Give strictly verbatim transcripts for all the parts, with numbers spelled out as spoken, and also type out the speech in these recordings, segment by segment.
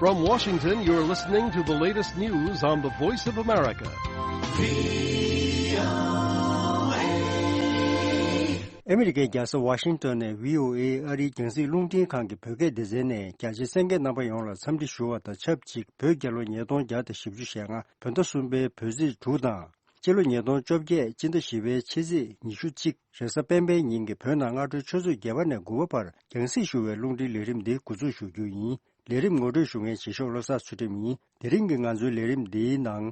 From Washington, you're listening to the latest news on the Voice of America. ཨ་མི་རི་ཀའི་རྒྱལ་ས་ཝ་ཤིང་ཏོན་ནས་བྷི་ཨོ་ཨེ་ཨ་རིའི་རྒྱང་སྲིང་རླུང་འཕྲིན་ཁང་གི་བོད་སྐད་སྡེ་ཚན་ནས་རྒྱ་ཆེའི་གསན་མཁན་རྣམ་པ་ཡོངས་ལ་འཚམས་འདྲི་ཞུ་བ་དང་ཆབས་ཅིག་བོད་རྒྱལ་ལོ་ཉིས་སྟོང་བརྒྱ་དང་བཞི་བཅུ་ཞེ་ལྔ་བོད་ཟླ་གསུམ་པའི་བོད་ཚེས་དྲུག་དང་། སྤྱི་ལོ་ཉིས་སྟོང་བཅོ་བརྒྱད་སྤྱི་ཟླ་བཞི་པའི་ཕྱི་ཚེས་ཉི་ཤུ་གཅིག་རེས་གཟའ་སྤེན་པའི་ཉིན་གྱི་བོད་ནང་སྔ་དྲོའི་ཆུ་ཚོད་བརྒྱད་པ་ནས་དགུ་པ་བར་རྒྱང་སྲིང་ཞུ་བའི་རླུང་འཕྲིན་ལས་རིམ་འདི་འགོ་འཛུགས་ཞུ་རྒྱུ་ཡིན། ལས་རིམ་ངོ་སྤྲོད་ཞུ་མཁན་རྗེས་ཕྱོགས་བློ་བཟང་ཚུལ་ཁྲིམས་ཡིན། དེ་རིང་གི་ང་ཚོའི་ལས་རིམ་འདིའི་ནང་།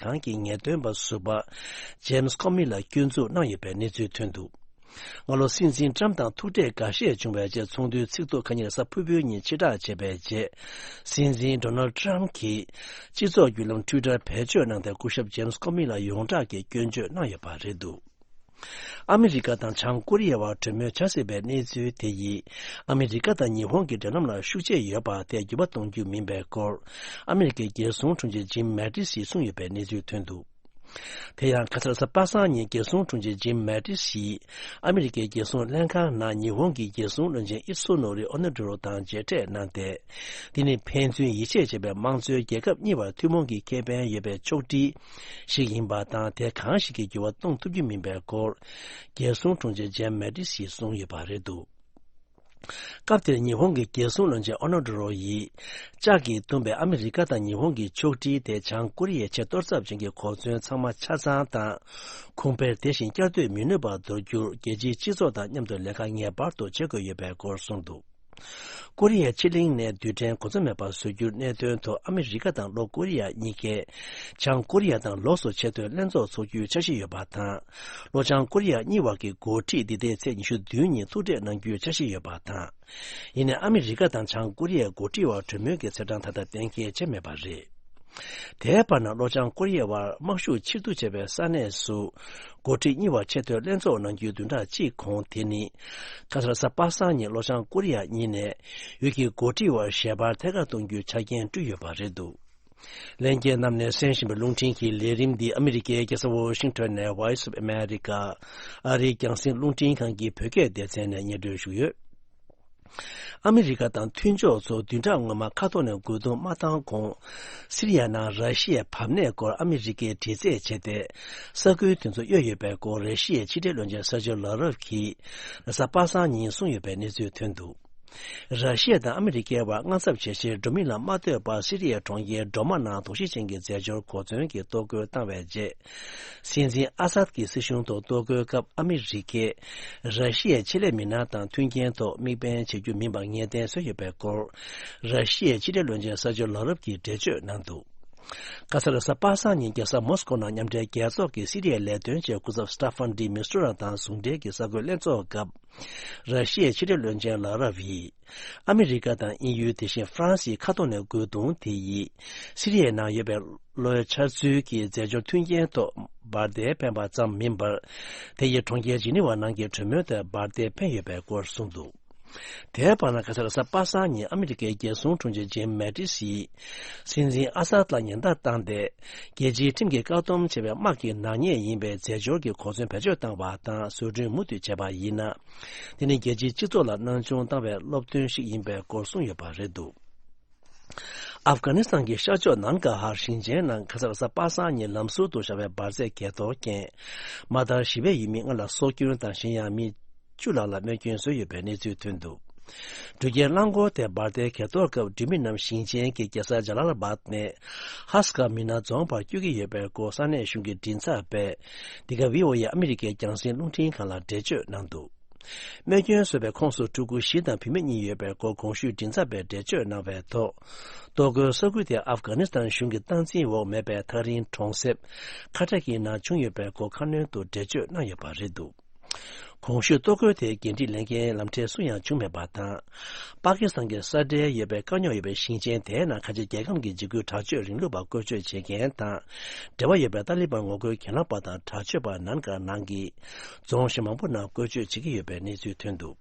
ཁང་གི་ངེས་སྟོན་པ་ཟུར་པ་ཇེམ་སི་ཀོ་མི་ལ་སྐྱོན་འཛུགས་གནང་ཡོད་པའི་གནས་ཚུལ་ཐོན་འདུག་སྔ་ལོ་སྲིད་འཛིན་ཏྲམ་དང་ཐུག་འཕྲད་འགའ་ཤས་བྱུང་བའི་རྗེས་ཚོགས་འདུའི་ཚིག་ཐོ་ཁ་ཉིན་གཟའ་ཕུར་བུའི་ཉིན་ཕྱིར་བསྒྲགས་བྱས་པའི་རྗེས། སྲིད་འཛིན་ཌོ་ནལ་ཏྲམ་གྱིས་སྤྱི་ཚོགས་བརྒྱུད་ལམ་ཊུའི་ཊར་བེད་སྤྱོད་གནང་སྟེ་སྐུ་ཞབས་ཇེམ་སི་ཀོ་མི་ལ་ཡོངས་གྲགས་ཀྱི་སྐྱོན་བརྗོད་གནང་ཡོད་པ་རེད་འདུག་ཨ་མི་རི་ཀ་དང་བྱང་ཀོ་རི་ཡ་བར་གྲོས་མོལ་བྱ་སྲིད་པའི་གནས་ཚུལ་དེ་ཡིས། ཨ་མི་རི་ཀ་དང་ཉི་ཧོང་གི་འབྲེལ་ལམ་ལ་ཤུགས་རྐྱེན་ཡོད་པ་དེ་འགྱུར་བ་གཏོང་རྒྱུ་མིན་པའི་སྐོར། ཨ་མི་རི་ཀའི་རྒྱལ་སྲུང་དྲུང་ཆེ་ཇིམ་མེ་ཏིས་ཡིས་གསུངས་ཡོད་པའི་གནས་ཚུལ་ཐོན་འདུག་དེ་ཡང་ཁ་སང་གཟའ་པ་སངས་ཉིན་རྒྱལ་སྲུང་དྲུང་ཆེ་ཇིམ་མེ་ཏིས་ཡིས་ཨ་མི་རི་ཀའི་རྒྱལ་སྲུང་ལྷན་ཁང་ནང་ཉི་ཧོང་གི་རྒྱལ་སྲུང་བློན་ཆེན་ཨི་སུ་ནོ་རི་ཨོ་ནོ་ཏུ་རོ་དང་མཇལ་འཕྲད་གནང་སྟེ། འདི་ནི་ཕན་ཚུན་ཡིད་ཆེས་བྱེད་པའི་དམངས་གཙོའི་རྒྱལ་ཁབ་གཉིས་བར་ཐུན་མོང་གི་ཁེ་ཕན་ཡོད་པའི་ཕྱོགས་སྒྲིག་ཞིག་ཡིན་པ་དང་། དེ་གང་ཞིག་གིས་འགྱུར་བ་གཏོང་ཐུབ་རྒྱུ་མིན་པའི་སྐོར། རྒྱལ་སྲུང་དྲུང་ཆེ་ཇེམ་མེ་ཏིས་ཡིས་གསུངས་ཡོད་པ་རེད་འདུག་སྐབས་དེར་ཉི་ཧོང་གི་རྒྱལ་སྲུང་བློན་ཆེན་ཨོ་ནོ་ཏུ་རོ་ཡིས། ལྕགས་ཀྱིས་བཏུམས་པའི་ཨ་མི་རི་ཀ་དང་ཉི་ཧོང་གི་ཕྱོགས་སྒྲིག་དེ་བྱང་ཀོ་རི་ཡའི་ཆེས་གཏོར་ཚབས་ཅན་གྱི་གོ་མཚོན་ཚང་མ་ཆ་ཚང་དང་། གོང་འཕེལ་དེ་བཞིན་བསྐྱར་ཟློས་མི་ནུས་པར་འདོར་རྒྱུར་རྒྱལ་སྤྱིའི་སྤྱི་ཚོགས་དང་མཉམ་དུ་ལས་ཀ་ངེས་པར་དུ་བྱེད་དགོས་ཡོད་པའི་སྐོར་གསུངས་འདུག་ཀོ་རི་ཡའི་ཕྱེད་གླིང་ནས་རྡུལ་ཕྲན་གོ་མཚོན་མེད་པར་བཟོ་རྒྱུར་གནད་དོན་ཐོག་ཨ་མི་རི་ཀ་དང་ལྷོ་ཀོ་རི་ཡ་གཉིས་ཀས་བྱང་ཀོ་རི་ཡ་དང་ལོགས་སུ་ཆེས་མཐོའི་ལྷན་ཚོགས་འཚོགས་རྒྱུའི་འཆར་གཞི་ཡོད་པ་དང་། ལྷོ་བྱང་ཀོ་རི་ཡ་གཉིས་བར་གྱི་འགོ་ཁྲིད་འདི་ཟླའི་ཚེས་ཉི་ཤུ་བདུན་ཉིན་ཐུག་འཕྲད་གནང་རྒྱུའི་འཆར་གཞི་ཡོད་པ་དང་། ཡིན་ནའི་ཨ་མི་རི་ཀ་དང་བྱང་ཀོ་རི་ཡའི་འགོ་ཁྲིད་བར་གྲོས་མོལ་གྱི་ཚེས་གྲངས་ད་ལྟ་གཏན་འཁེལ་བྱས་མེད་པ་རེད། དེའི་བར་ན་ལྷོ་བྱང་ཀོ་རི་ཡའི་བར་དམག་ཤུགས་ཕྱིར་བསྡུ་བྱས་པའི་ས་གནས་སུ། འགོ་ཁྲིད་གཉིས་བར་ཆེས་མཐོའི་ལྷན་ཚོགས་གནང་རྒྱུའི་བདུན་ཕྲག་གཅིག་གོང་དེ་ནི། ཁ་སང་གཟའ་པ་སངས་ཉིན་ལྷོ་བྱང་ཀོ་རི་ཡ་གཉིས་ནས་ཡུལ་གྱི་འགོ་ཁྲིད་བར་ཞལ་པར་ཐད་ཀར་གཏོང་རྒྱུའི་ཆ་རྐྱེན་བསྐྲུན་ཡོད་པ་རེད་འདུག་ལྷན་རྒྱས་རྣམས་ནས་གསན་བཞིན་པའི་རླུང་འཕྲིན་གྱི་ལས་རིམ་འདི་ཨ་མི་རི་ཀའི་རྒྱལ་ས་ཝོ་ཤིང་ཊོན་ནས་Voice of America ཨ་རིའི་རྒྱང་སྲིང་རླུང་འཕྲིན་ཁང་གི་བོད་སྐད་སྡེ་ཚན་ནས་སྙན་སྒྲོན་ཞུས་ཡོད། ཨ་མི་རི་ཀ་དང་མཐུན་ཕྱོགས་ཚོ་བདུན་ཕྲག་སྔོན་མ་ཁ་ཐོག་ནས་རྒོལ་རྡུང་མ་བཏང་གོང་། སི་རི་ཡ་ནང་ར་ཤི་ཡའི་བབ་གནས་སྐོར་ཨ་མི་རི་ཀས་དྲི་རྩད་བྱས་ཏེ། ས་ཁུལ་དེ་ཚོ་གཡོལ་ཡོད་པའི་སྐོར་ར་ཤི་ཡའི་ཕྱི་འབྲེལ་བློན་ཆེན་ས་ཆོ་ལ་རོབ་ཀྱིས་རེས་གཟའ་པ་སངས་ཉིན་གསུངས་ཡོད་པའི་གནས་ཚུལ་ཐོན་འདུག་ར་ཤི་ཡ་དང་ཨ་མི་རི་ཀའི་བར་དངངས་འཚབ་ཇེ་ཆེར་འགྲོ་མིན་ལ་མ་ལྟོས་པར་སི་རི་ཡའི་གྲོང་ཁྱེར་ཌོ་མ་ནང་དོགས་གཞི་ཅན་གྱི་རྫས་སྦྱོར་གོ་མཚོན་གྱི་གཏོར་རྒོལ་བཏང་བའི་རྗེས། སྲིད་འཛིན་ཨ་སཱད་ཀྱི་སྲིད་གཞུང་ཐོག་གཏོར་རྒོལ་སྐབས་ཨ་མི་རི་ཀས་ར་ཤི་ཡའི་ཆེད་ལས་མི་སྣ་དང་མཐུན་རྐྱེན་ཐོག་དམིགས་འབེན་བྱེད་རྒྱུ་མིན་པར་ངེས་གཏན་བཟོས་ཡོད་པའི་སྐོར། ར་ཤི་ཡའི་ཕྱི་འབྲེལ་བློན་ཆེན་ས་ཆོ་ལ་རོབ་ཀྱིས་འགྲེལ་བརྗོད་གནང་འདུག་ཁ་སང་རེས་གཟའ་པ་སངས་ཉིན་རྒྱལ་ས་མོ་སི་ཀོ་ནང་མཉམ་འབྲེལ་རྒྱལ་ཚོགས་ཀྱི་སི་རི་ཡའི་ལས་དོན་བྱེད་སྐུ་ཚབ་སི་ཏཱ་ཧྥན་ཌི་མི་སི་ཊོ་ར་དང་ཟུང་འབྲེལ་གྱི་གསར་འགོད་ལྷན་ཚོགས་སྐབས། ར་ཤི་ཡའི་ཕྱི་འབྲེལ་བློན་ཆེན་ལ་རབ་ཡིས། ཨ་མི་རི་ཀ་དང་དབྱིན་ཡུལ་དེ་བཞིན་ཧྥ་རན་སིའི་ཁ་ཐོག་ནས་རྒོལ་རྡུང་དེ་ཡིས། སི་རི་ཡའི་ནང་ཡོད་པའི་གློའི་འཆར་ཚུལ་གྱི་རྫས་སྦྱོར་མཐུན་རྐྱེན་ཐོག་འབར་མདེལ་འཕེན་པ་ཙམ་མིན་པར། དེ་ཡིས་གྲོང་ཁྱེར་ཇི་ནི་ཝ་ནང་གི་གྲོས་མོལ་དེར་འབར་མདེལ་འཕེན་ཡོད་པའི་སྐོར་གསུངས་འདུག་དེའི་བར་ན་ཁ་སང་རེས་གཟའ་པ་སངས་ཉིན་ཨ་མི་རི་ཀའི་རྒྱལ་སྲུང་དྲུང་ཆེ་ཇིམ་མེ་ཏིས་ཡིས། སྲིད་འཛིན་ཨ་སཱད་ལ་ཉེན་བརྡ་བཏང་སྟེ། རྒྱལ་སྤྱིའི་ཁྲིམས་ཀྱིས་བཀག་སྡོམ་བྱས་པའི་དམག་གི་ནག་ཉེས་ཡིན་པའི་རྫས་སྦྱོར་གྱི་གོ་མཚོན་བེད་སྤྱོད་བཏང་བ་དང་བཟོ་སྐྲུན་མུ་མཐུད་བྱས་པ་ཡིན་ན། དེ་ནི་རྒྱལ་སྤྱིའི་སྤྱི་ཚོགས་ལ་སྣང་ཆུང་བཏང་བའི་སློབ་སྟོན་ཞིག་ཡིན་པའི་སྐོར་གསུངས་ཡོད་པ་རེད་འདུག་ཨབ་གྷ་ནི་སི་ཐན་གྱི་ཤར་ཕྱོགས་ནན་གྷ་ཧར་ཞིང་ཆེན་ནང་ཁ་སང་རེས་གཟའ་པ་སངས་ཉིན་ལམ་ཟུར་དུ་བཞག་པའི་འབར་རྫས་གས་གཏོར་རྐྱེན། མ་མཐར་ཞི་བའི་ཡུལ་མི་ལྔ་ལ་སྲོག་སྐྱོན་དང་གཞན་ཡང་མི་བཅུ་ལྷག་ལ་རྨས་སྐྱོན་བཟོས་ཡོད་པའི་གནས་ཚུལ་ཐོན་འདུག་འགྲུལ་སྐྱེལ་རླངས་འཁོར་དེ་འབར་མདེལ་གས་གཏོར་སྐབས་འགྲུལ་མི་རྣམས་ཞིང་ཆེན་གྱི་རྒྱལ་ས་ཇ་ལ་ལ་བྷ་ནས་ཧ་སི་ཀ་མི་ན་རྫོང་བར་བསྐྱོད་ཀྱི་ཡོད་པའི་སྐོར་ས་གནས་གཞུང་གི་མགྲིན་ཚབ་པས་འདི་ག་བྷི་ཨོ་ཨེ་ཨ་མི་རི་ཀའི་རྒྱང་སྲིང་རླུང་འཕྲིན་ཁང་ལ་འགྲེལ་བརྗོད་གནང་འདུག་རྨས་སྐྱོན་བཟོས་པའི་ཁོངས་སུ་ཕྲུ་གུ་བཞི་དང་བུད་མེད་གཉིས་ཡོད་པའི་སྐོར་གོང་ཞུས་མགྲིན་ཚབ་པས་འགྲེལ་བརྗོད་གནང་བའི་ཐོག་གཏོར་རྒོལ་ས་ཁུལ་དེ་ཨབ་གྷ་ནི་སི་ཐན་གཞུང་གི་སྟངས་འཛིན་འོག་མེད་པའི་ཐག་རིང་གྲོང་གསེབ་ཁ་ཏྲ་ཀིའི་ནང་བྱུང་ཡོད་པའི་སྐོར་ཁ་སྣོན་དུ་འགྲེལ་བརྗོད་གནང་ཡོད་པ་རེད་འདུག་གོང་ཞུས་གཏོར་རྒོལ་དེའི་འགན་འཁྲི་ལེན་མཁན་ལམ་འཕྲལ་སུ་ཡང་བྱུང་མེད་པ་དང་། པ་ཀི་སི་ཐན་གྱི་ས་འབྲེལ་ཡོད་པའི་དཀའ་རྙོག་ཡོད་པའི་ཞིང་ཆེན་དེའི་ནང་ཁ་ཆེ་རྒྱལ་ཁམས་ཀྱི་འཇིགས་སྐུལ་དྲག་སྤྱོད་རིང་ལུགས་པ་བཀོལ་སྤྱོད་བྱེད་མཁན་དང་། འབྲེལ་བ་ཡོད་པའི་ཏཱ་ལི་བན་ངོ་རྒོལ་གྱེན་ལངས་པ་དང་དྲག་སྤྱོད་པ་ནན་གྷར་ནང་གི་རྫོང་གཞི་མང་པོ་ནང་བཀོལ་སྤྱོད་བྱེད་ཀྱི་ཡོད་པའི་གནས་ཚུལ་ཐོན་འདུག་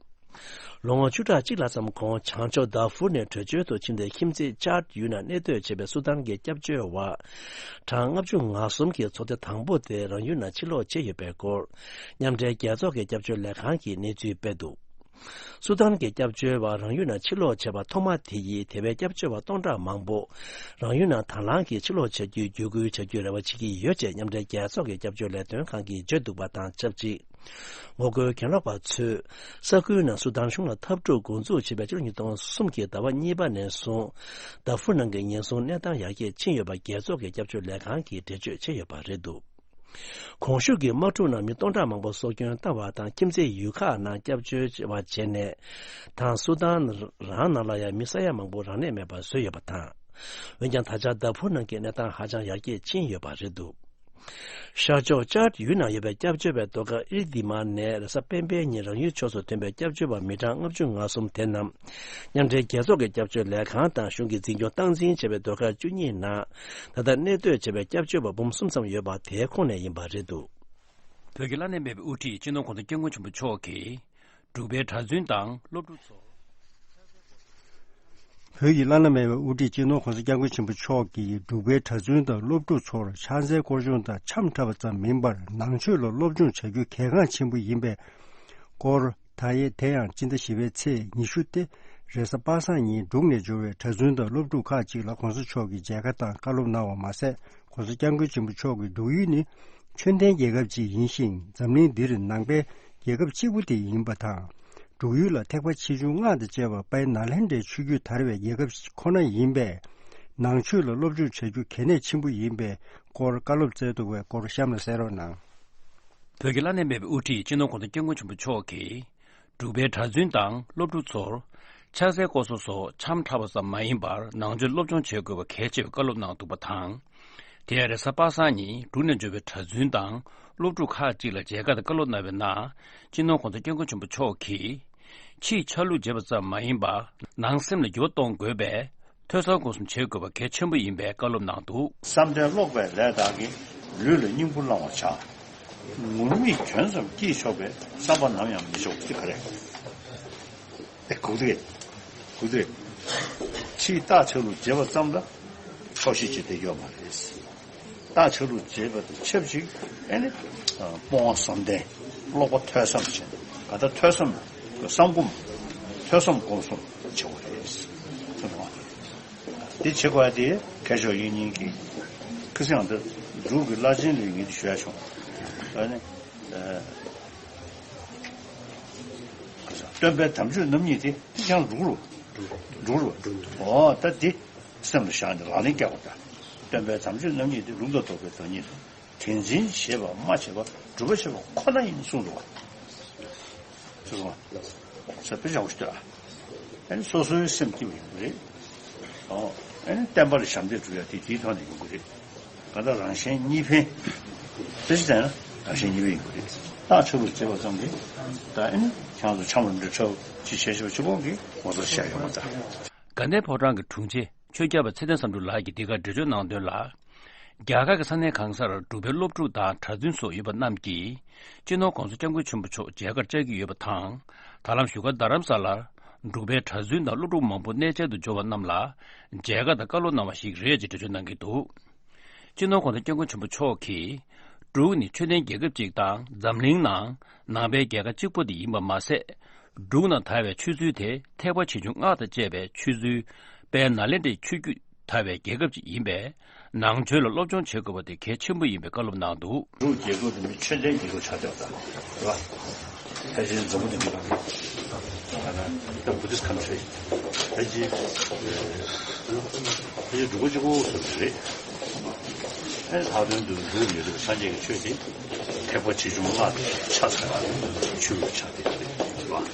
ལོ་ངོ་བཅུ་ཕྲག་གཅིག་ལྷག་ཙམ་གོང་བྱང་ཕྱོགས་དཱ་ཧྥུར་ནས་བྲོས་བྱོལ་དུ་ཕྱིན་ཏེ་ཁྱིམ་མཚེས་ཅཱད་ཡུལ་ནང་གནས་སྡོད་བྱས་པའི་སུ་དཱན་གྱི་སྐྱབས་བཅོལ་བ་གྲངས་ལྔ་བཅུ་ང་གསུམ་གྱི་ཚོགས་སྡེ་དང་པོ་དེ་རང་ཡུལ་ནང་ཕྱིར་ལོག་བྱས་ཡོད་པའི་སྐོར་མཉམ་འབྲེལ་རྒྱལ་ཚོགས་ཀྱི་སྐྱབས་བཅོལ་ལས་ཁང་གིས་གནས་ཚུལ་སྤེལ་འདུག་སུ་དཱན་གྱི་སྐྱབས་བཅོལ་བ་རང་ཡུལ་ནང་ཕྱིར་ལོག་བྱས་པ་ཐོག་མ་དེ་ཡིས་དེ་བས་སྐྱབས་བཅོལ་བ་སྟོང་ཕྲག་མང་པོ་རང་ཡུལ་ནང་དང་བླངས་ཀྱིས་ཕྱིར་ལོག་བྱ་རྒྱུའི་བརྒྱུད་སྐུལ་བྱ་རྒྱུའི་རེ་བ་བྱེད་ཀྱི་ཡོད་ཅེས་མཉམ་འབྲེལ་རྒྱལ་ཚོགས་ཀྱི་སྐྱབས་བཅོལ་ལས་དོན་ཁང་གིས་བརྗོད་འདུག་པ་དང་ཆབས་ཅིག་ངོ་རྒོལ་གྱེན་ལོག་པ་ཚོས་ས་ཁུལ་ནང་སུ་དཱན་གཞུང་ལ་འཐབ་འཁྲུག་འགོ་འཛུགས་བྱས་པའི་ཕྱི་ལོ་ཉིས་སྟོང་གསུམ་གྱི་ཟླ་བ་གཉིས་པ་ནས་བཟུང་། དཱ་ཧྥུར་ནང་གི་ཉེན་སྲུང་གནས་སྟངས་ཡར་རྒྱས་ཕྱིན་ཡོད་པ་རྒྱལ་ཚོགས་ཀྱི་སྐྱབས་བཅོལ་ལས་ཁང་གིས་འགྲེལ་བརྗོད་བྱས་ཡོད་པ་རེད་འདུག་གོང་ཞུས་ཀྱི་དམག་འཁྲུག་ནང་མི་སྟོང་ཕྲག་མང་པོ་སྲོག་སྐྱོན་བཏང་བ་དང་ཁྱིམ་མཚེས་ཡུལ་ཁག་ནང་སྐྱབས་བཅོལ་བ་བྱས་ནས། དང་སུ་དཱན་རང་ནང་ལ་ཡང་མི་ས་ཡ་མང་པོ་རང་གནས་མེད་པར་བཟོས་ཡོད་པ་དང་། འོན་ཀྱང་ད་ཆ་དཱ་ཧྥུར་ནང་གི་གནས་སྟངས་ཧ་ཅང་ཡར་རྒྱས་ཕྱིན་ཡོད་པ་རེད་འདུག་ཤར་ཕྱོགས་ཅཱད་ཡུལ་ནང་ཡོད་པའི་སྐྱབས་བཅོལ་བའི་ཟློས་གར་ཨིར་དི་མ་ནས་རེས་གཟའ་སྤེན་པའི་ཉིན་རང་ཡུལ་ཕྱོགས་སུ་ཐོན་པའི་སྐྱབས་བཅོལ་བ་མི་གྲངས་ལྔ་བཅུ་ང་གསུམ་དེ་རྣམས། མཉམ་འབྲེལ་རྒྱལ་ཚོགས་ཀྱི་སྐྱབས་བཅོལ་ལས་ཁང་དང་གཞུང་གིས་འཛིན་སྐྱོང་སྟངས་འཛིན་བྱས་པའི་ཟློས་གར་བཅུ་གཉིས་ནང་། ད་ལྟ་གནས་སྡོད་བྱས་པའི་སྐྱབས་བཅོལ་བ་འབུམ་གསུམ་ཙམ་ཡོད་པ་དེའི་ཁོངས་ནས་ཡིན་པ་རེད་འདུག་བོད་ཀྱི་བླ་ན་མེད་པའི་དབུ་ཁྲིད་སྤྱི་ནོར་༸གོང་ས་༸སྐྱབས་མགོན་ཆེན་པོ་མཆོག་གིས་འབྲུག་པའི་གྲྭ་བཙུན་དང་སློབ་ཕྲུག་ཚོར། བོད་ཀྱི་བླ་ན་མེད་པའི་དབུ་ཁྲིད་སྤྱི་ནོར་༸གོང་ས་༸སྐྱབས་མགོན་ཆེན་པོ་མཆོག་གིས་འབྲུག་པའི་གྲྭ་བཙུན་དང་སློབ་ཕྲུག་ཚོར་ཕྱག་འཚལ་སྐོར་སྦྱོང་དང་འཆམ་འཁྲབ་པ་ཙམ་མིན་པར་ནང་ཆོས་ལ་སློབ་སྦྱོང་བྱ་རྒྱུ་གལ་འགངས་ཆེན་པོ་ཡིན་པའི་སྐོར། ད་ཡེ་དེ་ཡང་སྤྱི་ཟླ་བཞི་པའི་ཚེས་ཉི་ཤུ་སྟེ་རེས་གཟའ་པ་སངས་ཉིན་འབྲུག་ནས་འབྱོར་བའི་གྲྭ་བཙུན་དང་སློབ་ཕྲུག་ཁག་ཅིག་ལ་༸གོང་ས་མཆོག་གིས་མཇལ་ཁ་དང་བཀའ་སློབ་གནང་བ་མ་ཟད། ༸གོང་ས་༸སྐྱབས་མགོན་ཆེན་པོ་མཆོག་གིས་འབྲུག་ཡུལ་ནི་ཆོས་ལྡན་རྒྱལ་ཁབ་ཅིག་ཡིན་ཞིང་འཛམ་གླིང་འདིར་ནང་པའི་རྒྱལ་ཁབ་གཅིག་པུ་དེ་ཡིན་པ་དང་། འབྲུག་ཡུལ་ལ་ཐེག་པ་ཆེ་ཆུང་སྔགས་དང་བཅས་པ་དཔལ་ནཱ་ལེནྡྲའི་ཆོས་བརྒྱུད་དར་བའི་རྒྱལ་ཁབ་ཁོ་ན་ཡིན་པས། ནང་ཆོས་ལ་སློབ་སྦྱོང་བྱ་རྒྱུ་གལ་གནད་ཆེན་པོ་ཡིན་པའི་སྐོར་བཀའ་སློབ་སྩལ་འདུག་པའི་སྐོར་གཤམ་ལ་གསན་རོགས་གནང་། བོད་ཀྱི་བླ་ན་མེད་པའི་དབུ་ཁྲིད་སྤྱི་ནོར་༸གོང་ས་༸སྐྱབས་མགོན་ཆེན་པོ་མཆོག་གིས། འབྲུག་པའི་གྲྭ་བཙུན་དང་སློབ་ཕྲུག་ཚོར། ཕྱག་འཚལ་སྐོར་སོགས་སོགས་འཆམ་འཁྲབ་པ་ཙམ་མ་ཡིན་པར་ནང་ཆོས་སློབ་སྦྱོང་བྱེད་དགོས་པ་གལ་ཆེ་བའི་བཀའ་སློབ་གནང་འདུག་པ་དང་། དེ་ཡང་རེས་གཟའ་པ་སངས་ཉིན་འབྲུག་ནས་འབྱོར་བའི་གྲྭ་བཙུན་དང་སློབ་ཕྲུག་ཁག་ཅིག་ལ་མཇལ་ཁ་དང་བཀའ་སློབ་གནང་བའི་ནང་། སྤྱི་ནོར་༸གོང་ས་༸སྐྱབས་མགོན་ཆེན་པོ་མཆོག་གིས། ཕྱིའི་ཆ་ལུགས་བརྗེད་པ་ཙམ་མ་ཡིན་པར་ནང་སེམས་ལ་འགྱུར་བ་གཏོང་དགོས་པས། ཐོས་བསམ་སྒོམ་གསུམ་བྱེད་དགོས་པ་གལ་ཆེན་པོ་ཡིན་པའི་བཀའ་སློབ་གནང་འདུག་བསམ་གཏན་ཀློག་པའི་ལས་དག་གིས། ལུས་ལ་སྙིང་པོ་བླང་བར་བྱ། ངུར་སྨྲིག་གྱོན་ཙམ་སྐྱེས་ཆོག་པའི་བསམ་པ་ནམ་ཡང་མི་འཇོག་ཅི་ག་རེ། ཨེ་གུག་རེད། གུག་རེད། ཕྱིའི་རྟགས་ཆ་ལུགས་བརྗེད་པ་ཙམ་ལ། ཐབས་ཤེས་བྱེད་བསྡད་ཡོད་མ་རེད། རྟ་ཆ་ལུགས་བྱེད་པ་དང་ཆབས་ཅིག་ཨེ་ནི་སྤོང་བ་བསམ་གཏན་ཀློག་པ་ཐོས་བསམ་བྱེད། ག་ད་ཐོས་བསམ་བསམ་སྒོམ། ཐོས་བསམ་སྒོམ་གསུམ་བྱེད་དགོས་རེད། དེ་བྱེད་དགོས་ཡ་དེ་མཁས་མཆོག་དབྱིག་གཉེན་གྱིས་ཁ་སང་ད་འབྲུག་གི་བླ་ཆེན་ལ་ངས་དེ་ཞུ་ཡ་བྱུང་། ཨ་ནི་སྟོན་པའི་དམ་ཆོས་རྣམ་གཉིས་དེ་དེ་ཀྱང་འབྲུག་རུ་འབྲུག་རུ་འོ་ད་དེ་སེམས་ལ་བཞག་ནས་ལག་ལེན་བཀལ་དགོས་ད། སྟོན་པའི་དམ་ཆོས་རྣམ་གཉིས་དེ་ལུགས་དང་ལྡོག་པའི་བདག་ཉིད་དང་། དེ་འཛིན་བྱེད་པ་སྨྲ་བྱེད་པ་སྒྲུབ་པ་བྱེད་པ་ཁོ་ན་ཡིན་གསུངས་འདུག་བ། ཟེར་སོང་བ། ས་དཔེ་བྱ་བ་ཞིག་ལྟོས་ཨ། ཨ་ནི་སོ་སོའི་སེམས་སྐྱིད་པ་ཡོང་གི་རེད། ཨོ། ཨ་ནི་བསྟན་པ་ལ་ཞབས་འདེགས་སྒྲུབ་ཡ་དེ་དེའི་ཐོག་ནས་ཡོང་གི་རེད། ག་ད་རང་གཞན་གཉིས་ཕན། དཔེ་ཆ་བལྟས་ན་རང་གཞན་གཉིས་ཕན་ཡོང་གི་རེད། རྟ་ཆ་ལུགས་བྱེད་པ་ཙམ་གྱིས། ད་ཨ་ནི་ཁྱེད་རང་ཚོ་འཆམ་རུམ་འདྲ་འཁྲབ་ཅི་བྱས་བྱས་པ་ཅི་ཁོག་གི་ངོ་ཚ་བྱས་ཡོང་བ་ད། དགའ་ལྡན་ཕོ་བྲང་གི་དྲུང་ཆེ་ཆོས་སྐྱབས་པ་ཚེ་བརྟན་བསམ་འགྲུབ་ལགས་ཀྱིས་འདི་གར་འགྲེལ་བརྗོད་གནང་དོན་ལ། རྒྱ་གར་གྱི་ས་གནས་གང་སར་འབྲུག་པའི་སློབ་ཕྲུག་དང་གྲྭ་བཙུན་སོགས་ཡོད་པ་རྣམས་ཀྱིས་སྤྱི་ནོར་༸གོང་ས་༸སྐྱབས་མགོན་ཆེན་པོ་མཆོག་མཇལ་ཁར་བཅར་གྱི་ཡོད་པ་དང་། ད་ལམ་བཞུགས་སྒར་རྡ་རམ་ས་ལར་འབྲུག་པའི་གྲྭ་བཙུན་དང་སློབ་ཕྲུག་མང་པོ་གནས་མཇལ་དུ་འབྱོར་བ་རྣམས་ལ་མཇལ་ཁ་དང་བཀའ་སློབ་གནང་བ་ཞིག་རེད་ཅེས་འགྲེལ་བརྗོད་གནང་གི་འདུག་སྤྱི་ནོར་༸གོང་ས་༸སྐྱབས་མགོན་ཆེན་པོ་མཆོག་གིས། འབྲུག་ནི་ཆོས་ལྡན་རྒྱལ་ཁབ་ཅིག་དང་འཛམ་གླིང་ནང་ནང་པའི་རྒྱལ་ཁབ་གཅིག་པོ་དེ་ཡིན་པ་མ་ཟད། འབྲུག་ནང་དར་བའི་ཆོས་ཚུལ་དེ་ཐེག་པ་ཆེ་ཆུང་སྔགས་དང་བཅས་པའི་ཆོས་ཚུལ་དཔལ་ནཱ་ལེནྡྲའི་ཆོས་བརྒྱུད་དར་བའི་རྒྱལ་ཁབ་ཅིག་ཡིན་པས། ནང་ཆོས་ལ་སློབ་སྦྱོང་བྱེད་དགོས་པ་དེ་གལ་ཆེན་པོ་ཡིན་པའི་བཀའ་སློབ་གནང་འདུག་འབྲུག་རྒྱལ་ཁབ་དེ་ནི་ཆོས་ལྡན་རྒྱལ་ཁབ་ཆགས་བསྡད་པ་དང་། རེད་བ། ཕལ་ཆེར་འཛམ་བུ་གླིང་གི་ནང་གི་ད་ལྟ་Buddhist country ཕལ་ཆེར་ཕལ་ཆེར་འབྲུག་པ་གཅིག་པོ་སུ་རེད། ཨེ་ལྷག་དོན་དུ་འབྲུག་ཡོད་དུས་སངས་རྒྱས་ཀྱི་ཆོས་དེ་ཐེག་པ་ཆེ་ཆུང་སྔགས་དང་ཆ་ཚང་བའི་ཆོས་ལུགས་ཆགས་བསྡད་ཡོད་རེད་བ།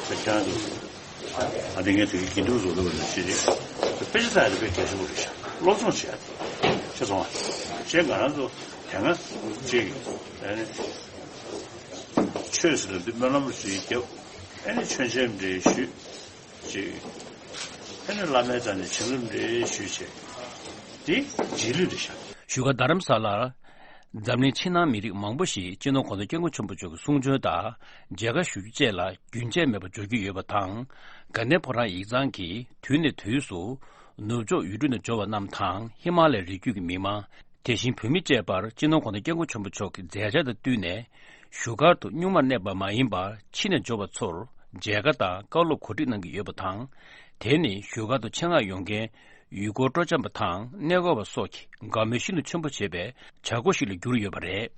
ད་ཁྱེད་རང་ཚོ་ཨ་ནི་ངས་དེ་གི་དགེ་འདུན་བཟོ་ལོ་བ་ལ་ཅི་རེད། དཔེ་ཆ་ཚང་ཡ་དེ་དཔེ་གལ་ཆེན་པོ་རེད་ཤག་སློབ་སྦྱོང་བྱེད་ཡ་དེ་ཤེས་སོང་ང་། ཅེས་ང་རང་ཚོ་དེ་སྔ་ཅིག་ཨ་ནི་ཆོས་ཟེར་ན་འདི་སྨོན་ལམ་ཞིག་བརྒྱབ། ཨ་ནི་མཆོད་མཇལ་འདྲ་ཞུས། ཅིག་ཨ་ནི་བླ་མའི་རྩ་ནས་བྱིན་རླབས་འདྲ་ཞུས་བྱས། འདི་རྗེས་ལུས་རེད་ཤག་བཞུགས་སྒར་རྡ་རམ་ས་ལར། འཛམ་གླིང་ཕྱི་ནང་མི་རིགས་མང་པོ་ཞིག་སྤྱི་ནོར་༸གོང་ས་༸སྐྱབས་མགོན་ཆེན་པོ་མཆོག་གི་གསུང་ཆོས་དང་མཇལ་ཁ་ཞུ་རྒྱུ་བཅས་ལ་རྒྱུན་ཆད་མེད་པར་འབྱོར་གྱི་ཡོད་པ་དང་། དགའ་ལྡན་ཕོ་བྲང་ཡིག་ཚང་གིས་དུས་ནས་དུས་སུ་ནུབ་ཕྱོགས་ཡུལ་གྲུ་ནས་འབྱོར་བ་རྣམས་དང་ཧི་མ་ལ་ཡའི་རི་རྒྱུད་ཀྱི་མི་མང་། དེ་བཞིན་བོད་མི་བཅས་པར་སྤྱི་ནོར་༸གོང་ས་༸སྐྱབས་མགོན་ཆེན་པོ་མཆོག་གི་མཛད་འཆར་དང་བསྟུན་ནས། བཞུགས་སྒར་དུ་སྨྱུག་མར་གནས་པ་མ་ཡིན་པར་ཕྱི་ནས་འབྱོར་བ་ཚོར་མཇལ་ཁ་དང་བཀའ་སློབ་གོ་སྒྲིག་གནང་གི་ཡོད་པ་དང་། དེ་ནི་བཞུགས་སྒར་དུ་ཆེད་མངགས་ཡོང་མཁན་ཡུལ་སྐོར་སྤྲོ་འཆམ་པ་དང་གནས་སྐོར་བ་སོགས་ཀྱི་དགའ་མོས་ཤིན་ཏུ་ཆེན་པོ་བྱེད་པའི་བྱ་སྒོ་ཞིག་ལ་གྱུར་ཡོད་པ་རེད།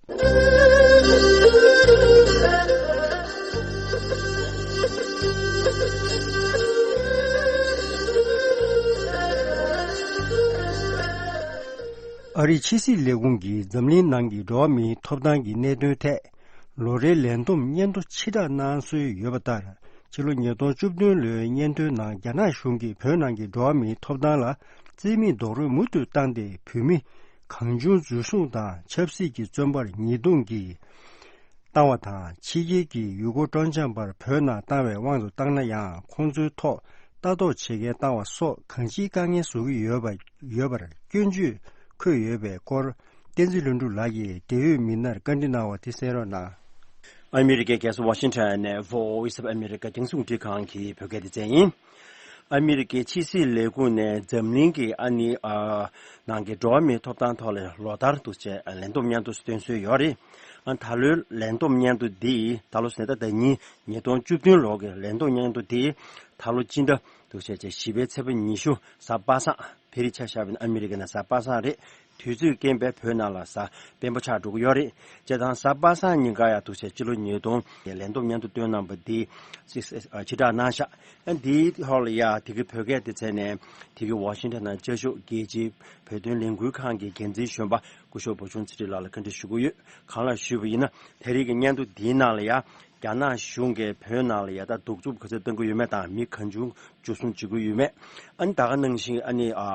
ཨ་རིའི་ཕྱི་སྲིད་ལས་ཁུངས་ཀྱིས་འཛམ་གླིང་ནང་གི་འགྲོ་བ་མིའི་ཐོབ་ཐང་གི་གནད་དོན་ཐད། ལོ་རེའི་ལས་བསྡོམས་སྙན་ཐོ་ཕྱིར་བསྒྲགས་གནང་སྲོལ་ཡོད་པ་ལྟར། ཕྱི་ལོ་ཉིས་སྟོང་བཅུ་བདུན་ལོའི་སྙན་ཐོའི་ནང་རྒྱ་ནག་གཞུང་གིས་བོད་ནང་གི་འགྲོ་བ་མིའི་ཐོབ་ཐང་ལ་རྩིས་མེད་རྡོག་རོལ་མུ་མཐུད་བཏང་སྟེ། བོད་མི་གང་བྱུང་འཛིན་བཟུང་དང་ཆབ་སྲིད་ཀྱི་བཙོན་པར་ཉེས་རྡུང་གིས་བཏང་བ་དང་། ཕྱི་རྒྱལ་གྱི་ཡུལ་སྐོར་སྤྲོ་འཆམ་པར་བོད་ནང་བཏང་བའི་དབང་དུ་བཏང་ན་ཡང་། ཁོང་ཚོའི་ཐོག་ལྟ་རྟོག་བྱེད་མཁན་བཏང་བ་སོགས་གང་ཅིའི་དཀའ་ངལ་བཟོ་གི་ཡོད་པ། ཡོད་པར་སྐྱོན་བརྗོད་འཁོད་ཡོད་པའི་སྐོར། བསྟན་འཛིན་ལྷུན་གྲུབ་ལགས་ཀྱིས་འབྲེལ་ཡོད་མི་སྣར་བཀའ་འདྲི་གནང་བ་དེ་གསན་རོགས་གནང་། ཨ་མི་རི་ཀའི་རྒྱལ་ས་ཝ་ཤིང་ཊོན་ནས་Voice of America རྒྱང་སྲིང་རླུང་འཕྲིན་ཁང་གི་བོད་སྐད་སྡེ་ཚན་ཡིན། ཨ་མི་རི་ཀའི་ཕྱི་སྲིད་ལས་ཁུངས་ནས་འཛམ་གླིང་གི་ཨ་ནི་ཨ་ནང་གི་འགྲོ་བ་མིའི་ཐོབ་ཐང་ཐོག་ལ་ལོ་ལྟར་དུ་བྱས་ལས་བསྡོམས་སྙན་ཐོ་སྟོན་སྲོལ་ཡོད་རེད། ཨ་ད་ལོའི་ལས་བསྡོམས་སྙན་ཐོ་འདི་ད་ལོ་ཟེར་ན་ད་ཉིས་ཉིས་སྟོང་བཅུ་བདུན་ལོ་གི་ལས་བསྡོམས་སྙན་ཐོ་འདི་ད་ལོ་སྤྱི་ཟླ་དུ་བྱས་བྱས་བཞི་པའི་ཚེས་པ་ཉི་ཤུ་གཟའ་པ་སངས། ཕ་རི་ཆ་བཞག་པ་ཡིན་ན་ཨ་མི་རི་ཀ་ནང་གཟའ་པ་སངས་རེད། དུས་ཚོད་རྐྱེན་པས་བོད་ནང་ལ་གཟའ་སྤེན་པ་ཆགས་འགྲོ་གི་ཡོད་རེད། བྱས་ཙང་གཟའ་པ་སངས་ཉིན་ཀ་ཡང་འདུག་བྱས་སྤྱི་ལོ་ཉིས་སྟོང་ལས་བསྡོམས་སྙན་ཐོ་བཏོན་གནང་པ་འདི་ཕྱིར་བསྒྲགས་གནང་ཤག་ཨ་འདིའི་ཐོག་ལ་ཡ་དེ་གི་བོད་སྐད་སྡེ་ཚན་ནས་དེ་གི་ཝ་ཤིང་ཊོན་ནང་བཅའ་བཞུགས་རྒྱལ་སྤྱིའི་བོད་དོན་ལས་འགུལ་ཁང་གི་འགན་འཛིན་གཞོན་པ་སྐུ་ཞབས་བུ་ཆུང་ཚེ་རིང་ལགས་ལ་བཀའ་འདྲི་ཞུ་གི་ཡོད། གང་ལགས་ཞུས་པ་ཡིན་ན་དེ་རིང་གི་སྙན་ཐོ་འདིའི་ནང་ལ་ཡ། རྒྱ་ནག་གཞུང་གིས་བོད་ནང་ལ་ཡ་ད་གདུག་རྩུབ་ག་ཚོད་གཏང་གི་ཡོད་མེད་དང་མི་གང་བྱུང་འཇུ་བཟུང་བྱེད་ཀྱི་ཡོད་མེད། ཨ་ནི་ད་ག་ནང་བཞིན་ཨ་ནི་ཨ་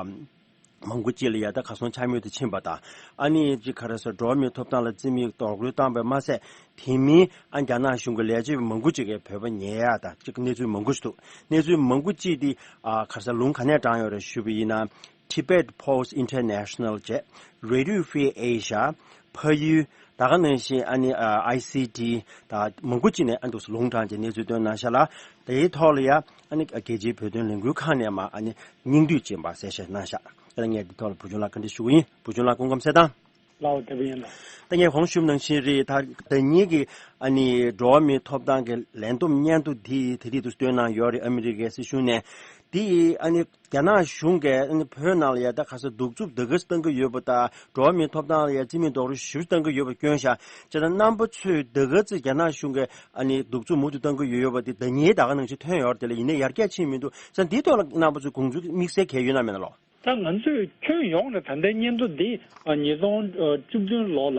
མང་པོ་ཅིག་ལ་ཡ་ད་གར་སོང་ཆ་མེད་དུ་ཕྱིན་པ་དང་། ཨ་ནི་ཅིག་ག་རེ་ཟེར་འགྲོ་བ་མིའི་ཐོབ་ཐང་ལ་རྩིས་མེད་རྡོག་རོལ་བཏང་པས་མ་ཟད། དེ་མིན་ཨ་རྒྱ་ནག་གཞུང་གི་ལས་བྱེད་པ་མང་པོ་ཅིག་གིས་བོད་པ་ཉེས་ཡ་དང་ཅིག་གནས་ཚུལ་མང་པོ་ཞིག་འདུག་གནས་ཚུལ་མང་པོ་ཅིག་དེ་ཨ་ག་རེ་ཟེར་ལུང་ག་ནས་དྲངས་ཡོད་རེད་ཞུས་པ་ཡིན་ན། Tibet Post International བྱས། Radio Free Asia། ཕ་ཡུལ། ད་ག་ནང་བཞིན་ཨ་ནི་ཨ་ཨའི་སི་ཊི་དང་མང་པོ་ཅིག་ནས་ཨ་འདུག་ལུང་དྲངས་བྱས་གནས་ཚུལ་བཏོན་གནང་ཤག་ལ། དེའི་ཐོག་ལ་ཡ་ཨ་ནི་རྒྱལ་སྤྱིའི་བོད་དོན་ལས་འགུལ་ཁང་ནས་མ་ཨ་ནི་སྙིང་བསྡུས་ཅིག་མ་གསལ་བཤད་གནང་ཤག་ད་ངས་འདི་ཐོག་ལ་བུ་ཆུང་ལགས་བཀའ་འདྲི་ཞུ་གི་ཡིན། བུ་ཆུང་ལགས་སྐུ་ཁམས་གསལ་ཐང་། ལའོ་དེ་བས་ཡིན་ལ། ད་ངས་གོང་ཞུས་ནང་བཞིན་རེད། ད་ཟླ་ཉིན་གྱི་ཨ་ནི་འགྲོ་བ་མིའི་ཐོབ་ཐང་གི་ལས་བསྡོམས་སྙན་ཐོ་དེ་དེ་རིང་དུ་བཏོན་གནང་ཡོད་རེད། ཨ་མི་རི་ཀའི་སྲིད་གཞུང་ནས་དེ་ཨ་ནི་རྒྱ་ནག་གཞུང་གིས་ཨ་ནི་བོད་ནང་ལ་ཡ་ད་ག་ས་གདུག་རྩུབ་དེ་ག་ཙམ་བཏང་གི་ཡོད་པ་དང་འགྲོ་བ་མིའི་ཐོབ་ཐང་ལ་ཡ་རྩིས་མེད་རྡོག་རོལ་ཞེ་པོ་བཏང་གི་ཡོད་པ་སྐྱོན་ཤག་བྱས་ཙང་རྣམ་པ་ཚོས་དེ་ག་ཙམ་རྒྱ་ནག་གཞུང་གིས་ཨ་ནི་གདུག་རྩུབ་མུ་མཐུད་བཏང་གི་ཡོད་ཡོད་པ་དེ་ཟླ་ཉིན་ད་ག་ནང་བཞིན་ཐོན་ཡོད་རེད། དེ་ལ་ཡིན་ནའི་ཡར་རྒྱས་ཕྱིན་མི་འདུག་བྱས་ཙང་འདིའི་ཐོག་ལ་རྣམ་པ་ཚོས་དགོངས་ཚུལ་དམིགས་བསལ་གང་ཡོད་ན་མེད་ན་ལོ། ད་ང་ཚོས་ཁྱོན་ཡོངས་ནས་ད་ལྟའི་སྙན་ཐོ་འདི་ཉིས་སྟོང་བཅུ་བདུན་ལོ་ལ་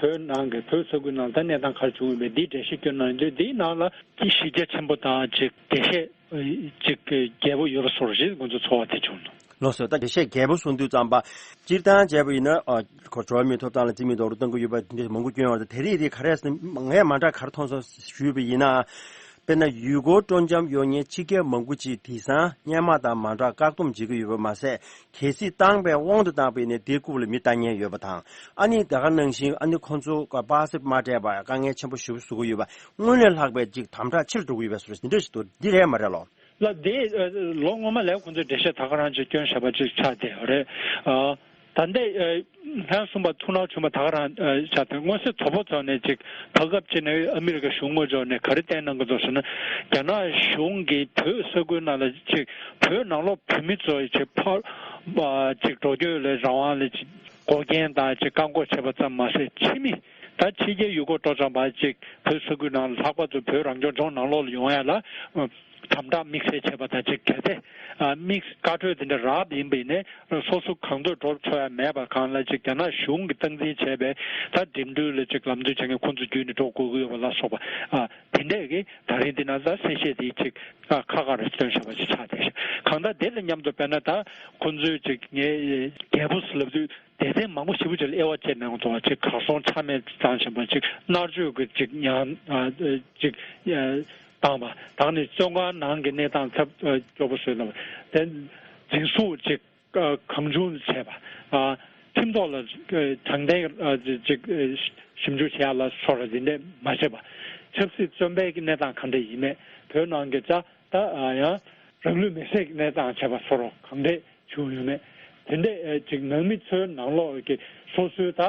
བོད་ནང་གི་བོད་ས་ཁུལ་ནང་ད་གནས་སྟངས་ག་རེ་བྱུང་ཡོད་པའི་འདི་འགྲེལ་བཤད་བསྐྱོན་གནང་དུས་འདིའི་ནང་ལ་གཞི་རྒྱ་ཆེན་པོ་དང་ཅིག་འགྲེལ་བཤད་ཅིག་རྒྱས་པོ་ཡོད་པ་བཟོ་འདྲ་ཞིག་ང་ཚོ་ཚོར་བ་དེ་བྱུང་འདུག་ལགས་སོ། ད་འགྲེལ་བཤད་རྒྱས་པོ་གསུང་དུས་ཙམ་པ་སྤྱིར་བཏང་བྱས་པ་ཡིན་ན་ཁོ་འགྲོ་བ་མིའི་ཐོབ་ཐང་ལ་རྩིས་མེད་རྡོག་རོལ་གཏོང་གི་ཡོད་པ་འདི་མང་པོ་བསྐྱོན་ཡོད་རེད། དེ་རིགས་དེ་ག་རེ་ཟེར་ན་ངས་མ་འདྲ་ག་རེ་མཐོང་སོང་ཞུས་པ་ཡིན་ན། དཔེར་ན་ཡུལ་སྐོར་སྤྲོ་འཆམ་གཡོག་མཁན་ཕྱི་རྒྱལ་མང་པོ་ཅིག་དེང་སང་སྔོན་མ་དང་མ་འདྲ་བཀག་སྡོམ་བྱེད་ཀྱི་ཡོད་པ་མ་ཟད། གལ་སྲིད་བཏང་པའི་དབང་དུ་བཏང་པ་ཡིན་ན་དེའི་རྐུབ་ལ་མེ་བཏང་མཁན་ཡོད་པ་དང་། ཨ་ནི་དེ་ག་ནང་བཞིན་ཨ་ནི་ཁོང་ཚོ་པ་སེ་མ་སྤྲད་པར་དཀའ་ངལ་ཆེན་པོ་ཞེ་པོ་བཟོ་གི་ཡོད་པ། སྔོན་ལས་ལྷག་པའི་ཅིག་དམ་དྲག་ཆེ་རུ་འགྲོ་གི་ཡོད་པའི་བཟོ་འདྲ་ཞིག་འདུག་འདི་རེད་མ་རེད་ལོ། ལ་དེ་ལོ་སྔོན་མ་ལས་ཁོང་ཚོས་འགྲེལ་བཤད་ད་ག་རང་ཅིག་བསྐྱོན་བཞག་པ་ཅིག་ཆགས་བསྡད་ཡོད་རེད། ད་ལྟ་ལྷན་གསུམ་པ་ཐུགས་སྣང་བྱུང་བ་ད་ག་རང་ཆགས་བསྡད། མངོན་གསལ་དོད་པོ་ཐོག་ནས་ཅིག་ད་སྐབས་ཅིག་ནས་ཨ་མི་རི་ཀ་གཞུང་ངོས་ཕྱོགས་ནས་ག་རེ་བསྟན་གནང་གི་འདུག་ཟེར་ན། རྒྱ་ནག་གཞུང་གིས་བོད་ས་ཁུལ་ནང་ལ་ཅིག་བོད་ནང་ལོགས་བོད་མི་ཚོ་ཅིག་ཕར་ཅིག་འགྲོ་སྐྱོད་ལ་རང་དབང་ལ་ཅིག་འགོག་རྐྱེན་དང་ཅིག་བཀག་འགོག་བྱས་པ་ཙམ་མ་ཟད། ཕྱི་མི་ད་ཕྱི་རྒྱལ་ཡུལ་སྐོར་སྤྲོ་འཆམ་པ་ཅིག་བོད་ས་ཁུལ་ནང་ལྷག་པར་དུ་བོད་རང་སྐྱོང་ལྗོངས་ནང་ལོགས་ལ་ཡོང་ཡ་ལ་དམ་དྲག་དམིགས་བསལ་བྱས་པ་དང་ཅིག་གལ་ཏེ་དམིགས་བཀའ་འཁྲོལ་དེ་འདྲ་རག་པ་ཡིན་པ་ཡིན་ནའི་སོ་སོ་གང་འདོད་འགྲོ་ཆོག་ཡ་མེད་པ་གང་ལ་ཅིག་རྒྱ་ནག་གཞུང་གིས་སྟངས་འཛིན་བྱས་པའི་ད་འགྲིམ་འགྲུལ་ལ་ཅིག་ལམ་སྟོན་བྱེད་མཁན་ཁོང་ཚོ་བརྒྱུད་ནས་འགྲོ་དགོས་ཀྱི་ཡོད་པ་ལ་སོགས་པ། དེ་འདྲས་ཀྱི་ད་རིང་འདི་ན་ད་གསལ་བཤད་དེ་ཅིག་ཁ་ཁ་རེ་སྟོན་བྱས་པ་ཅིག་ཆགས་བསྡད་ཤག་གང་ལྟར་དེ་དང་མཉམ་དུ་དཔེར་ན་ད་ཁོང་ཚོས་ཅིག་ངས་རྒྱལ་པོ་ཟེར་ལབ་དུས། སྡེ་ཚན་མང་པོ་ཞེ་པོ་ཅིག་ལ་དབྱེ་བ་བྱས་ནས་ཡོང་ཐུབ་པ་ཅིག་གར་སོང་ཆ་མེད་བཏང་བཞིན་པ་ཅིག་མནར་གཅོད་ཀྱི་ཅིག་ཉར་ཅིག་བཏང་བ་དང་ནི་བཙོན་ཁང་ནང་གི་གནས་སྟངས་ཚབས་སྐྱོ་པོ་བཟོས་ལ་དེ་འཛིན་བཟུང་ཅིག་གང་བྱུང་བྱས་པ། ཁྲིམས་ཐོག་ལ་དྲང་བདེན་ཅིག་ཞིབ་འཇུག་བྱས་ལ་སོགས་ར་འདི་འདྲས་མ་བྱས་པ། ཆབ་སྲིད་བཙོན་པའི་གནས་སྟངས་གང་འདྲས་ཡིན་མེད་བོད་ནང་གི་ཅག་ད་ཡང་རང་ལུས་མེར་སྲེག་གནས་སྟངས་བྱས་པ་སོགས་རོགས་གང་འདྲས་བྱུང་ཡོད་མེད། དེ་འདྲས་ཅིག་ནང་མི་ཚོའི་ནང་ལོགས་ཀྱི་སོ་སོའི་ད་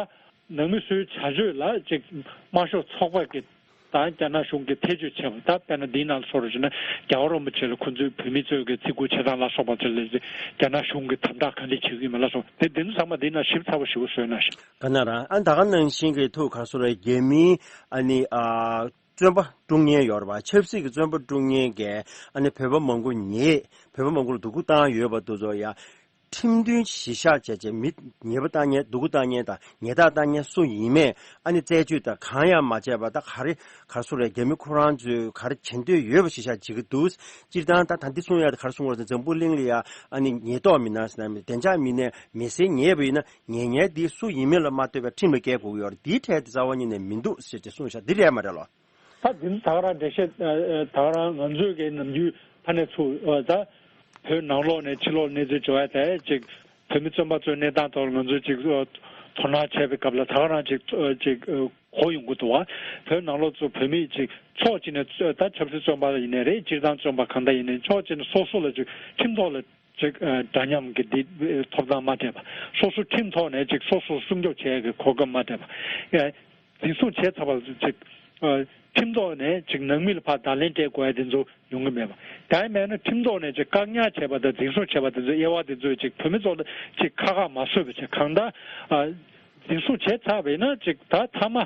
ནང་མི་ཚོའི་བྱ་སྤྱོད་ལ་ཅིག་དམར་ཤོག་ཚོགས་པ་གི་ད་རྒྱ་ནག་གཞུང་གིས་ཐེ་བྱུས་བྱས་པ་ད་དཔེར་ན་འདིའི་ནང་ལ་སོགས་རོགས་བྱས་ན་རྒྱལ་བ་རིན་པོ་ཆེ་ལ་ཁོང་ཚོའི་བོད་མི་ཚོའི་གི་བརྩི་བཀུར་བྱེད་སྟངས་ལ་སོགས་པ་ཚོ་ལ་རྒྱ་ནག་གཞུང་གིས་དམ་དྲག་ག་འདྲས་བྱེད་ཀྱི་ཡོད་མེད་ལ་སོགས་དེ་འདི་ཚོ་ཚང་མ་འདིའི་ནང་ཞིབ་ཚགས་པོ་ཞིབ་པོ་བཟོས་གནང་ཞིང་། ག་ན་རང་ཨ་ད་ག་ནང་བཞིན་གྱི་ཐུགས་ག་སོ་ར་རྒྱ་མིའི་ཨ་ནི་ཨ། བཙོན་པ་དཀྲུག་མཁན་ཡོད་རེད་པ། ཆབ་སྲིད་ཀྱི་བཙོན་པ་དཀྲུག་མཁན་གྱིས་ཨ་ནི་བོད་པ་མང་པོ་ཉེས། བོད་པ་མང་པོ་ལ་སྡུག་པོ་བཏང་ཡོད་པ་དེ་ཚོ་ཡ། ཁྲིམས་མཐུན་གཞི་བཞག་བྱས་བྱས་མི་ཉེས་པ་བཏང་མཁན་སྡུག་པོ་བཏང་མཁན་དང་ཉེས་རྡུང་བཏང་མཁན་སུ་ཡིན་མིན་ཨ་ནི་རྩད་གཅོད་དང་གང་ཡང་མ་བྱས་པ་ད་ག་རེ་ག་རེ་ཟེར་རེད། རྒྱ་མི་ཁོ་རང་ཚོས་ག་རེ་བྱེད་འདོད་ཡོད་པ་གཞི་བཞག་བྱེད་ཀྱི་འདུག་སྤྱིར་བཏང་ད་ད་འདི་གསུང་ཡ་དེ་ག་རེ་གསུང་དགོས་རེད་ཟེར་ན་འཛམ་བུ་གླིང་ལ་ཡ་ཨ་ནི་ཉེས་རྡུང་མི་སྣ་ཟེར་ན་བདེ་འཇགས་མི་སྣས་མི་སེར་ཉེས་པ་ཡིན་ན་ཉེས་ཉེས་འདི་སུ་ཡིན་མིན་ལ་མ་ལྟོས་པའི་ཁྲིམས་ལ་བཀལ་དགོས་ཀྱི་ཡོད་རེད། འདིའི་གྲས་དེ་རྩ་བ་ཉིད་ནས་མི་འདུག་ཟེར་ཏེ་གསུངས་ཤག་འདི་རེད་མ་རེད་ལོ། ད་འདི་ཚོ་ད་ག་རང་འགྲེལ་བཤད་ད་ག་རང་ང་ཚོས་ཀྱི་ནམ་རྒྱུན་ཕ་ནས་ཚུར་ད་བོད་ནང་ལོགས་ནས་ཕྱི་ལོགས་གནས་ཚུལ་འབྱོར་ཡ་དེ་ཅིག་བོད་མི་བཙོན་པ་ཚོའི་གནས་སྟངས་ཐོག་ང་ཚོས་ཅིག་དོ་སྣང་བྱས་པའི་སྐབས་ལ་ད་ག་རང་ཅིག་ཅིག་གོ་ཡོང་གི་འདུག་བ། བོད་ནང་ལོགས་ཚུར་བོད་མི་ཅིག་ཕྱོགས་གཅིག་ནས་ད་ཆབ་སྲིད་བཙོན་པ་ཡིན་ནའི་རེད། སྤྱིར་བཏང་བཙོན་པ་གང་འདྲ་ཡིན་ནའི་ཕྱོགས་གཅིག་ནས་སོ་སོ་ལ་ཅིག་ཁྲིམས་ཐོག་ལ་ཅིག་འདྲ་མཉམ་གྱི་འདི་ཐོབ་ཐང་མ་སྤྲད་པ། སོ་སོ་ཁྲིམས་ཐོག་ནས་ཅིག་སོ་སོ་སྲུང་སྐྱོབ་བྱེད་ཡ་གི་གོ་སྐབས་མ་སྤྲད་པ། འཛིན་བཟུང་བྱས་ཚར་བ་ཅིག་ཁྲིམས་ཐོག་ནས་ཅིག་ནང་མི་ལ་ཕར་བརྡ་ལན་སྤྲད་དགོས་ཡ་དེ་ཚོ་ཡོང་གི་མེད་པ། ད་ཡིན་མེད་ན་ཁྲིམས་ཐོག་ནས་ཅིག་བཀག་ཉར་བྱས་པ་དང་འཛིན་བཟུང་བྱས་པ་དེ་ཚོའི་དབྱེ་བ་དེ་ཚོས་ཅིག་བོད་མི་ཚོ་ལ་ཅིག་ཁག་ཁག་མ་བཟོས་པ་བྱས་གང་ལྟར་འཛིན་བཟུང་བྱས་ཚར་བས་ན་ཅིག་ད་མཐའ་མ་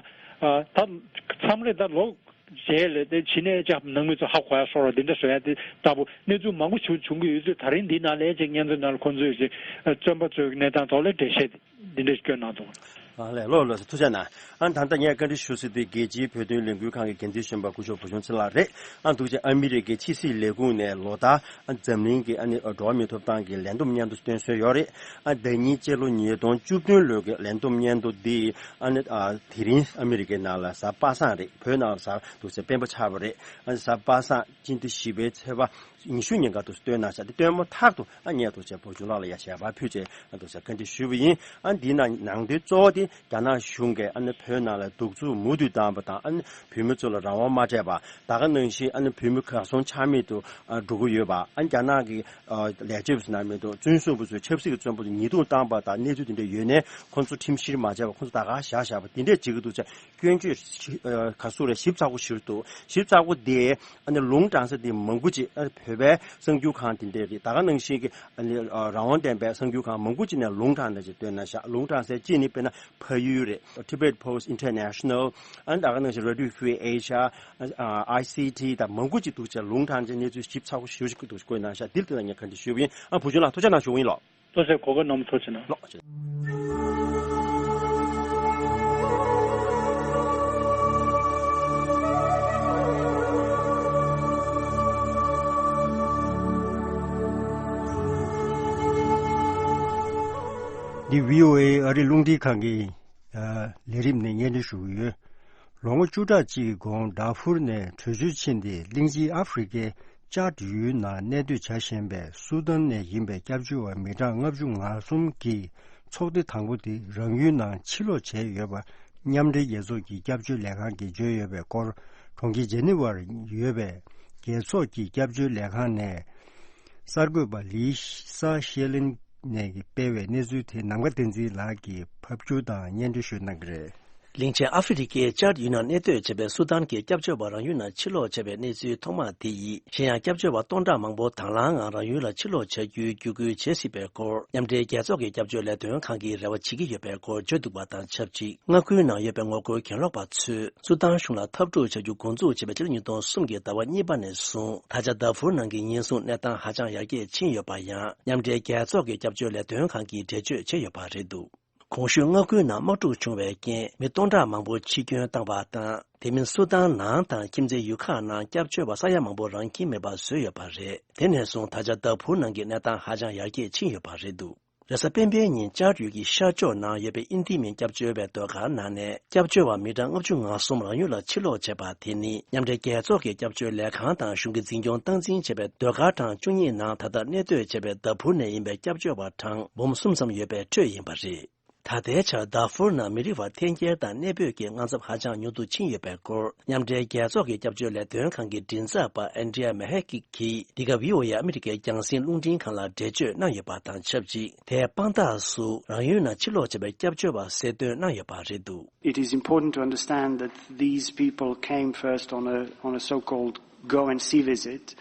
ད་མཚམས་རེ་ད་ལོ། རྗེས་ལ་དེ་ཕྱི་ནས་ཅག་ནང་མི་ཚོ་ཧ་གོ་ཡ་སོགས་ར་འདི་འདྲ་བཟོ་ཡ་དེ་ལྟ་བུ་གནས་ཚུལ་མང་པོ་ཞིག་བྱུང་གི་ཡོད་ཚུལ་ད་རིང་འདི་ནང་ལས་ཅིག་སྙན་ཐོ་ནང་ལ་ཁོང་ཚོས་ཅིག་བཙོན་པ་ཚོའི་གནས་སྟངས་ཐོག་ལ་འགྲེལ་བཤད་འདི་འདྲ་ཞིག་བསྐྱོན་གནང་འདུག་ཨ་ལས་ལོ་ལོ་ཐུགས་རྗེ་གནང་། ཨ་ད་ལྟ་ངས་བཀའ་འདྲི་ཞུ་སྲིད་དུས་རྒྱལ་སྤྱིའི་བོད་དོན་ལས་འགུལ་ཁང་གི་འགན་འཛིན་གཞོན་པ་སྐུ་ཞབས་བུ་ཆུང་ཚེ་ལགས་རེད། ཨ་འདུག་ཅིང་ཨ་མི་རི་ཀའི་ཕྱི་སྲིད་ལས་ཁུངས་ནས་ལོ་ལྟར་ཨ་འཛམ་གླིང་གི་ཨ་ནི་འགྲོ་བ་མིའི་ཐོབ་ཐང་གི་ལས་བསྡོམས་སྙན་ཐོ་བཏོན་སྲོལ་ཡོད་རེད། ཨ་ཟླ་ཉིན་སྤྱི་ལོ་ཉིས་སྟོང་བཅུ་བདུན་ལོའི་གི་ལས་བསྡོམས་སྙན་ཐོ་འདི་ཨ་ནི་ཨ་དེ་རིང་ཨ་མི་རི་ཀའི་ནང་ལ་གཟའ་པ་སངས་རེད། བོད་ནང་ལ་གཟའ་འདུག་ཟེར་སྤེན་པ་ཆགས་པ་རེད། ཨ་ནི་གཟའ་པ་སངས་སྤྱི་ཟླ་བཞི་པའི་ཚེས་པ་ ཉི་ཤུ་ཉིན་ག་དུ་སྟོན་གནང་བཞག་དེ་སྟོན་མ་ཐག་ཏུ་ཨ་ངས་ཐུགས་རྗེ་ཆེ་བུ་ཆུང་ལགས་ལ་ཡ་ཞལ་པར་ཕུལ་བྱས་ཨ་ཐུགས་རྗེ་ཆེ་བཀའ་འདྲི་ཞུས་པ་ཡིན། ཨ་འདི་ན་ནང་དོན་གཙོ་བོ་དེ་རྒྱ་ནག་གཞུང་གིས་ཨ་ནི་བོད་ནང་ལ་གདུག་རྩུབ་མུ་མཐུད་བཏང་པ་དང་ཨ་ནི་བོད་མི་ཚོ་ལ་རང་དབང་མ་སྤྲད་པ། ད་ག་ནང་བཞིན་ཨ་ནི་བོད་མི་གར་སོང་ཆ་མེད་དུ་ཨ་འགྲོ་གི་ཡོད་པ། ཨ་རྒྱ་ནག་གི་ཨ་ལས་བྱེད་པ་ཚོ་ནང་མི་འདུག་བཙོན་ཟུར་པ་ཚོས་ཆབ་སྲིད་ཀྱི་བཙོན་པ་ཚོ་ཉེས་རྡུང་བཏང་པ་དང་གནས་ཚུལ་དེ་འདྲ་ཡོད་ནའི་ཁོང་ཚོ་ཁྲིམས་བཤེར་མ་བྱས་པ་ཁོང་ཚོ་ད་ག་བཞག་བཞག་པ་དེ་འདྲས་བྱེད་ཀྱི་འདུག་ཅེས་སྐྱོན་བརྗོད་ཞིབ་ཨ་ག་ཚོད་རེད་ཞིབ་ཚགས་པོ་ཞུས་འདུག་ཞིབ་ཚགས་པོ་དེ་ཨ་ནི་ལུང་དྲངས་ས་དེ་མང་པོ་ཅིག་ཨ་བོད་པའི་གསར་འགྱུར་ཁང་དེ་འདྲས་རེད། ད་ག་ནང་བཞིན་གྱི་ཨ་ནི་ཨ་རང་དབང་ལྡན་པའི་གསར་འགྱུར་ཁང་མང་པོ་ཅིག་ནས་ལུང་དྲངས་ནས་ཅིག་བཏོན་གནང་བཞག་ལུང་དྲངས་སའི་གཅིག་ནི་དཔེར་ན་ཕ་ཡུལ་རེད། Tibet Post International། ཨ་ནི་ད་ག་ནང་བཞིན་Radio Free Asia། ཨ་ཨ་I C T་དང་མང་པོ་ཅིག་འདུག་ཅེས་ལུང་དྲངས་ཅིག་གནས་ཚུལ་ཞིབ་ཚགས་པོ་ཞེ་པོ་ཅིག་འདུག་བཀོད་གནང་བཞག་འདིར་དེ་ལ་ངས་བཀའ་འདྲི་ཞུས་པ་ཡིན། ཨ་བུ་ཆུང་ལགས་ཐུགས་རྗེ་གནང་ཞུ་བ་ཡིན་ལགས། ལགས་སོ། གོ་སྐབས་གནང་བ་ཐུགས་རྗེ་གནང་། ལགས་སོ། འདི་V O A་ཨ་རི་རླུང་འཕྲིན་ཁང་གི་ཨ་ལས་རིམ་ནས་སྙན་སྒྲོན་ཞུ་གི་ཡོད། ལོ་ངོ་བཅུ་ཕྲག་གཅིག་གི་གོང་ཌར་ཕུར་ནས་བྲོས་བྱོལ་ཕྱིན་ཏེ་གླིང་ཆེན་ཨ་ཧྥེ་རི་ཁའི་ཅཱཌ་ཡུལ་ནང་གནས་སྡོད་བྱ་བཞིན་པའི་སུ་དཱན་ནས་ཡིན་པའི་སྐྱབས་བཅོལ་བ་མི་གྲངས་ལྔ་བཅུ་ང་གསུམ་གྱི་ཚོགས་སྡེ་དང་པོ་དེ་རང་ཡུལ་ནང་ཕྱིར་ལོག་བྱས་ཡོད་པ་མཉམ་འབྲེལ་རྒྱལ་ཚོགས་ཀྱི་སྐྱབས་བཅོལ་ལས་ཁང་གིས་བརྗོད་ཡོད་པའི་སྐོར། གྲོང་ཁྱེར་ཇེ་ནི་ཝར་ཡོད་པའི་རྒྱལ་ཚོགས་ཀྱི་སྐྱབས་བཅོལ་ལས་ཁང་ནས་གསར་འགོད་པ་ལི་ས་ཤེ་ལིན་ནས་སྤེལ་བའི་གནས་ཚུལ་དེ་ནམ་མཁའ་བསྟན་འཛིན་ལགས་ཀྱིས་ཕབ་སྒྱུར་དང་སྙན་སྒྲོན་ཞུ་གནང་གི་རེད། གླིང་ཆེན་ཨ་ཧྥེ་རི་ཁའི་ཅཱཌ་ཡུལ་ནང་གནས་སྡོད་བྱས་པའི་སུ་དཱན་གྱི་སྐྱབས་བཅོལ་བ་རང་ཡུལ་ནང་ཕྱིར་ལོག་བྱས་པའི་གནས་ཚུལ་ཐོག་མ་དེ་ཡིས་གཞན་ཡང་སྐྱབས་བཅོལ་བ་སྟོང་ཕྲག་མང་པོ་དང་བླངས་ངང་རང་ཡུལ་ལ་ཕྱིར་ལོག་བྱ་རྒྱུའི་བརྒྱུད་སྐུལ་བྱེད་སྲིད་པའི་སྐོར་མཉམ་འབྲེལ་རྒྱལ་ཚོགས་ཀྱི་སྐྱབས་བཅོལ་ལས་དོན་ཁང་གིས་རེ་བ་བྱེད་ཀྱི་ཡོད་པའི་སྐོར་བརྗོད་འདུག་པ་དང་ཆབས་ཅིག་མངའ་ཁུལ་ནང་ཡོད་པའི་ངོ་རྒོལ་གྱེན་ལོག་པ་ཚོས་སུ་དཱན་གཞུང་ལ་འཐབ་འཁྲུག་བྱ་རྒྱུ་འགོ་འཛུགས་བྱས་པའི་ཕྱི་ལོ་ཉིས་སྟོང་གསུམ་གྱི་ཟླ་བ་གཉིས་པ་ནས་བཟུང་ད་ཆ་དཱ་ཕུར་ནང་གི་ཉེན་སྲུང་གནས་སྟངས་ཧ་ཅང་ཡར་རྒྱསཕྱིན་ཡོད་པ་ཡང་མཉམ་འབྲེལ་རྒྱལ་ཚོགས་ཀྱི་སྐྱབས་བཅོལ་ལས་དོན་ཁང་གིས་འགྲེལ་བརྗོད་བྱས་ཡོད་པ་རེད་འདུག་གོང་ཞུས་མངའ་ཁུལ་ནང་དམག་འཁྲུག་བྱུང་བའི་རྐྱེན་མི་སྟོང་ཕྲག་མང་པོ་འཆི་སྐྱོན་བཏང་བ་དང་། དེ་མིན་སུ་དཱན་ནང་དང་ཁྱིམ་མཚེས་ཡུལ་ཁག་ནང་སྐྱབས་བཅོལ་བ་ས་ཡ་མང་པོ་རང་ཁྱིམ་མེད་པར་བཟོས་ཡོད་པ་རེད། དེ་ནས་བཟུང་ད་ཆ་དཱ་ཕུར་ནང་གི་གནས་སྟངས་ཧ་ཅང་ཡར་རྒྱས་ཕྱིན་ཡོད་པ་རེད་འདུག་རེས་གཟའ་སྤེན་པའི་ཉིན་ཅཱཌ་ཡུལ་གྱི་ཤར་ཕྱོགས་ནང་ཡོད་པའི་ཨིན་དི་མིན་སྐྱབས་བཅོལ་བའི་སྡོད་སྒར་ནང་ནས་སྐྱབས་བཅོལ་བ་མི་གྲངས་ལྔ་བཅུ་ང་གསུམ་རང་ཡུལ་ལ་ཕྱིར་ལོག་བྱས་པ་དེ་ནི་མཉམ་འབྲེལ་རྒྱལ་ཚོགས་ཀྱི་སྐྱབས་བཅོལ་ལས་ཁང་དང་གཞུང་གི་འཛིན་སྐྱོང་སྟངས་འཛིན་བྱས་པའི་སྡོད་སྒར་གྲངས་བཅུ་གཉིས་ནང་ད་ལྟ་གནས་སྡོད་བྱས་པའི་དཱ་ཕུར་ནས་ཡིན་པའི་སྐྱབས་བཅོལ་བ་གྲངས་འབུམ་གསུམ་ཙམ་ཡོད་པའི་ཁྲོད་ཡིན་པ་རེད། ད་ལྟའི་ཆར་དཱ་ཕུར་ནང་མི་རིགས་བར་འཐེན་འཁྱེར་དང་གནས་སྤོས་ཀྱི་དངངས་འཚབ་ཧ་ཅང་མྱུར་དུ་ཕྱིན་ཡོད་པའི་སྐོར་མཉམ་འབྲེལ་རྒྱལ་ཚོགས་ཀྱི་སྐྱབས་བཅོལ་ལས་དོན་ཁང་གི་མགྲིན་ཚབ་པ་ཨན་ཌི་ཡ་མེ་ཧེ་ཀི་གིས་འདི་ག་བྷི་ཨོ་ཨེ་ཨ་མི་རི་ཀའི་རྒྱང་སྲིང་རླུང་འཕྲིན་ཁང་ལ་འགྲེལ་བརྗོད་གནང་ཡོད་པ་དང་ཆབས་ཅིག་དེའི་དཔང་རྟགས་སུ་རང་ཡུལ་ནང་ཕྱིར་ལོག་བྱས་པའི་སྐྱབས་བཅོལ་བ་གསལ་སྟོན་གནང་ཡོད་པ་རེད་འདུག It is important to understand that these people came first on a, on a so-called go and see visit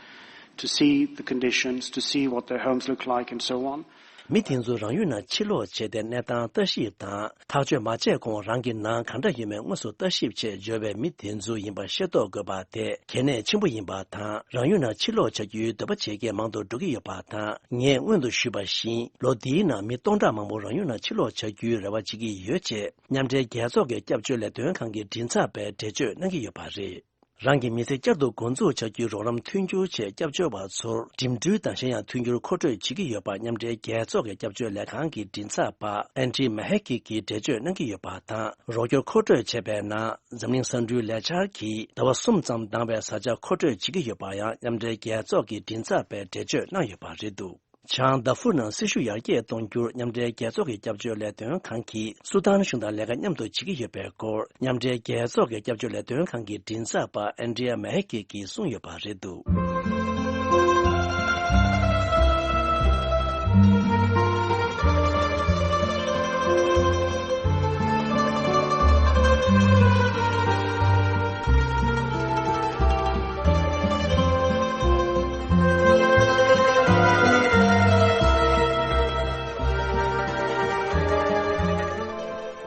to see the conditions, to see what their homes look like and so on. མི་དེ་ཚོ་རང་ཡུལ་ནང་ཕྱིར་ལོག་བྱས་ཏེ་གནས་སྟངས་ལྟ་ཞིབ་དང་ཐག་གཅོད་མ་བྱས་གོང་རང་གི་ནང་ག་འདྲ་ཡོད་མེད་དངོས་སུ་ལྟ་ཞིབ་ཆེད་འབྱོར་བའི་མི་དེ་ཚོ་ཡིན་པ་ཤེས་རྟོགས་དགོས་པ་དེ་གལ་གནད་ཆེན་པོ་ཡིན་པ་དང་རང་ཡུལ་ནང་ཕྱིར་ལོག་བྱ་རྒྱུའི་འདོད་པ་བྱེད་མཁན་མང་དུ་འགྲོ་གི་ཡོད་པ་དང་ངས་སྔོན་དུ་ཞུས་པ་བཞིན་ལོ་འདིའི་ནང་མི་སྟོང་ཕྲག་མང་པོ་རང་ཡུལ་ནང་ཕྱིར་ལོག་བྱ་རྒྱུའི་རེ་བ་བྱེད་ཀྱི་ཡོད་ཅེས་མཉམ་འབྲེལ་རྒྱལ་ཚོགས་ཀྱི་སྐྱབས་བཅོལ་ལས་དོན་ཁང་གི་མགྲིན་ཚབ་པས་འགྲེལ་བརྗོད་གནང་གི་ཡོད་པ་རེད། རང་གི་མི་ཚེ་བསྐྱར་དུ་འགོ་འཛུགས་བྱ་རྒྱུའི་རོགས་རམ་མཐུན་འགྱུར་ཆེད་སྐྱབས་བཅོལ་བ་ཚོར་འགྲིམ་འགྲུལ་དང་གཞན་ཡང་མཐུན་འགྱུར་མཁོ་སྤྲོད་བྱེད་ཀྱི་ཡོད་པ་མཉམ་འབྲེལ་རྒྱལ་ཚོགས་ཀྱི་སྐྱབས་བཅོལ་ལས་ཁང་གི་མགྲིན་ཚབ་པ་ཨན་ཌི་མ་ཧེ་ཀི་གིས་འགྲེལ་བརྗོད་གནང་གི་ཡོད་པ་དང་རོགས་སྐྱོར་མཁོ་སྤྲོད་བྱས་པའི་ནང་འཛམ་གླིང་ས་འབྲུའི་ལས་འཆར་གྱིས་ཟླ་བ་གསུམ་ཙམ་འདང་བའི་བཟའ་བཅའ་མཁོ་སྤྲོད་བྱེད་ཀྱི་ཡོད་པ་ཡང་མཉམ་འབྲེལ་རྒྱལ་ཚོགས་ཀྱི་མགྲིན་ཚབ་པས་འགྲེལ་བརྗོད་གནང་ཡོད་པ་རེད་འདུག་བྱང་དཱ་ཧྥུར་ནང་སྲི་ཞུ་ཡར་རྒྱས་གཏོང་རྒྱུར་མཉམ་འབྲེལ་རྒྱལ་ཚོགས་ཀྱི་སྐྱབས་བཅོལ་ལས་དོན་ཁང་གིས་སུ་དཱན་གཞུང་དང་ལས་ཀ་མཉམ་དུ་བྱེད་ཀྱི་ཡོད་པའི་སྐོར་མཉམ་འབྲེལ་རྒྱལ་ཚོགས་ཀྱི་སྐྱབས་བཅོལ་ལས་དོན་ཁང་གི་མགྲིན་ཚབ་པ་ཨན་ཌི་ཡ་མ་ཧེ་ཀི་གིས་གསུངས་ཡོད་པ་རེད་འདུག་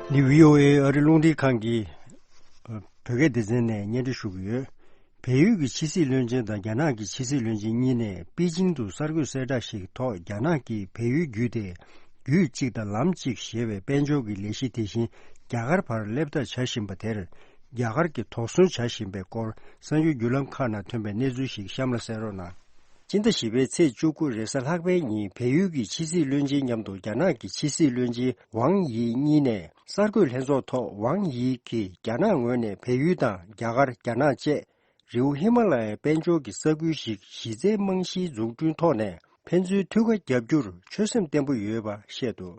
འདི་བྷི་ཨོ་ཨེ་ཨ་རི་རླུང་འཕྲིན་ཁང་གི་ཨ་བོད་སྐད་སྡེ་ཚན་ནས་སྙན་སྒྲོན་ཞུ་གི་ཡོད། བལ་ཡུལ་གྱི་ཕྱི་སྲིད་བློན་ཆེན་དང་རྒྱ་ནག་གི་ཕྱི་སྲིད་བློན་ཆེན་གཉིས་ནས་པེ་ཅིང་དུ་གསར་འགོད་གསལ་བསྒྲགས་ཤིག་ཐོག་རྒྱ་ནག་གིས་བལ་ཡུལ་བརྒྱུད་དེ་རྒྱུད་གཅིག་དང་ལམ་གཅིག་ཞེས་པའི་དཔལ་འབྱོར་གྱི་ལས་གཞི་དེ་བཞིན་རྒྱ་གར་བར་སླེབས་ཐབས་བྱ་བཞིན་པ་དེར་རྒྱ་གར་གྱིས་དོགས་ཟོན་བྱ་བཞིན་པའི་སྐོར་གསར་འགྱུར་བརྒྱུད་ལམ་ཁག་ནང་ཐོན་པའི་གནས་ཚུལ་ཞིག་གཤམ་ལ་གསན་རོགས་གནང་། སྤྱི་ཟླ་བཞི་པའི་ཚེས་བཅུ་དགུ་རེས་གཟའ་ལྷག་པའི་ཉིན་བལ་ཡུལ་གྱི་ཕྱི་སྲིད་བློན་ཆེན་མཉམ་དུ་རྒྱ་ནག་གི་ཕྱི་སྲིད་བློན་ཆེན་ཝང་ཡི་གཉིས་ནས་གསར་འགོད་ལྷན་ཚོགས་ཐོག་ཝང་ཡི་གིས་རྒྱ་ནག་ངོས་ནས་བལ་ཡུལ་དང་རྒྱ་གར། རྒྱ་ནག་བཅས་ རི་བོ་ཧི་མ་ལ་ཡའི་དཔལ་འབྱོར་གྱི་ས་ཁུལ་ཞིག་གཞི་རྩའི་རྨང་གཞིའི་འཛུགས་སྐྲུན་ཐོག་ནས་ཕན་ཚུན་མཐུད་ཁ་བརྒྱབ་རྒྱུར་ཆོད་སེམས་བརྟན་པོ་ཡོད་པ་བཤད་འདུག་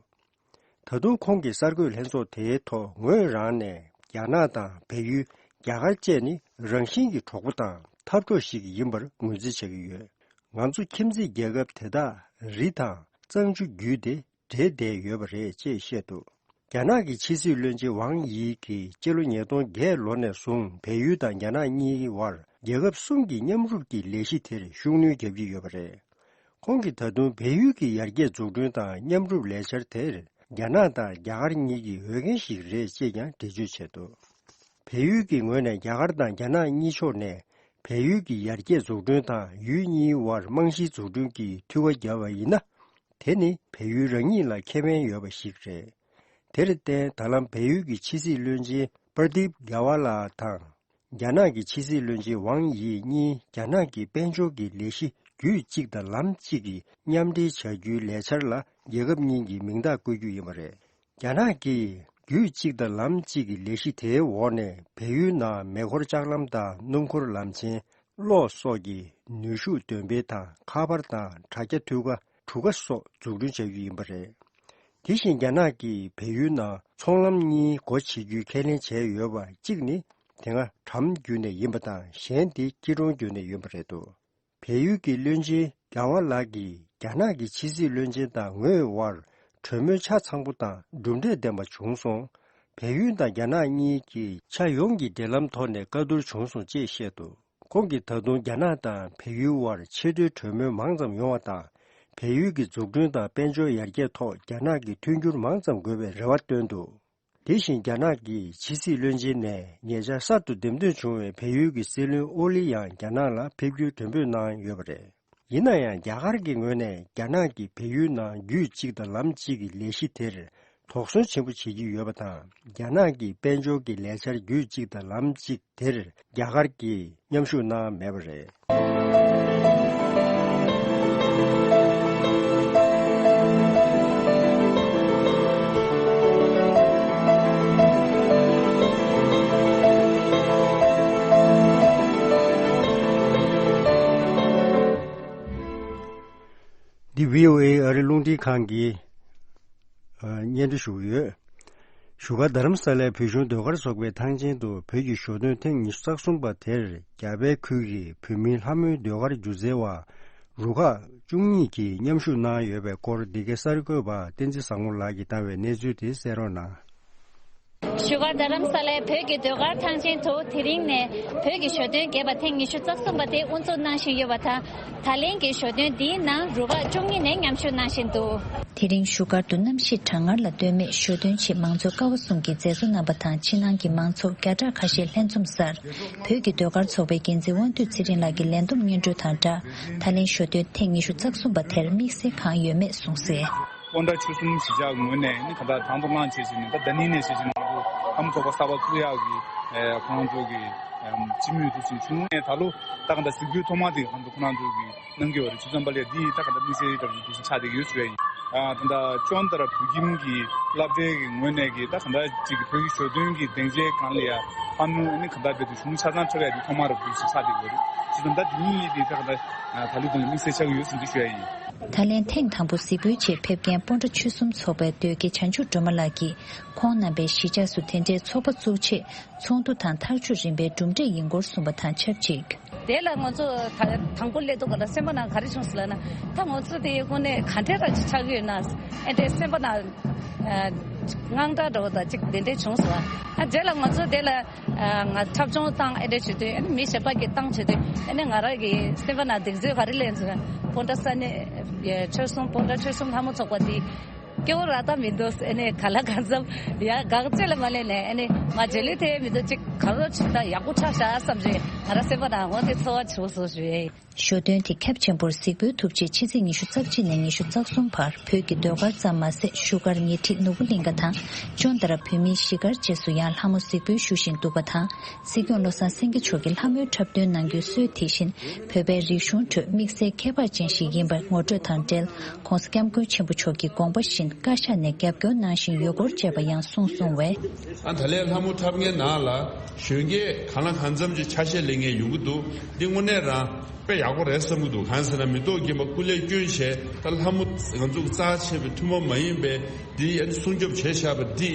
ད་དུང་ཁོང་གིས་གསར་འགོད་ལྷན་ཚོགས་དེའི་ཐོག་ངོས་རང་ནས་རྒྱ་ནག་དང་བལ་ཡུལ། རྒྱ་གར་བཅས་ནི་རང་བཞིན་གྱི་གྲོགས་པོ་དང་འཐབ་གྲོགས་ཤིག་ཡིན་པར་ངོས་འཛིན་བྱ་གི་ཡོད། ང་ཚོ་ཁྱིམ་མཚེས་རྒྱལ་ཁབ་དེ་དག་རི་དང་གཙང་ཆུ་བརྒྱུད་དེ་འབྲེལ་བསྡད་ཡོད་པ་རེད་ཅེས་བཤད་འདུག་རྒྱ་ནག་གི་ཕྱི་སྲིད་བློན་ཆེན་ཝང་ཡི་གིས་སྤྱི་ལོ་ཉིས་སྟོང་བརྒྱད་ལོ་ནས་བཟུང་བལ་ཡུལ་དང་རྒྱ་ནག་གཉིས་ཀྱི་དབར་རྒྱལ་ཁབ་གསུམ་གྱི་མཉམ་རུབ་ཀྱི་ལས་གཞི་དེར་ཤུགས་སྣོན་བརྒྱབ་ཀྱི་ཡོད་པ་རེད། ཁོང་གིས་ད་དུང་བལ་ཡུལ་གྱི་ཡར་རྒྱས་འཛུགས་སྐྲུན་དང་མཉམ་རུབ་ལས་འཆར་དེར་རྒྱ་ནག་དང་རྒྱ་གར་གཉིས་ཀྱི་འོས་འགན་ཞིག་རེད་ཅེས་ཀྱང་འགྲེལ་བརྗོད་བྱས་འདུག་བལ་ཡུལ་གྱི་ངོས་ནས་རྒྱ་གར་དང་རྒྱ་ནག་གཉིས་ཕྱོགས་ནས་བལ་ཡུལ་གྱི་ཡར་རྒྱས་འཛུགས་སྐྲུན་དང་ཡུལ་གཉིས་དབར་རྨང་གཞིའི་འཛུགས་སྐྲུན་གྱི་མཐུད་པ་བརྒྱབ་པ་ཡིན་ན། དེ་ནི་བལ་ཡུལ་རང་ཉིད་ལ་ཁེ་ཕན་ཡོད་པ་ཞིག་རེད། དེར་བརྟེན་ད་ལམ་བལ་ཡུལ་གྱི་ཕྱི་སྲིད་བློན་ཆེན་པར་དིབ་གྷ་ཝ་ལ་དང་། རྒྱ་ནག་གི་ཕྱི་སྲིད་བློན་ཆེན་ཝང་ཡི་གཉིས་རྒྱ་ནག་གི་དཔལ་འབྱོར་གྱི་ལས་གཞི་རྒྱུད་གཅིག་དང་ལམ་གཅིག་གི་མཉམ་འབྲེལ་བྱ་རྒྱུའི་ལས་འཆར་ལ་རྒྱལ་ཁབ་གཉིས་ཀྱི་མིང་རྟགས་བཀོད་རྒྱུ་ཡིན་པ་རེད། རྒྱ་ནག་གིས་རྒྱུད་གཅིག་དང་ལམ་གཅིག་གི་ལས་གཞི་དེའི་འོག་ནས་བལ་ཡུལ་ནང་མེ་འཁོར་ལྕགས་ལམ་དང་སྣུམ་འཁོར་ལམ་ཆེན། གློག་སོགས་ཀྱི་ནུས་ཤུགས་འདོན་སྤེལ་དང་ཁ་པར་དང་དྲ་རྒྱ་མཐུད་ཁ་གྲུ་ཁ་སོགས་འཛུགས་སྐྲུན་བྱ་རྒྱུ་ཡིན་པ་རེད། དེ་བཞིན་རྒྱ་ནག་གིས་བལ་ཡུལ་ནང་ཚོང་ལམ་གཉིས་སྒོ་ཕྱེ་རྒྱུའི་ཁས་ལེན་བྱས་ཡོད་པ་གཅིག་ནི་དེ་སྔ་དྲམ་བརྒྱུད་ནས་ཡིན་པ་དང་གཞན་དེ་སྐྱིད་གྲོང་བརྒྱུད་ནས་ཡིན་པ་རེད་འདུག་བལ་ཡུལ་གྱི་བློན་ཆེན་གྷ་ཝ་ལགས་ཀྱིས་རྒྱ་ནག་གི་ཕྱི་སྲིད་བློན་ཆེན་དང་ངོས་དབར་གྲོས་མོལ་ཆ་ཚང་པོ་དང་གྲུབ་འབྲས་ལྡན་པ་བྱུང་སོང་། བལ་ཡུལ་དང་རྒྱ་ནག་གཉིས་ཀྱི་ཆ་ཡོངས་ཀྱི་འབྲེལ་ལམ་ཐོག་ནས་བཀའ་བསྡུར་བྱུང་སོང་ཅེས་བཤད་འདུག་ཁོང་གིས་ད་དུང་རྒྱ་ནག་དང་བལ་ཡུལ་དབར་ཆེས་མཐོའི་གྲོས་མོལ་མང་ཙམ་ཡོང་བ་དང་། བལ་ཡུལ་གྱི་འཛུགས་སྐྲུན་དང་དཔལ་འབྱོར་ཡར་རྒྱས་ཐོག་རྒྱ་ནག་གི་མཐུན་འགྱུར་མང་ཙམ་དགོས་པའི་རེ་བ་བཏོན་འདུག་དེ་བཞིན་རྒྱ་ནག་གི་ཕྱི་སྲིད་བློན་ཆེན་ནས་ཉེ་ཆར་གསར་དུ་འདེམས་ཐོན་བྱུང་བའི་བལ་ཡུལ་གྱི་སྲིད་བློན་ཨོ་ལི་ཡང་རྒྱ་ནག་ལ་ཕེབས་རྒྱུའི་མགྲོན་འབོད་གནང་ཡོད་པ་རེད། ཡིན་ན་ཡང་རྒྱ་གར་གྱི་ངོས་ནས་རྒྱ་ནག་གིས་བལ་ཡུལ་ནང་རྒྱུད་གཅིག་དང་ལམ་གཅིག་གི་ལས་གཞི་དེར་དོགས་ཟོན་ཆེན་པོ་བྱེད་ཀྱི་ཡོད་པ་དང་། རྒྱ་ནག་གི་དཔལ་འབྱོར་གྱི་ལས་འཆར་རྒྱུད་གཅིག་དང་ལམ་གཅིག་དེར་རྒྱ་གར་གྱིས་མཉམ་ཞུགས་གནང་མེད་པ་རེད། འདི་བྷི་ཨོ་ཨེ་ཨ་རི་རླུང་འཕྲིན་ཁང་གི་ཨ། སྙན་སྒྲོན་ཞུ་གི་ཡོད། བཞུགས་སྒར་རྡ་རམ་ས་ལའི་བོད་གཞུང་ཟློས་གར་ཚོགས་པའི་ཐང་ཆེན་དུ་བོད་ཀྱི་ཞོ་སྟོན་ཐེངས་ཉི་ཤུ་རྩ་གསུམ་པ་དེར་རྒྱ་བལ་ཁུལ་གྱི་བོད་མིའི་ལྷ་མོའི་ཟློས་གར་སྒྱུ་རྩལ་བ་རུ་ཁག་བཅུ་གཉིས་ཀྱིས་མཉམ་ཞུགས་གནང་ཡོད་པའི་སྐོར། འདི་གའི་གསར་འགོད་པ་བསྟན་འཛིན་བཟང་མོ་ལགས་ཀྱིས་བཏང་བའི་གནས་ཚུལ་དེ་གསན་རོགས་གནང་། བཞུགས་སྒར་རྡ་རམ་ས་ལའི་བོད་ཀྱི་ཟློས་གར་ཐང་ཆེན་དུ་དེ་རིང་ནས་བོད་ཀྱི་ཞོ་སྟོན་རྒྱས་པ་ཐེངས་ཉི་ཤུ་རྩ་གསུམ་པ་དེ་དབུ་འཛུགས་གནང་བཞིན་ཡོད་པ་དང་། ད་ལན་གྱི་ཞོ་སྟོན་འདིའི་ནང་རུ་ཁག་བཅུ་གཉིས་ནས་མཉམ་ཞུགས་གནང་བཞིན་འདུག་དེ་རིང་བཞུགས་སྒར་དུ་གནམ་གཤིས་གྲང་ངར་ལ་ལྟོས་མེད་ཞོ་སྟོན་ཆེད་མང་གཙོ་ཀ་བ་གསུམ་གྱི་མཛད་གཙོ་རྣམ་པ་དང་ཕྱི་ནང་གི་མང་ཚོགས་བརྒྱ་ཕྲག་ཁ་ཤས་ལྷན་འཛོམས་སར། བོད་ཀྱི་ཟློས་གར་ཚོགས་པའི་འགན་འཛིན་དབང་འདུས་ཚེ་རིང་ལགས་ཀྱི་ལས་བསྡོམས་སྙན་སྒྲོན་དང་སྦྲགས། ད་ལན་ཞོ་སྟོན་ཐེངས་ཉི་ཤུ་རྩ་གསུམ་པ་དེར་དམིགས་བསལ་གང་ཡོད་མེད་གསུངས་གསལ། སྤོན་ཊ་ཆོལ་གསུམ་གཞིས་ཆགས་ངོས་ནས་ནི་ག་ད་དང་དུ་བླངས་བྱས་བྱས་ནས་ད་ད་ནི་ནས་བྱས་བྱས་ནས་ང་ཚོ་ལྷ་མོ་ཚོགས་པ་གསར་པ་བཙུགས་ཡག་གི་ཁོང་ཚོ་གི་སྤྱི་མོས་དེ་བཞིན་བྱུང་ནས་ད་ལོ་ད་ག་ད་གཟིགས་འབུལ་ཐོག་མ་དེ་ང་ཚོ་ཁོ་རང་ཚོ་གི་གནང་གི་བ་རེད། བྱས་ཙང་པ་ལས་འདི་ད་ག་ད་དམིགས་བསལ་ལྟར་དུ་དེ་བཞིན་ཆགས་བསྡད་ཀྱི་ཡོད་ཞུ་ཡ་ཡིན། ད་ད་ཅོན་ཏ་ར་བོད་ཁྱིམ་གི་སློབ་གྲྭའི་གི་ངོས་ནས་གི་ད་ག་ད་ཅིག་གི་བོད་ཀྱི་ཞོ་སྟོན་གི་སྡིངས་ཆའི་སྒང་ལ་ཡ་ཕ་ནུ་ནི་ག་ད་བེད་དུ་བྱུང་ཆ་ཚང་འཁྲབ་ཡ་དེ་ཐོག་མ་ར་བོད་ཞིག་ཆགས་བསྡད་ཀྱི་བ་རེད། བྱས་ཙང་ད་དེ་གཉིས་དེ་ད་ག་ད་ད་ལོ་དེ་ལ་དམིགས་བསལ་ཆགས་ཀྱི་ཡོད་ཟིན་དུ་ཞུ་ཡ་ཡིན། ད་ལན་ཐེངས་དང་པོ་གཟིགས་འབུལ་ཆེད་ཕེབས་མཁན་སྤོན་ཊ་ཆོལ་གསུམ་ཚོགས་པའི་ཟློས་དགེ་བྱང་ཆུབ་སྒྲོལ་མ་ལགས་ཀྱིས་ཁོང་རྣམ་པའི་གཞིས་ཆགས་སུ་དེ་འདྲའི་ཚོགས་པ་བཙུགས་ཆེད་ཚོགས་འདུ་དང་ཐག་གཅོད་རིམ་པའི་གྲུབ་འབྲས་ཡིན་སྐོར་གསུངས་པ་དང་ཆབས་ཅིག་དེ་ལ་ང་ཚོ་ད་དང་པོ་སླེབས་དུས་ག་ལ་སེམས་པ་ནང་ག་རེ་བྱུང་སོང་ལབ་ན། ད་ང་ཚོ་དེ་དངོས་གནས་ག་འདྲས་ར་ཅིག་ཆགས་ཀྱི་ཡོད་ན་ཨེ་འདྲས་སེམས་པ་ནང་དངངས་སྐྲག་འདྲ་བོ་དང་ཅིག་དེ་འདྲས་བྱུང་སོང་། ཨ་རྗེས་ལ་ང་ཚོ་དེ་ལ་ང་འཁྲབ་སྦྱོང་བཏང་ཨེ་འདྲས་བྱེད་དུས་ཨ་ནི་མི་གཞན་པ་གིས་བཏང་བྱེད་དུས་ཨ་ནི་ང་རང་གི་སེམས་པ་ནང་གདེང་ཚོད་ག་རེ་སླེབས་སོང་། སྤོན་ཊ་ས་གནས་ཆོལ་གསུམ་སྤོན་ཊ་ཆོལ་གསུམ་ལྷ་མོ་ཚོགས་པ་དེ། སྐྱོ་བོ་ར་ད་མི་འདུག་ཨ་ནི་ག་ལ་གང་འཚམ་ཡ་གག་ཅེ་ལ་མ་ལེན་ནས་ཨ་ནི་མ་རྗེས་ལུས་དེ་མི་འདུག་ཅིག་ག་རོ་ཅིག་ད་ཡག་པོ་ཆགས་ཤག་བསམ་རེད། ང་ར་སེམས་པ་ནང་འོ་དེ་ཚོར་བ་བྱུང་སོང་ཞུ་ཡས། ཞོ་སྟོན་དེ་ཁྱབ་ཆེན་པོར་གཟིགས་འབུལ་ཐུབ་ཆེད་ཕྱི་ཚེས་ཉི་ཤུ་རྩ་གཅིག་ནས་ཉི་ཤུ་རྩ་གསུམ་བར་བོད་ཀྱི་ཟློས་གར་ཙམ་མ་ཟད་བཞུགས་སྒར་ཉེ་འཁྲིས་ནོར་བུ་གླིང་ག་དང་ཅོན་ཏ་ར་བོད་མིའི་གཞིས་སྒར་བཅས་སུ་ཡང་ལྷ་མོ་གཟིགས་འབུལ་ཞུ་བཞིན་འདུག་པ་དང་། སྲིད་སྐྱོང་བློ་བཟང་སེང་གེ་མཆོག་གིས་ལྷ་མོའི་འཁྲབ་སྟོན་གནང་རྒྱུའི་སྲོལ་དེ་བཞིན་བོད་པའི་རིག་གཞུང་ཁྲོད་དམིགས་བསལ་ཁྱད་པར་ཅན་ཞིག་ཡིན་པར་ངོ་སྤྲོད་དང་འབྲེལ། ༸གོང་ས་༸སྐྱབས་མགོན་ཆེན་པོ་མཆོག་གི་དགོངས་པ་བཞིན་བཀའ་ཤག་ནས་རྒྱབ་སྐྱོར་གནང་བཞིན་ཡོད་སྐོར་བཅས་པ་ཡང་གསུངས་སོང་བས། ཨ་ད་ལན་ལྷ་མོ་འཁྲབ་མཁན་ནང་ལ་གཞོན་སྐྱེས་གང་ལ་གང་འཚམ་གྱི་ཆ་ཤས་ལེན། ངས་ཡོང་གི་འདུག་འདི་དངོས་གནས་རང་དཔེ་ཡག་པོ་རེད་བསམ་གྱི་འདུག་གང་ཟེར་ན་མི་ཐོག་རྒན་པ་སྐུ་ལས་བསྐྱོན་བྱས་ད་ལྷ་མོ་ང་ཚོ་གི་རྩ་ཆེ་བའི་ཐུན་མོང་མ་ཡིན་པའི་འདི་ཨ་ནི་སྲུང་སྐྱོབ་བྱས་བཞག་པ་འདི་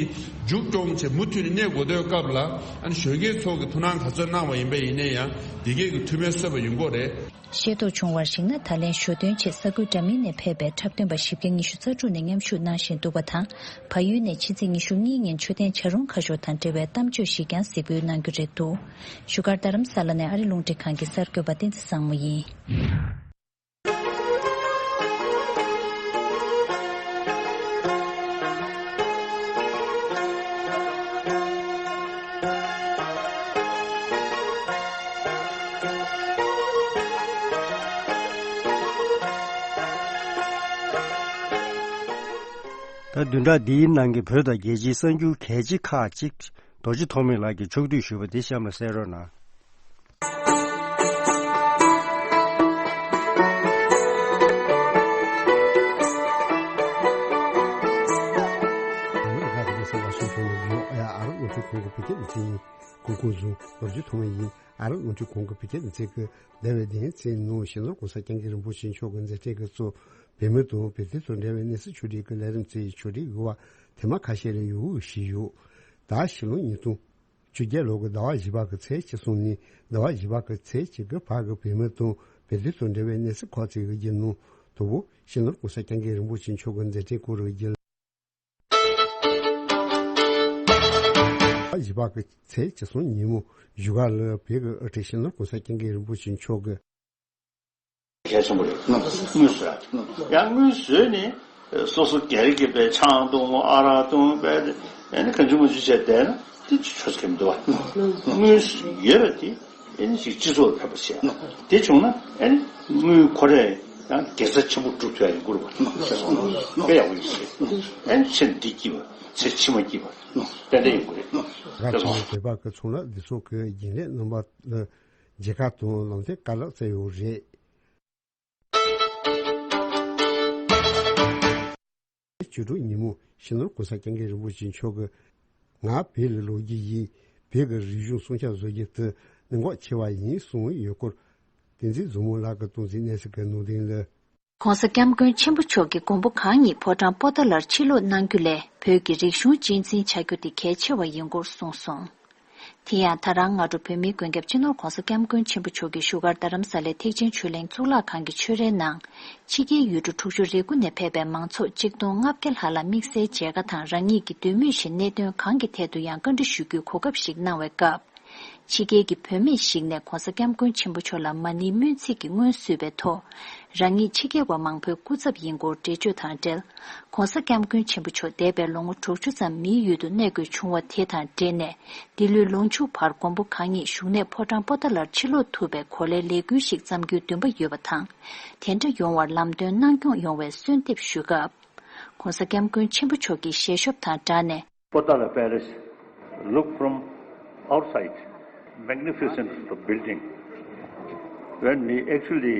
མཇུག་སྐྱོང་བྱས་མུ་མཐུད་ནས་གནས་དགོས་དུས་སྐབས་ལ་ཨ་ནི་གཞོན་སྐྱེས་ཚོ་གི་ཐུགས་སྣང་ག་ཚོད་གནང་བ་ཡིན་པ་ཡིན་ན་ཡང་འདི་གས་ཀྱི་འཐུས་མི་གསོད་པ་ཡོང་གི་རེད། ཤེས་རྟོགས་བྱུང་བར་གཞིགས་ན། ད་ལན་ཞོ་སྟོན་ཆེད་ས་ཁུལ་འདྲ་མིན་ནས་ཕེབས་པའི་འཁྲབ་སྟོན་པ་བཞི་བརྒྱ་ཉི་ཤུ་རྩ་དྲུག་ནས་མཉམ་ཞུགས་གནང་བཞིན་འདུག་པ་དང་། བལ་ཡུལ་ནས་ཕྱི་ཚེས་ཉི་ཤུ་གཉིས་ཉིན་མཆོད་རྟེན་བྱ་རུང་ཁ་ཤོར་དང་འབྲེལ་བའི་གཏམ་བརྗོད་ཞིག་ཀྱང་གཟིགས་འབུལ་གནང་རྒྱུ་རེད་འདུག་བཞུགས་སྒར་རྡ་རམ་ས་ལ་ནས་ཨ་རི་རླུང་འཕྲིན་ཁང་གི་གསར་འགོད་པ་བསྟན་འཛིན་བཟང་མོ་ཡིན། ད་བདུན་ཕྲག་འདིའི་ནང་གི་བོད་དང་རྒྱལ་སྤྱིའི་གསར་འགྱུར་གལ་ཆེ་ཁག་ཅིག་རྡོ་རྗེ་ཐོགས་མེད་ལགས་ཀྱིས་ཕྱོགས་བསྡུས་ཞུས་པ་དེ་གཤམ་ལ་གསན་རོགས་གནང་། ཨ་རི་རླུང་འཕྲིན་ཁང་གི་བོད་སྐད་སྡེ་ཚན་ཡིན། སྐུ་ཁམས་བཟང་། རྡོ་རྗེ་ཐོགས་མེད་ཡིན། ཨ་རི་རླུང་འཕྲིན་ཁང་གི་བོད་སྐད་སྡེ་ཚན་གྱི་འདས་པའི་བདུན་ཕྲག་ནང་སྤྱི་ནོར་༸གོང་ས་༸སྐྱབས་མགོན་རིན་པོ་ཆེ་མཆོག་གི་མཛད་འཕྲིན་གྱི་གཙོ་བོད་མི་དང་བོད་དོན་དང་འབྲེལ་བའི་གནས་ཚུལ་ཕྱོགས་སྒྲིག་གི་ལས་རིམ་གྱི་ཕྱོགས་སྒྲིག་ཡོད་པ་ཐེངས་མ་ཁ་ཤས་ལས་ཡོད་ཞུས་ཡོད། ད་ཕྱི་ལོ་ཉིས་སྟོང་བཅོ་བརྒྱད་ལོ་གི་ཟླ་བ་བཞི་པ་གི་ཚེས་བཅུ་གསུམ་ནས་ཟླ་བ་བཞི་པ་གི་ཚེས་གཅིག་གི་བར་གྱི་བོད་མི་དང་བོད་དོན་དང་འབྲེལ་བའི་གནས་ཚུལ་ཁག་ཅིག་གི་བརྒྱུད་ནང་དང་པོ་སྤྱི་ནོར་༸གོང་ས་༸སྐྱབས་མགོན་རིན་པོ་ཆེ་མཆོག་གི་མཛད་འཕྲིན་སྐོར་གྱི་བརྒྱུད། བཞི་པ་གི་ཚེས་བཅུ་གསུམ་ཉིན་མོ་བཞུགས་སྒར་ལ་བོད་ཀྱི་དབུ་ཁྲིད་སྤྱི་ནོར་༸གོང་ས་༸སྐྱབས་མགོན་རིན་པོ་ཆེ་མཆོག་གི། གལ་ཆེན་པོ་རེད། དངོས་སུ་ར། ཡང་དངོས་སུ་ནི་སོ་སོ་སྒེར་གྱི་པའི་ཆང་འཐུང་ཨ་རག་འཐུང་པའི་ཨ་ནི་གང་བྱུང་མང་བྱུང་བྱས་བསྡད་ན་དེ་ཆོས་ཀྱི་མི་འདུག་བ། དངོས་སུ་ཡོད་པ་དེ་ཨ་ནི་ཅིག་སྤྱི་ཚོགས་ལ་ཕན་པ་བྱས། དེ་བྱུང་ན་ཨ་ནི་དངུལ་ཁོ་རས་ཡང་དགེ་རྩ་ཆེན་པོ་སྒྲུབ་ཐུབ་ཡ་ཡིན་དགོས་རེད་བ། ཁྱེད་སོང་ན་དཔེ་ཡག་པོ་ཡིན་ཞེས་ཨ་ནི་ཚེ་འདི་སྐྱིད་པ་ཚེ་ཕྱི་མ་སྐྱིད་པ་ཏན་ཏན་ཡོང་གི་རེད། ཁྱེད་སོང་ན། བོད་པ་གི་ཚོང་ལས་སྡེ་ཚོགས་ཀྱི་རྒྱུན་ལས་རྣམ་པ་ལ་མཇལ་ཁ་དང་ལམ་སྟོན་བཀའ་སློབ་སྩལ་ཡོད་རེད། བཅུ་དྲུག་ཉིན་མོ་སྤྱི་ནོར་༸གོང་ས་༸སྐྱབས་མགོན་རིན་པོ་ཆེ་མཆོག་གིས་ང་བོད་ལ་ལོག་རྒྱུ་ཡིན། བོད་ཀྱི་རིག་གཞུང་སྲུང་སྐྱོབ་བཟོ་རྒྱུ་དེ་གནད་འགག་ཆེ་བ་ཡིན་གསུངས་ཡོད་སྐོར། བསྟན་འཛིན་བཟང་མོ་ལགས་ཀྱིས་གཏོང་ཚིག་གནས་ཚུལ་གྱི་ནང་དོན་ལ། ༸གོང་ས་༸སྐྱབས་མགོན་ཆེན་པོ་མཆོག་གིས་མགོན་པོ་གང་ཉིད་ཕོ་བྲང་པོ་ཏཱ་ལར་ཕྱིར་ལོག་གནང་རྒྱུ་ལས་བོད་ཀྱི་རིག་གཞུང་གཅེས་འཛིན་བྱ་རྒྱུ་དེ་གལ་ཆེ་བ་ཡིན་སྐོར་གསུངས་སོང་། དེ་ཡང་ད་རང་སྔ་དྲོ་བོད་མིའི་མགོན་སྐྱབས་སྤྱི་ནོར་༸གོང་ས་༸སྐྱབས་མགོན་ཆེན་པོ་མཆོག་གིས་བཞུགས་སྒར་རྡ་རམ་ས་ལའི་ཐེག་ཆེན་ཆོས་གླིང་གཙུག་ལག་ཁང་གི་ཆོས་རའི་ནང་། ཕྱི་རྒྱལ་ཡུལ་གྲུ་དྲུག་ཅུ་རེ་དགུ་ནས་ཕེབས་པའི་མང་ཚོགས་གཅིག་སྟོང་ལྔ་བརྒྱ་ལྷག་ལ་དམིགས་བསལ་མཇལ་ཁ་དང་རང་ཉིད་ཀྱི་འདོད་མོས་བཞིན་གནད་དོན་གང་གི་ཐད་དུ་ཡང་བཀའ་འདྲི་ཞུ་རྒྱུའི་གོ་སྐབས་ཤིག་གནང་བའི་སྐབས། ཕྱི་རྒྱལ་གྱི་བོད་མིས་གཞིགས་ནས་༸གོང་ས་༸སྐྱབས་མགོན་ཆེན་པོ་མཆོག་ལ་མ་ཎིའི་སྨོན་ཚིག་གི་སྔོན་བསུས་པའི་ཐོག་རང་ཉིད་ཕྱི་རྒྱལ་བ་མང་པོའི་སྐུ་ཚབ་ཡིན་སྐོར་འགྲེལ་བརྗོད་དང་འབྲེལ། ༸གོང་ས་༸སྐྱབས་མགོན་ཆེན་པོ་མཆོག་འདས་པའི་ལོ་ངོ་དྲུག་ཅུ་ཙམ་མིའི་ཡུལ་དུ་གནས་དགོས་བྱུང་བ་དེ་དང་འབྲེལ་ནས། འདི་ལོའི་ལོ་མཇུག་བར་མགོན་པོ་གང་ཉིད་བཞུགས་གནས་ཕོ་བྲང་པོ་ཏཱ་ལར་ཕྱིར་ལོག་ཐུབ་པའི་གོ་ལའི་ལས་འགུལ་ཞིག་བརྩམ་རྒྱུའི་འདུན་པ་ཡོད་པ་དང་། དེ་འདྲ་ཡོང་བར་ལམ་སྟོན་གནང་སྐྱོང་ཡོང་བའི་གསོལ་འདེབས་ཞུ་སྐབས། ༸གོང་ས་༸སྐྱབས་མགོན་ཆེན་པོ་མཆོག་གིས་ཞལ་ཤོབ་དང་སྦྲགས་ནས། Potala Palace, look from outside. Magnificent the building. When we actually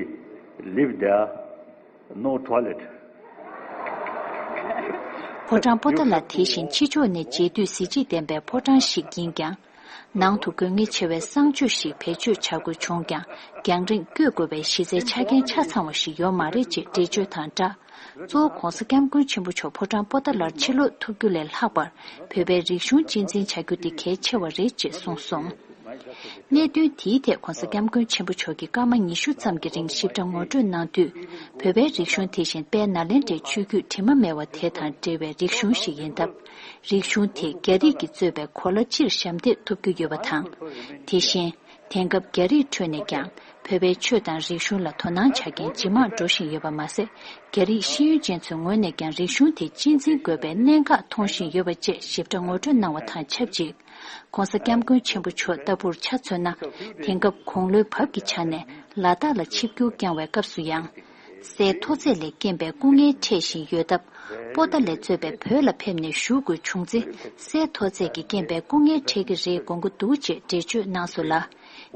live there, no toilet. ཕོ་བྲང་པོ་ཏཱ་ལ་དེ་བཞིན་ཕྱི་ཕྱོགས་ནས་མཇལ་དུས་གཟི་བརྗིད་ལྡན་པའི་ཕོ་བྲང་ཞིག་ཡིན་ཀྱང་། ནང་དུ་དགོས་ངེས་ཆེ་བའི་གསང་སྤྱོད་ཞིག་བེད་སྤྱོད་བྱ་དགོས་བྱུང་ཀྱང་། རྒྱང་རིང་བསྐྱོད་དགོས་པའི་གཞི་རྩའི་ཆ་རྐྱེན་ཆ་ཚང་བ་ཞིག་ཡོད་མ་རེད་ཅེས་འགྲེལ་བརྗོད་དང་སྦྲགས། གཙོ་བོ་༸གོང་ས་༸སྐྱབས་མགོན་ཆེན་པོ་མཆོག་ཕོ་བྲང་པོ་ཏཱ་ལར་ཕྱིར་ལོག་ཐུབ་རྒྱུ་ལས་ལྷག་པར། བོད་པའི་རིག་གཞུང་གཅེས་འཛིན་བྱ་རྒྱུ་དེ་གལ་ཆེ་བ་རེད་ཅེས་གསུངས་སོང་། གནད་དོན་དེའི་ཐད་༸གོང་ས་༸སྐྱབས་མགོན་ཆེན་པོ་མཆོག་གིས་སྐར་མ་ཉི་ཤུ་ཙམ་གྱི་རིང་ཞིབ་ཕྲ་ངོ་སྤྲོད་གནང་དུས། བོད་པའི་རིག་གཞུང་དེ་བཞིན་དཔལ་ནཱ་ལེནྡྲའི་ཆོས་བརྒྱུད་དྲི་མ་མེད་པ་དེ་དང་འབྲེལ་བའི་རིག་གཞུང་ཞིག་ཡིན་སྟབས། རིག་གཞུང་དེས་རྒྱ་རིགས་ཀྱིས་གཙོས་པའི་གོ་ལ་སྤྱིར་ཞབས་འདེགས་ཐོབ་རྒྱུ་ཡོད་པ་དང་། དེ་བཞིན། དེང་སྐབས་རྒྱ་རིགས་ཁྲོད་ནས་ཀྱང་བོད་པའི་ཆོས་དང་རིག་གཞུང་ལ་དོ་སྣང་བྱ་མཁན་ཇེ་མང་འགྲོ་བཞིན་ཡོད་པ་མ་ཟད། རྒྱ་རིགས་ཤེས་ཡོན་ཅན་ཚོའི་ངོས་ནས་ཀྱང་རིག་གཞུང་དེ་གཅེས་འཛིན་དགོས་པའི་གནད་འགག་མཐོང་བཞིན་ཡོད་པ་བཅས་ཞིབ་ཕྲ་ངོ་སྤྲོད་གནང་བ་དང་ཆབས་ཅིག ༸གོང་ས་༸སྐྱབས་མགོན་ཆེན་པོ་མཆོག་ལྟ་བུར་ཆ་མཚོན་ན། དེང་སྐབས་དགུང་ལོའི་བབ་ཀྱི་ཆ་ནས་ལ་དྭགས་ལ་ཆིབས་བསྒྱུར་བསྐྱངས་བའི་སྐབས་སུ་ཡང་། སའི་མཐོ་ཚད་ལས་སྐྱེན་པའི་སྐུ་ངལ་འཕྲད་བཞིན་ཡོད་སྟབས། པོ་ཏཱ་ལས་གཙོས་པའི་བོད་ལ་ཕེབས་ནས་བཞུགས་དགོས་བྱུང་ཚེ། སའི་མཐོ་ཚད་ཀྱི་རྐྱེན་པས་སྐུ་ངལ་འཕྲད་ཀྱི་རེད་དགོངས་ཀྱི་འདུག་ཅེས་འགྲེལ་བརྗོད་གནང་སོང་ལ།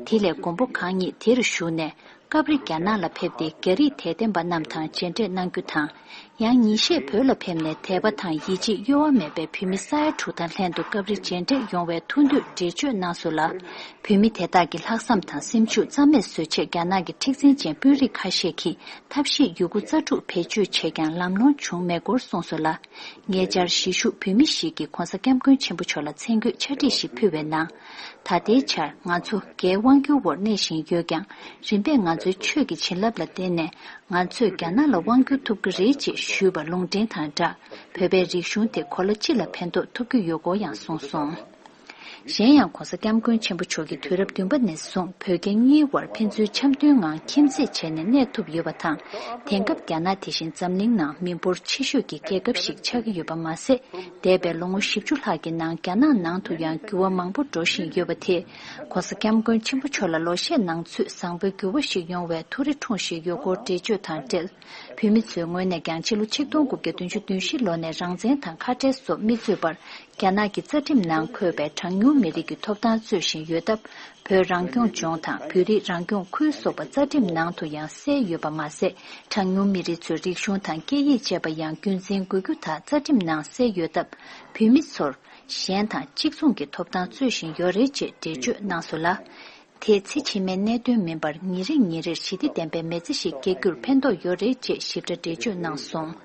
དེ་ལས་མགོན་པོ་གང་ཉིད་དེར་བཞུགས་ནས་སྐབས་རེ་རྒྱ་ནག་ལ་ཕེབས་ཏེ་རྒྱ་རིགས་དད་ལྡན་པ་རྣམས་དང་མཇལ་འཕྲད་གནང་རྒྱུ་དང་། ཡང་ཉིན་ཤས་བོད་ལ་ཕེབས་ནས་དད་པ་དང་ཡིད་ཆེས་གཡོ་བ་མེད་པའི་བོད་མི་ས་ཡ་དྲུག་དང་ལྷན་དུ་སྐབས་རེ་མཇལ་འཕྲད་ཡོང་བའི་ཐུགས་འདོད་འགྲེལ་བརྗོད་གནང་སོང་ལ། བོད་མི་དེ་དག་གི་ལྷག་བསམ་དང་སེམས་ཤུགས་རྩ་མེད་བཟོ་ཆེད་རྒྱ་ནག་གི་མཁྲེགས་འཛིན་ཅན་དཔོན་རིགས་ཁ་ཤས་ཀྱིས་ཐབས་ཤེས་ཡོད་རྒུ་རྩལ་སྤྲུགས་བེད་སྤྱོད་བྱས་ཀྱང་ལམ་ལྷོང་བྱུང་མེད་སྐོར་གསུངས་སོང་ལ། ཉེ་ཆར་གཞིས་བཞུགས་བོད་མི་ཞིག་གིས་༧གོང་ས་༧སྐྱབས་མགོན་ཆེན་པོ་མཆོག་ལ་མཚན་བཀོད་ཕྱག་བྲིས་ཤིག་ཕུལ་བའི་ནང་། ད་ལྟའི་ཆར་ང་ཚོ་རྒྱའི་དབང་སྒྱུར་འོག་གནས་བཞིན་ཡོད་ཀྱང་། རིམ་པས་ང་ཚོའི་ཆོས་ཀྱི་བྱིན་རླབས་ལ་བརྟེན་ནས། ང་ཚོས་རྒྱ་ནག་ལ་དབང་བསྒྱུར་ཐུབ་ཀྱི་རེད་ཅེས་ཞུས་པ་ལུང་འདྲེན་དང་སྦྲགས། བོད་པའི་རིག་གཞུང་དེ་གོ་ལ་སྤྱི་ལ་ཕན་ཐོགས་ཐུབ་ཀྱི་ཡོད་སྐོར་ཡང་གསུངས་སོང་། གཞན་ཡང་༧གོང་ས་༧སྐྱབས་མགོན་ཆེན་པོ་མཆོག་གིས་དུས་རབས་བདུན་པ་ནས་བཟུང་བོད་རྒྱ་གཉིས་དབར་ཕན་ཚུན་འཆམ་མཐུན་ངང་ཁྱིམ་མཚེས་བྱས་ནས་གནས་ཐུབ་ཡོད་པ་དང་། དེང་སྐབས་རྒྱ་ནག་དེ་བཞིན་འཛམ་གླིང་ནང་མི་འབོར་ཆེ་ཤོས་ཀྱི་རྒྱལ་ཁབ་ཞིག་ཆགས་ཀྱི་ཡོད་པ་མ་ཟད། འདས་པའི་ལོ་ངོ་བཞི་བཅུ་ལྷག་གི་ནང་རྒྱ་ནག་ནང་དུ་ཡང་འགྱུར་བ་མང་པོ་འགྲོ་བཞིན་ཡོད་པ་དེས། ༧གོང་ས་༧སྐྱབས་མགོན་ཆེན་པོ་མཆོག་ལ་ལོ་ཤས་ནང་ཚུད་བཟང་པོའི་འགྱུར་བ་ཞིག་ཡོང་བའི་ཐུགས་རེ་འཁྲུངས་བཞིན་ཡོད་སྐོར་འགྲེལ་བརྗོད་དང་འབྲེལ། བོད་མི་ཚོའི་ངོས་ནས་ཀྱང་ཕྱི་ལོ་ཆིག་སྟོང་དགུ་བརྒྱ་བདུན་ཅུ་དོན་བཞི་ལོ་ནས་རང་བཙན་དང་ཁ་བྲལ་སོགས་མི་རྩོད་པར། རྒྱ་ནག་གི་རྩ་ཁྲིམས་ནང་འཁོད་པའི་གྲངས་ཉུང་མི་རིགས་ཀྱི་ཐོབ་ཐང་རྩོད་བཞིན་ཡོད་སྟབས། བོད་རང་སྐྱོང་ལྗོངས་དང་བོད་རིགས་རང་སྐྱོང་ཁུལ་སོགས་པ་རྩ་ཁྲིམས་ནང་དུ་ཡང་གསལ་ཡོད་པ་མ་ཟད། གྲངས་ཉུང་མི་རིགས་ཚོའི་རིག་གཞུང་དང་སྐད་ཡིག་བཅས་པ་ཡང་རྒྱུན་འཛིན་དགོས་རྒྱུ་དག་རྩ་ཁྲིམས་ནང་གསལ་ཡོད་སྟབས། བོད་མི་ཚོར་གཞན་དང་གཅིག་མཚུངས་ཀྱི་ཐོབ་ཐང་རྩོད་བཞིན་ཡོད་རེད་ཅེས་འགྲེལ་བརྗོད་གནང་སོང་ལ། དེས་ཚེ་ཕྱི་མའི་གནད་དོན་མིན་པར་ཉིན་རེ་ཉིན་རེར་ཞི་བདེ་ལྡན་པའི་མི་ཚེ་ཞིག་སྐྱེལ་རྒྱུར་ཕན་ཐོགས་ཡོད་རེད་ཅེས་ཞིབ་ཕྲ་འགྲེལ་བརྗོད་གནང་སོང་།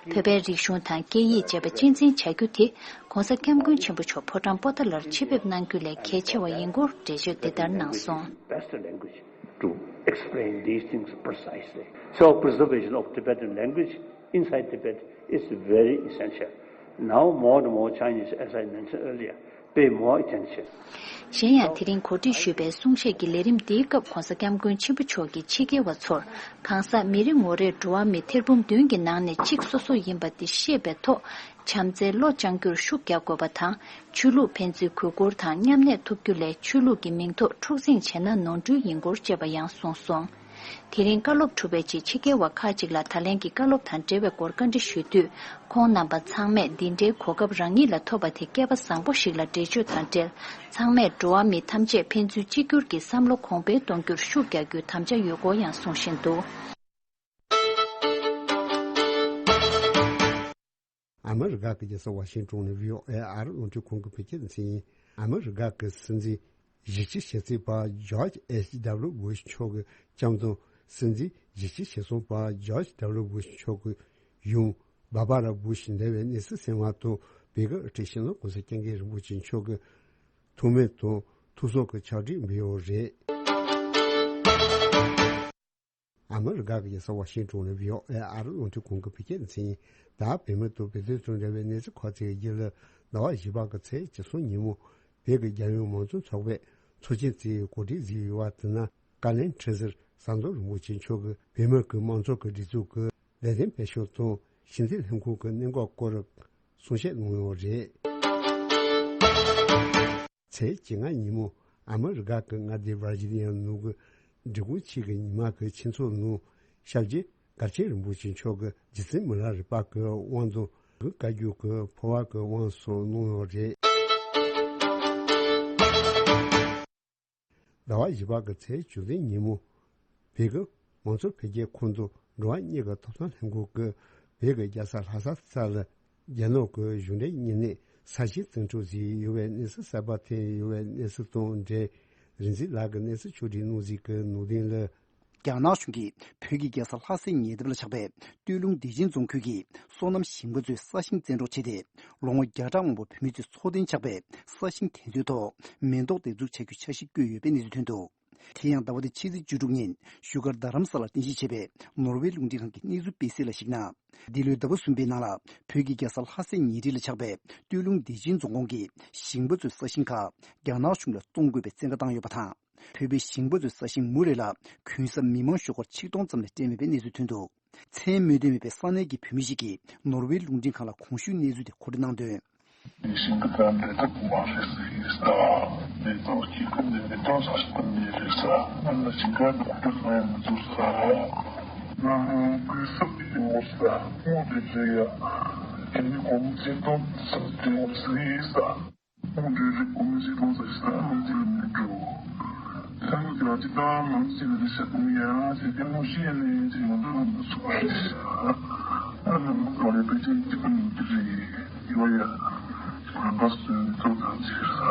བོད་པའི་རིག་གཞུང་དང་སྐད་ཡིག་བཅས་པ་གཅེས་འཛིན་བྱ་རྒྱུ་དེ་༧གོང་ས་༧སྐྱབས་མགོན་ཆེན་པོ་མཆོག་ཕོ་བྲང་པོ་ཏཱ་ལར་ཆེད་ཕེབས་གནང་རྒྱུ་ལས་གལ་ཆེ་བ་ཡིན་སྐོར་འགྲེལ་བརྗོད་འདི་ལྟར་གནང་སོང་། Best language to explain these things precisely. So preservation of Tibetan language inside Tibet is very essential. Now more and more Chinese, as I mentioned earlier, pay more attention. གཞན་ཡང་དེ་རིང་གོ་སྒྲིག་ཞུས་པའི་གསུང་བཤད་ཀྱི་ལས་རིམ་འདིའི་སྐབས་༧གོང་ས་༧སྐྱབས་མགོན་ཆེན་པོ་མཆོག་གིས་ཕྱི་རྒྱལ་བ་ཚོར་གང་ཟག་མི་རེ་ངོ་རེས་འགྲོ་བ་མིའི་ཐེར་འབུམ་བདུན་གྱི་ནང་ནས་གཅིག་སོ་སོ་ཡིན་པ་དེ་ཤེས་པའི་ཐོག་བྱམས་བརྩེའི་བློ་བཅངས་རྒྱུར་ཤུགས་རྒྱག་དགོས་པ་དང་། ཆོས་ལུགས་ཕན་ཚུན་གུས་བཀུར་དང་མཉམ་གནས་ཐུབ་རྒྱུ་ལས་ཆོས་ལུགས་ཀྱི་མིང་ཐོག་འཁྲུག་འཛིང་བྱས་ན་ནོར་འཁྲུལ་ཡིན་སྐོར་བཅས་པ་ཡང་གསུངས་སོང་། དེ་རིང་བཀའ་སློབ་གྲུབ་པའི་རྗེས་ཕྱི་རྒྱལ་བ་ཁག་ཅིག་ལ་ད་ལན་གྱི་བཀའ་སློབ་དང་འབྲེལ་བའི་སྐོར་བཀའ་འདྲི་ཞུས་དུས། ཁོང་རྣམ་པ་ཚང་མས་འདི་འདྲའི་གོ་སྐབས་རང་ཉིད་ལ་ཐོབ་པ་དེ་སྐལ་པ་བཟང་པོ་ཞིག་ལ་འགྲེལ་བརྗོད་དང་འབྲེལ། ཚང་མས་འགྲོ་བ་མི་ཐམས་ཅད་ཕན་ཚུན་གཅིག་གྱུར་གྱི་བསམ་བློ་གོང་འཕེལ་གཏོང་རྒྱུར་ཤུགས་རྒྱག་རྒྱུའི་དམ་བཅའ་ཡོད་སྐོར་ཡང་གསུང་བཞིན་འདུག། ཨ་མི་རི་ཀ་གི་རྒྱལ་ས་ཝ་ཤིང་ཏོན་ནས་བྷི་ཨོ་ཨེ་ཨ་རི་རླུང་འཕྲིན་ཁང་གི་བོད་སྐད་སྡེ་ཚན་ཡིན། ཨ་མི་རི་ཀ་གི་སྲིད་འཛིན་གཞི་རྩའི་ཞབས་སྤྱི་པ་ཇོརྗ་ཨེཆ་ཌབ་ལུ་བྷུ་ཤ་མཆོག་གི་བྱམས་དང་། སྲིད་འཛིན་གཞི་རྩའི་ཞེ་ཚང་པ་ཇོརྗ་ཌབ་ལུ་བྷུ་ཤ་མཆོག་གི་ཡུམ་བྷར་བྷ་ར་བྷུ་ཤ་འདས་པའི་གནས་ཚུལ་གསན་པ་དང་། བོད་ཀྱི་དབུ་ཁྲིད་སྤྱི་ནོར་༧གོང་ས་༧སྐྱབས་མགོན་རིན་པོ་ཆེ་མཆོག་གི་ཐུགས་སྨོན་དང་ཐུགས་གསོ་གི་ཕྱག་བྲིས་འབུལ་ཡོད་རེད། ཨ་མི་རི་ཀ་གི་རྒྱལ་ས་ཝ་ཤིང་ཏོན་ནས་བྷི་ཨོ་ཨེ་ཨ་རི་རླུང་འཕྲིན་ཁང་གི་བོད་སྐད་སྡེ་ཚན་ཡིན། ད་བོད་མི་དང་བོད་དོན་དང་འབྲེལ་བའི་གནས་ཚུལ་ཁག་ཅིག་གི་རྒྱུད་ལ། ཟླ་བ་བཞི་པ་གི་ཚེས་བཅུ་གསུམ་ཉིན་མོ། བོད་ཀྱི་རྒྱལ་ཡོངས་མང་གཙོ་ཚོགས་པས་ཚོགས་ཆེན་དེའི་གོ་སྒྲིག་གཟིགས་ཡོད་པ་དེ་ནི། བཀའ་བློན་ཁྲི་ཟུར་ཟམ་གདོང་རིན་པོ་ཆེ་མཆོག་གིས་བོད་མི་གི་དམངས་གཙོ་གི་སྒྲིག་འཛུགས་ཀྱི་ལས་དོན་སྤེལ་ཕྱོགས་དང་། ཕྱི་འཐེན་ལྷན་ཁང་གི་གནད་འགག་སྐོར་གསུང་བཤད་གནང་ཡོད་རེད། ཚེས་བཅོ་ལྔ་ཉིན་མོ། ཨ་མི་རི་ཀ་གི་མངའ་སྡེ་ཝར་ཇི་ནི་ཡ་ནང་གི་འབྲི་གུང་ཆོས་ཀྱི་ཉི་མ་གི་ཆོས་ཚོགས་ནང་། སྐྱབས་རྗེ་མགར་ཆེན་རིན་པོ་ཆེ་མཆོག་གིས་རྗེ་བཙུན་མི་ལ་རས་པ་གི་དབང་དང་། གི་བཀའ་བརྒྱུད་ཀྱི་འཕོ་བ་གི་དབང་སོགས་གནང་ཡོད་རེད། ཟླ་བ་བཞི་པ་གི་ཚེས་བཅུ་བདུན་ཉིན་མོ། བོད་ཀྱི་མང་གཙོ་འཕེལ་རྒྱས་ཁང་དང་འགྲོ་བ་མིའི་ཐོབ་ཐང་ལྷན་ཁང་གིས་བོད་ཀྱི་རྒྱལ་ས་ལྷ་ས་ས་ལ། རྒྱ་ནག་གི་གཞུང་འབྲེལ་བརྙན་གནས་གསར་བཞེངས་བརྩམས་གྲུབ་བཟོས་ཡོད་པའི་གནས་ཚུལ་གསར་པ་ཐོན་ཡོད་པའི་གནས་ཚུལ་དང་འབྲེལ། རིག་འཛིན་ལགས་ཀྱིས་གནས་ཚུལ་ཕྱོགས་སྒྲིག་གནང་གཟིགས་ཀྱི་ནང་དོན་ལ། རྒྱ་ནག་གཞུང་གིས་བོད་ཀྱི་རྒྱལ་ས་ལྷ་སའི་ཉེ་འདབས་ལ་ཆགས་པའི་སྟོད་ལུང་བདེ་ཆེན་རྫོང་ཁུལ་གྱི་སོ་ནམ་ཞིང་པ་ཚོའི་ས་ཞིང་བཙན་འཕྲོག་བྱས་ཏེ། ལོ་ངོ་བརྒྱ་ཕྲག་མང་པོ་བོད་མི་ཚོའི་འཚོ་རྟེན་ཆགས་པའི་ས་ཞིང་དེ་ཚོའི་ཐོག་མེ་ཏོག་འདེབས་འཛུགས་བྱ་རྒྱུའི་འཆར་གཞི་བཀོད་ཡོད་པའི་གནས་ཚུལ་ཐོན་འདུག། དེ་ཡང་ཟླ་བ་འདིའི་ཕྱི་ཚེས་བཅུ་དྲུག་ཉིན་བཞུགས་སྒར་རྡ་རམ་ས་ལར་རྟེན་གཞི་བྱས་པའི་ནོར་ཝེ་རླུང་འཕྲིན་ཁང་གི་གནས་ཚུལ་སྤེལ་གསལ་ལ་གཞིགས་ན། འདི་ལོའི་ཟླ་བ་གསུམ་པའི་ནང་ལ་བོད་ཀྱི་རྒྱལ་ས་ལྷ་སའི་ཉེ་འཁྲིས་ལ་ཆགས་པའི་སྟོད་ལུང་བདེ་ཆེན་རྫོང་ཁོངས་ཀྱི་ཞིང་པ་ཚོའི་ས་ཞིང་ཁག་རྒྱ་ནག་གཞུང་ལ་གཏོང་དགོས་པའི་བཙན་བཀའ་བཏང་ཡོད་པ་དང་། བོད་པའི་ཞིང་པ་ཚོའི་ས་ཞིང་མུ་རེ་ལ་གུན་གསབ་མི་མང་ཤོག་སྒོར་ཆིག་སྟོང་ཙམ་ལས་སྤྲད་མེད་པའི་གནས་ཚུལ་ཐོན་འདུག། མཚན་སྨོས་འདོད་མེད་པའི་ས་གནས་ཀྱི་བོད་མི་ཞིག་གིས་ནོར་ཝེ་རླུང་འཕྲིན་ཁང་ལ་གོང་ཞུས་གནས་ཚུལ་དེ་མཁོ་སྤྲོད་གནང་དོན། ཞིང་ཁ་དང་འབྲེལ་ཐབས་མ་རེད་ཟེར་གྱི་ས། མེ་ཏོག་སྐྱེ་ཁུལ་འདི་མེ་ཏོག་ས་ཞིག་པ་མེད་རེད་ས། ང་ལ་ཞིང་ཁ་འདི་ཁུ་ཁྲག་ང་ཡང་མི་འཛུགས་ས། ང་གུས་སབ་ཀྱི་མོ་ས་མོ་དེ་ཚོ་ཡ། དེ་ནི་གོང་ཚེ་སྟོང་ས་དེ་མོ་ཟེར་གྱི་ས། མོ་དེ་ཚོ་གོང་ཚེ་སྟོང་ས་ཞིག་ས་མ་ཚེ་ལ་མི་འགྲོ། ས་ནི་དེ་བ་ཅི་ད་མང་ཚེ་ལ་ས་ཀུ་ཡ་ཟེར་དེ་མོ་ཤེས་ནས་ཅི་ང་ཚོ་ལ་མི་ཚུགས་པ་རེད་ས། ཨ་ནི་ལོ་ལས་པེ་ཅིན་གཅིག་པུ་ཡིན་གྱི་རེད། ཡོད་ཡ། ང་བ་སུ་ཚོ་དང་ཆེ་ས།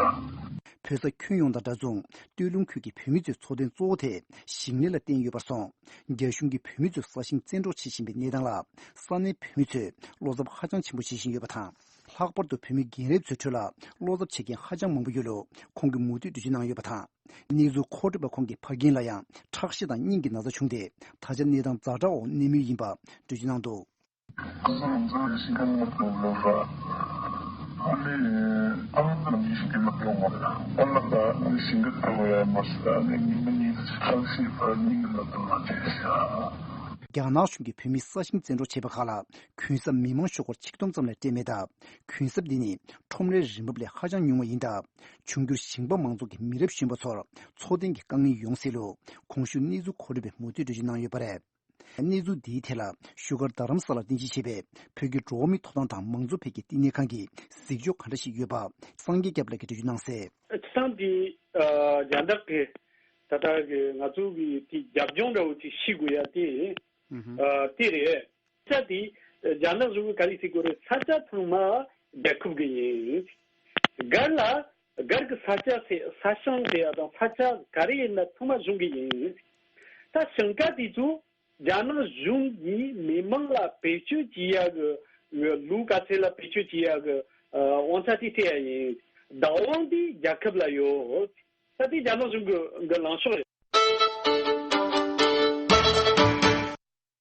བོད་ས་ཁྱོན་ཡོངས་དང་འདྲ་མཚུངས་སྟོད་ལུང་ཁུལ་གྱི་བོད་མི་ཚོའི་འཚོ་རྟེན་གཙོ་བོ་དེ་ཞིང་ལས་ལ་བརྟེན་ཡོད་པར་སོང་། རྒྱ་གཞུང་གིས་བོད་མི་ཚོའི་ས་ཞིང་བཙན་འཕྲོག་བྱེད་བཞིན་པའི་གནས་སྟངས་ལ་ས་གནས་བོད་མི་ཚོས་བློ་འཚབ་ཧ་ཅང་ཆེན་པོ་བྱེད་བཞིན་ཡོད་པ་དང་། ལྷག་པར་དུ་བོད་མི་རྒན་རབས་ཚོའི་ཁྲོད་ལ་བློ་འཚབ་བྱེད་མཁན་ཧ་ཅང་མང་པོ་ཡོད་ལུགས་ཁོང་གིས་མུ་མཐུད་འགྲེལ་བརྗོད་གནང་ཡོད་པ་དང་། གནས་ཚུལ་མཁོ་སྤྲོད་པ་ཁོང་གི་ཕ་རྒན་ལ་ཡང་ཁྲག་ཤེད་དང་སྙིང་གི་ན་ཚ་བྱུང་སྟེ། ད་ཆ་གནས་སྟངས་ཛ་དྲག་འོག་གནས་མུས་ཡིན་པ་འགྲེལ་བརྗོད་གནང་འདུག། ཁ་སང་ང་ཚོ་ཞིང་ཁ་ནང་དུ་ལོག་ར། ཨ་ནི་ཨ་མ་ནང་གི་ཞིང་ཁ་ནང་ཡོང་བ་རེད། ཨ་མ་ད་ཨ་ནི་ཞིང་ཁ་ལྟ་བ་ཡ་མ་ཤི་ད་ཨ་ནི་ཉི་མ་གཉིས་ཙམ་ཁྲག་ཤེད་ཕར་སྙིང་གི་ན་ཚ་མ་བྱས་ཤག། རྒྱ་ནག་གཞུང་གིས་བོད་མིའི་ས་ཞིང་བཙན་འཕྲོག་བྱས་པ་ཁག་ལ་གུན་གསབ་མི་མང་ཤོག་སྒོར་ཆིག་སྟོང་ཙམ་ལས་སྤྲད་མེད་སྟབས། གུན་གསབ་འདི་ནི་ཁྲོམ་རའི་རིན་འབབ་ལས་ཧ་ཅང་ཉུང་བ་ཡིན་སྟབས། འབྱུང་འགྱུར་ཞིང་པ་མང་ཚོགས་ཀྱི་མི་རབས་གཞོན་པ་ཚོར་འཚོ་རྟེན་གྱི་དཀའ་ངལ་ཡོང་སྲིད་ལུགས་གོང་ཞུས་གནས་ཚུལ་མཁོ་སྤྲོད་པས་མུ་མཐུད་འགྲེལ་བརྗོད་གནང་ཡོད་པ་རེད། གནས་ཚུལ་འདིའི་ཐད་ལ་བཞུགས་སྒར་རྡ་རམ་ས་ལར་རྟེན་གཞི་བྱས་པའི་བོད་ཀྱི་འགྲོ་བ་མིའི་ཐོབ་ཐང་དང་མང་གཙོ་འཕེལ་རྒྱས་བསྟི་གནས་ཁང་གི་གཟིགས་ཕྱོགས་ག་འདྲ་ཞིག་ཡོད་པ་སངས་རྒྱས་སྐྱབས་ལགས་ཀྱིས་འགྲེལ་བརྗོད་གནང་གསལ། སྤྱིར་བཏང་གི་ཨ་རྒྱ་ནག་གི་ད་ལྟ་གི་ང་ཚོ་གི་དེ་རྒྱབ་ལྗོངས་འདྲ་བོ་ཅིག་ཤེས་དགོས་ཡ་དེ་ཨ་དེ་རེད། ས་དེ་རྒྱ་ནག་གཞུང་གིས་ག་རེ་ཟེར་དགོས་རེད། ས་ཆ་ཚང་མ་རྒྱལ་ཁབ་ཀྱི་ཡིན། སྒར་ལ་སྒར་གྱི་ས་ཆ་ཟེར་ས་ཞིང་ཟེར་ཡ་དང་ས་ཆ་ག་རེ་ཡིན་ན་ཚང་མ་གཞུང་གི་ཡིན། ད་ཞིང་ཁ་དེ་ཚོ་རྒྱ་ནག་གཞུང་གིས་མི་མང་ལ་བེད་སྤྱོད་བྱེད་ཡ་གི་ལུགས་ག་ཚད་ལ་བེད་སྤྱོད་བྱེད་ཡ་གི་དབང་ཆ་དེ་སྤྲད་ཡ་ཡིན། བདག་དབང་དེ་རྒྱལ་ཁབ་ལ་ཡོད། ད་དེ་རྒྱ་ནག་གཞུང་གི་གི་ལངས་ཕྱོགས་རེད།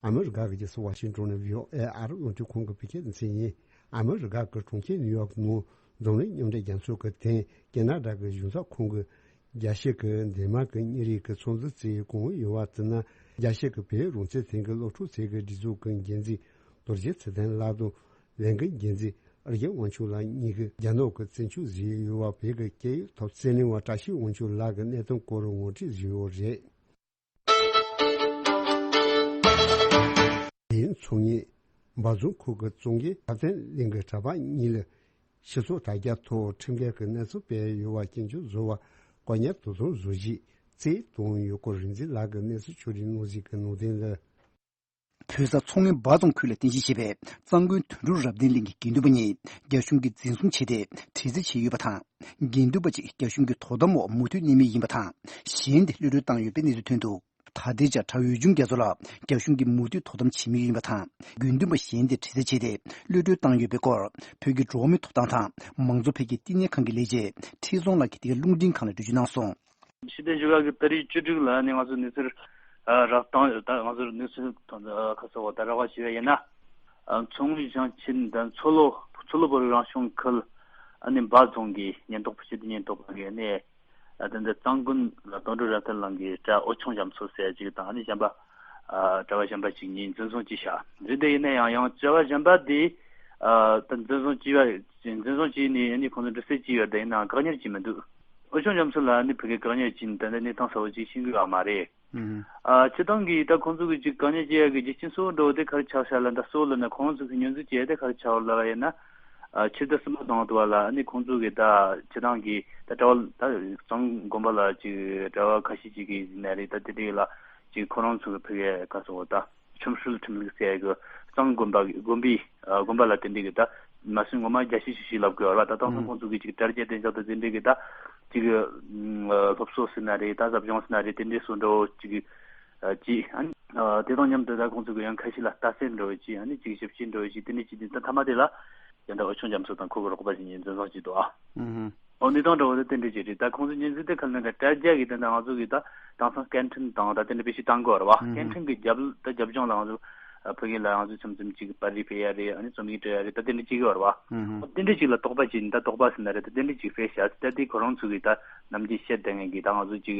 ཨ་མི་རི་ཀ་གི་རྒྱལ་ས་ཝ་ཤིང་ཏོན་ནས་བྷི་ཨོ་ཨེ་ཨ་རི་རླུང་འཕྲིན་ཁང་གི་བོད་སྐད་སྡེ་ཚན་ཡིན། ཨ་མི་རི་ཀ་གི་གྲོང་ཁྱེར་ནིའུ་ཡོག་ནང་འཛམ་གླིང་མཉམ་འབྲེལ་རྒྱལ་ཚོགས་ཀྱི་ཐེངས་ཀེ་ན་ཌ་གི་གཞུང་ཚབ་ཁང་གི་རྒྱལ་སྤྱི་གི་འདེམས་མ་གི་གཉེར་རིས་ཀྱི་ཚོགས་འདུ་བརྩིས་གོང་ཡོད་པ་བརྩིས་ན། རྒྱལ་སྤྱི་གི་བོད་རང་བཙན་ལྷན་ཁང་གི་སློབ་ཕྲུག་ཚོགས་པའི་སྒྲིག་འཛུགས་ཀྱི་འགན་འཛིན་རྡོ་རྗེ་ཚེ་བརྟན་ལགས་དང་། ལས་འགུལ་འགན་འཛིན་ཨིར་སྐྱབས་དབང་ཕྱུག་ལགས་གཉིས་ཀྱིས་རྒྱ་ནག་གི་བཙན་བྱོལ་གཞིས་ཡུལ་བ་བོད་ཀྱི་སྐད་ཡིག་ཐོག་རྩོད་གླེང་བ་བཀྲ་ཤིས་དབང་ཕྱུག་ལགས་ཀྱི་གནས་སྟངས་སྐོར་ངོ་སྤྲོད་བཟོས་ཡོད་རེད། དེ་ཡིན་ཚོགས་གཉིས་འབའ་རྫོང་ཁུལ་གྱི་གཙང་རྒྱལ་ཐབས་ལྡན་གླིང་གི་གྲྭ་པ་གཉིས་ལ་སྤྱི་ཚོགས་དྲ་རྒྱ་ཐོག་ཁྲིམས་འགལ་གྱི་གནས་ཚུལ་སྤེལ་ཡོད་པ་སྐྱོན་བརྗོད་བཟོ་བར་བཀག་ཉར་དུ་གཏོང་བཟོ་གཞིས་རྩེ་དང་ཡུལ་སྐོར་རིག་འཛིན་ལགས་ཀྱི་གནས་ཚུལ་ཕྱོགས་སྒྲིག་གནང་གཞི་གི་ནང་དོན་ལ། བོད་ས་མཚོ་སྔོན་འབའ་རྫོང་ཁུལ་ལ་རྟེན་གཞི་བྱས་པའི་གཙང་དགོན་དོན་གྲུབ་རབ་བརྟན་གླིང་གི་དགེ་འདུན་པ་གཉིས་རྒྱ་གཞུང་གིས་འཛིན་བཟུང་བྱས་ཏེ་དྲི་རྩད་བྱས་ཡོད་པ་དང་། དགེ་འདུན་པ་གཅིག་རྒྱ་གཞུང་གི་དོ་དམ་འོག་མུ་མཐུད་གནས་མུས་ཡིན་པ་དང་། གཞན་དེ་གློད་གྲོལ་བཏང་ཡོད་པའི་གནས་ཚུལ་ཐོན་འདུག། ད་ལྟའི་ཆར་གྲྭ་བ་འོད་འབྱུང་རྒྱ་མཚོ་ལ་རྒྱ་གཞུང་གིས་མུ་མཐུད་དོ་དམ་བྱེད་མུས་ཡིན་པ་དང་། དགེ་འདུན་པ་གཞན་དེ་དྲི་རྩད་བྱས་ཏེ་གློད་གྲོལ་བཏང་ཡོད་པའི་སྐོར་བོད་ཀྱི་འགྲོ་བ་མིའི་ཐོབ་ཐང་དང་མང་གཙོ་འཕེལ་རྒྱས་བསྟི་གནས་ཁང་གི་ལས་བྱེད་ཁྲི་སྲོང་ལགས་ཀྱིས་འདི་ག་རླུང་འཕྲིན་ཁང་ལ་འགྲེལ་བརྗོད་གནང་སོང་། ཕྱི་རྒྱལ་བཞུགས་སྒར་གྱི་ཏ་རིག་བཅུ་དྲུག་ལ་ནི་ང་ཚོ་གནས་ཚུལ་རག་སྟངས་ད་ང་ཚོར་གནས་ཚུལ་ཁ་གསལ་བོ་ད་རག་པ་ཞུ་བ་ཡིན་ན། མཚོ་སྔོན་ཞིང་ཆེན་ད་མཚོ་ལྷོ་མཚོ་ལྷོ་བོད་རིགས་རང་སྐྱོང་ཁུལ་ཨ་ནི་འབའ་རྫོང་གི་ཉེན་རྟོག་པ་སྤྱི་བདེ་ཉེན་རྟོག་པ་གིས་ནི་ད་ལྟ་གཙང་དགོན་ལ་དོན་གྲུབ་རབ་བརྟན་གླིང་གི་གྲྭ་ཨོ་ཆུང་རྒྱ་མཚོ་ཟེར་ཅིག་དང་ཨ་ནི་གཞན་པ་གྲྭ་པ་གཞན་པ་ཅིག་གཉིས་འཛིན་བཟུང་བྱས་ཤག། རེད་དེ་ཡིན་ན་ཡང་ཡང་གྲྭ་པ་གཞན་པ་དེ་ད་འཛིན་བཟུང་བྱས་པ་འཛིན་བཟུང་བྱས་ནས་ཨ་ནི་ཁོང་ཚོ་འདྲི་རྩད་བྱས་ཡོད་དེ་ཡིན་ནའང་བཀག་ཉར་བྱས་མི་འདུག། ཨོ་ཆུང་རྒྱ་མཚོ་ལ་ནི་ཕ་གིར་བཀག་ཉར་བྱས་ནས་ད་ལྟ་གནས་སྟངས་གསལ་བོ་ཅིག་ཤེས་ཀྱི་ཡོད་མ་རེད། ཨ་སྤྱིར་བཏང་གི་ད་ཁོང་ཚོ་གི་ཅིག་བཀག་ཉར་བྱེད་ཡ་གི་རྒྱུ་རྐྱེན་གཙོ་བོ་འདྲ་བོ་དེ་ག་རེ་ཆགས་ཤག་ལབ་ན་ད་གཙོ་བོ་ལབ་ན་ཁོང་ཚོ་གི་ཉེས་འཛུགས་བྱེད་ཡ་དེ་ག་རེ་ཆགས་ལབ་པ་ཡིན་ན། ཨ་ཕྱི་ཟླ་གསུམ་པ་དང་དུ་བ་ལ་ཨ་ནི་ཁོང་ཚོ་གི་ད་སྤྱིར་བཏང་གི་ད་གྲྭ་པ་ད་གཙང་དགོན་པ་ལ་ཅིག་གྲྭ་པ་ཁ་ཤས་ཅིག་གིས་ཡིན་ན་རེད་ད་དེ་འདྲའི་ལ་ཅིག་ཁོ་རང་ཚོ་གི་ཕ་གིའི་ག་ཟེར་བ་ད་ཆོམ་ཤུལ་ཁྲིམས་ལུགས་ཟེར་ཡ་གི་གཙང་དགོན་པ་དགོན་པའི་ཨ་དགོན་པ་ལ་དེ་འདྲའི་གི་ད་མ་སུན་ངོ་མ་རྒྱ་ཆེ་ཤོས་ཤིག་ལབ་དགོས་བ་ད་དེང་སང་ཁོང་ཚོ་གི་ཅིག་དྲ་རྒྱ་བདེ་འཇགས་ད་དེ་འདྲའི་གི་ད་ཅིག་སློབ་གསོ་ཟེར་ན་རེད་ད་ཟབ་སྦྱོང་ཟེར་ན་རེད་དེ་འདྲའི་སོགས་འདྲ་བོ་ཅིག་ཅིག་ཨ་ནི་དེ་དང་མཉམ་དུ་ད་ཁོང་ཚོ་གི་ཡང་ཁ་ཤས་ལ་ལྟ་གསལ་འདྲ་བོ་ཅིག་ཨ་ནི་ཅིག་ཞིབ་དཔྱད་འདྲ་བོ་ཅིག་དེ་འདྲ་ཅིག་དེ་ད་མཐའ་མ་དེ་ལ་ཡང་ད་ཨོ་ཆུང་རྒྱ་མཚོ་དང་ཁོ་གི་རོགས་པ་ཞིག་གཉིས་འཛིན་བཟུང་བྱས་འདུག་ཨ། ཨོ་གནས་སྟངས་འདྲ་བོ་དེ་དེ་འདྲ་ཅིག་རེད། ད་ཁོང་ཚོ་ཉེས་འཛུགས་དེ་ག་ལ་འདྲ་དྲ་རྒྱ་གི་དེ་ད་ང་ཚོ་གི་ད་དེང་སང་སྐད་འཕྲིན་དང་ད་དེ་འདྲ་དཔེ་ཞིག་བཏང་དགོས་རེད་བ། སྐད་འཕྲིན་གི་རྒྱབ་ད་རྒྱབ་ལྗོངས་ལ་ང་ཚོ་ཕ་གི་ལ་ང་ཚོ་མཚམས་མཚམས་ཅིག་པར་རིས་སྤེལ་ཡ་རེད་ཨ་ནི་རྩོམ་ཡིག་སྤྲོད་ཡ་རེད་ད་དེ་འདྲ་ཅིག་ཡོད་རེད་བ། ཨོ་དེ་འདྲ་ཅིག་ལ་དོགས་པ་བྱས་ནས་ད་དོགས་པ་ཟེར་ན་རེད་ད་དེ་འདྲ་ཅིག་སྤེལ་བཞག་ད་དེ་ཁོ་རང་ཚོ་གི་ད་ནམ་རྒྱུན་བཤད་བསྡད་མཁན་གི་ད་ང་ཚོ་ཅིག་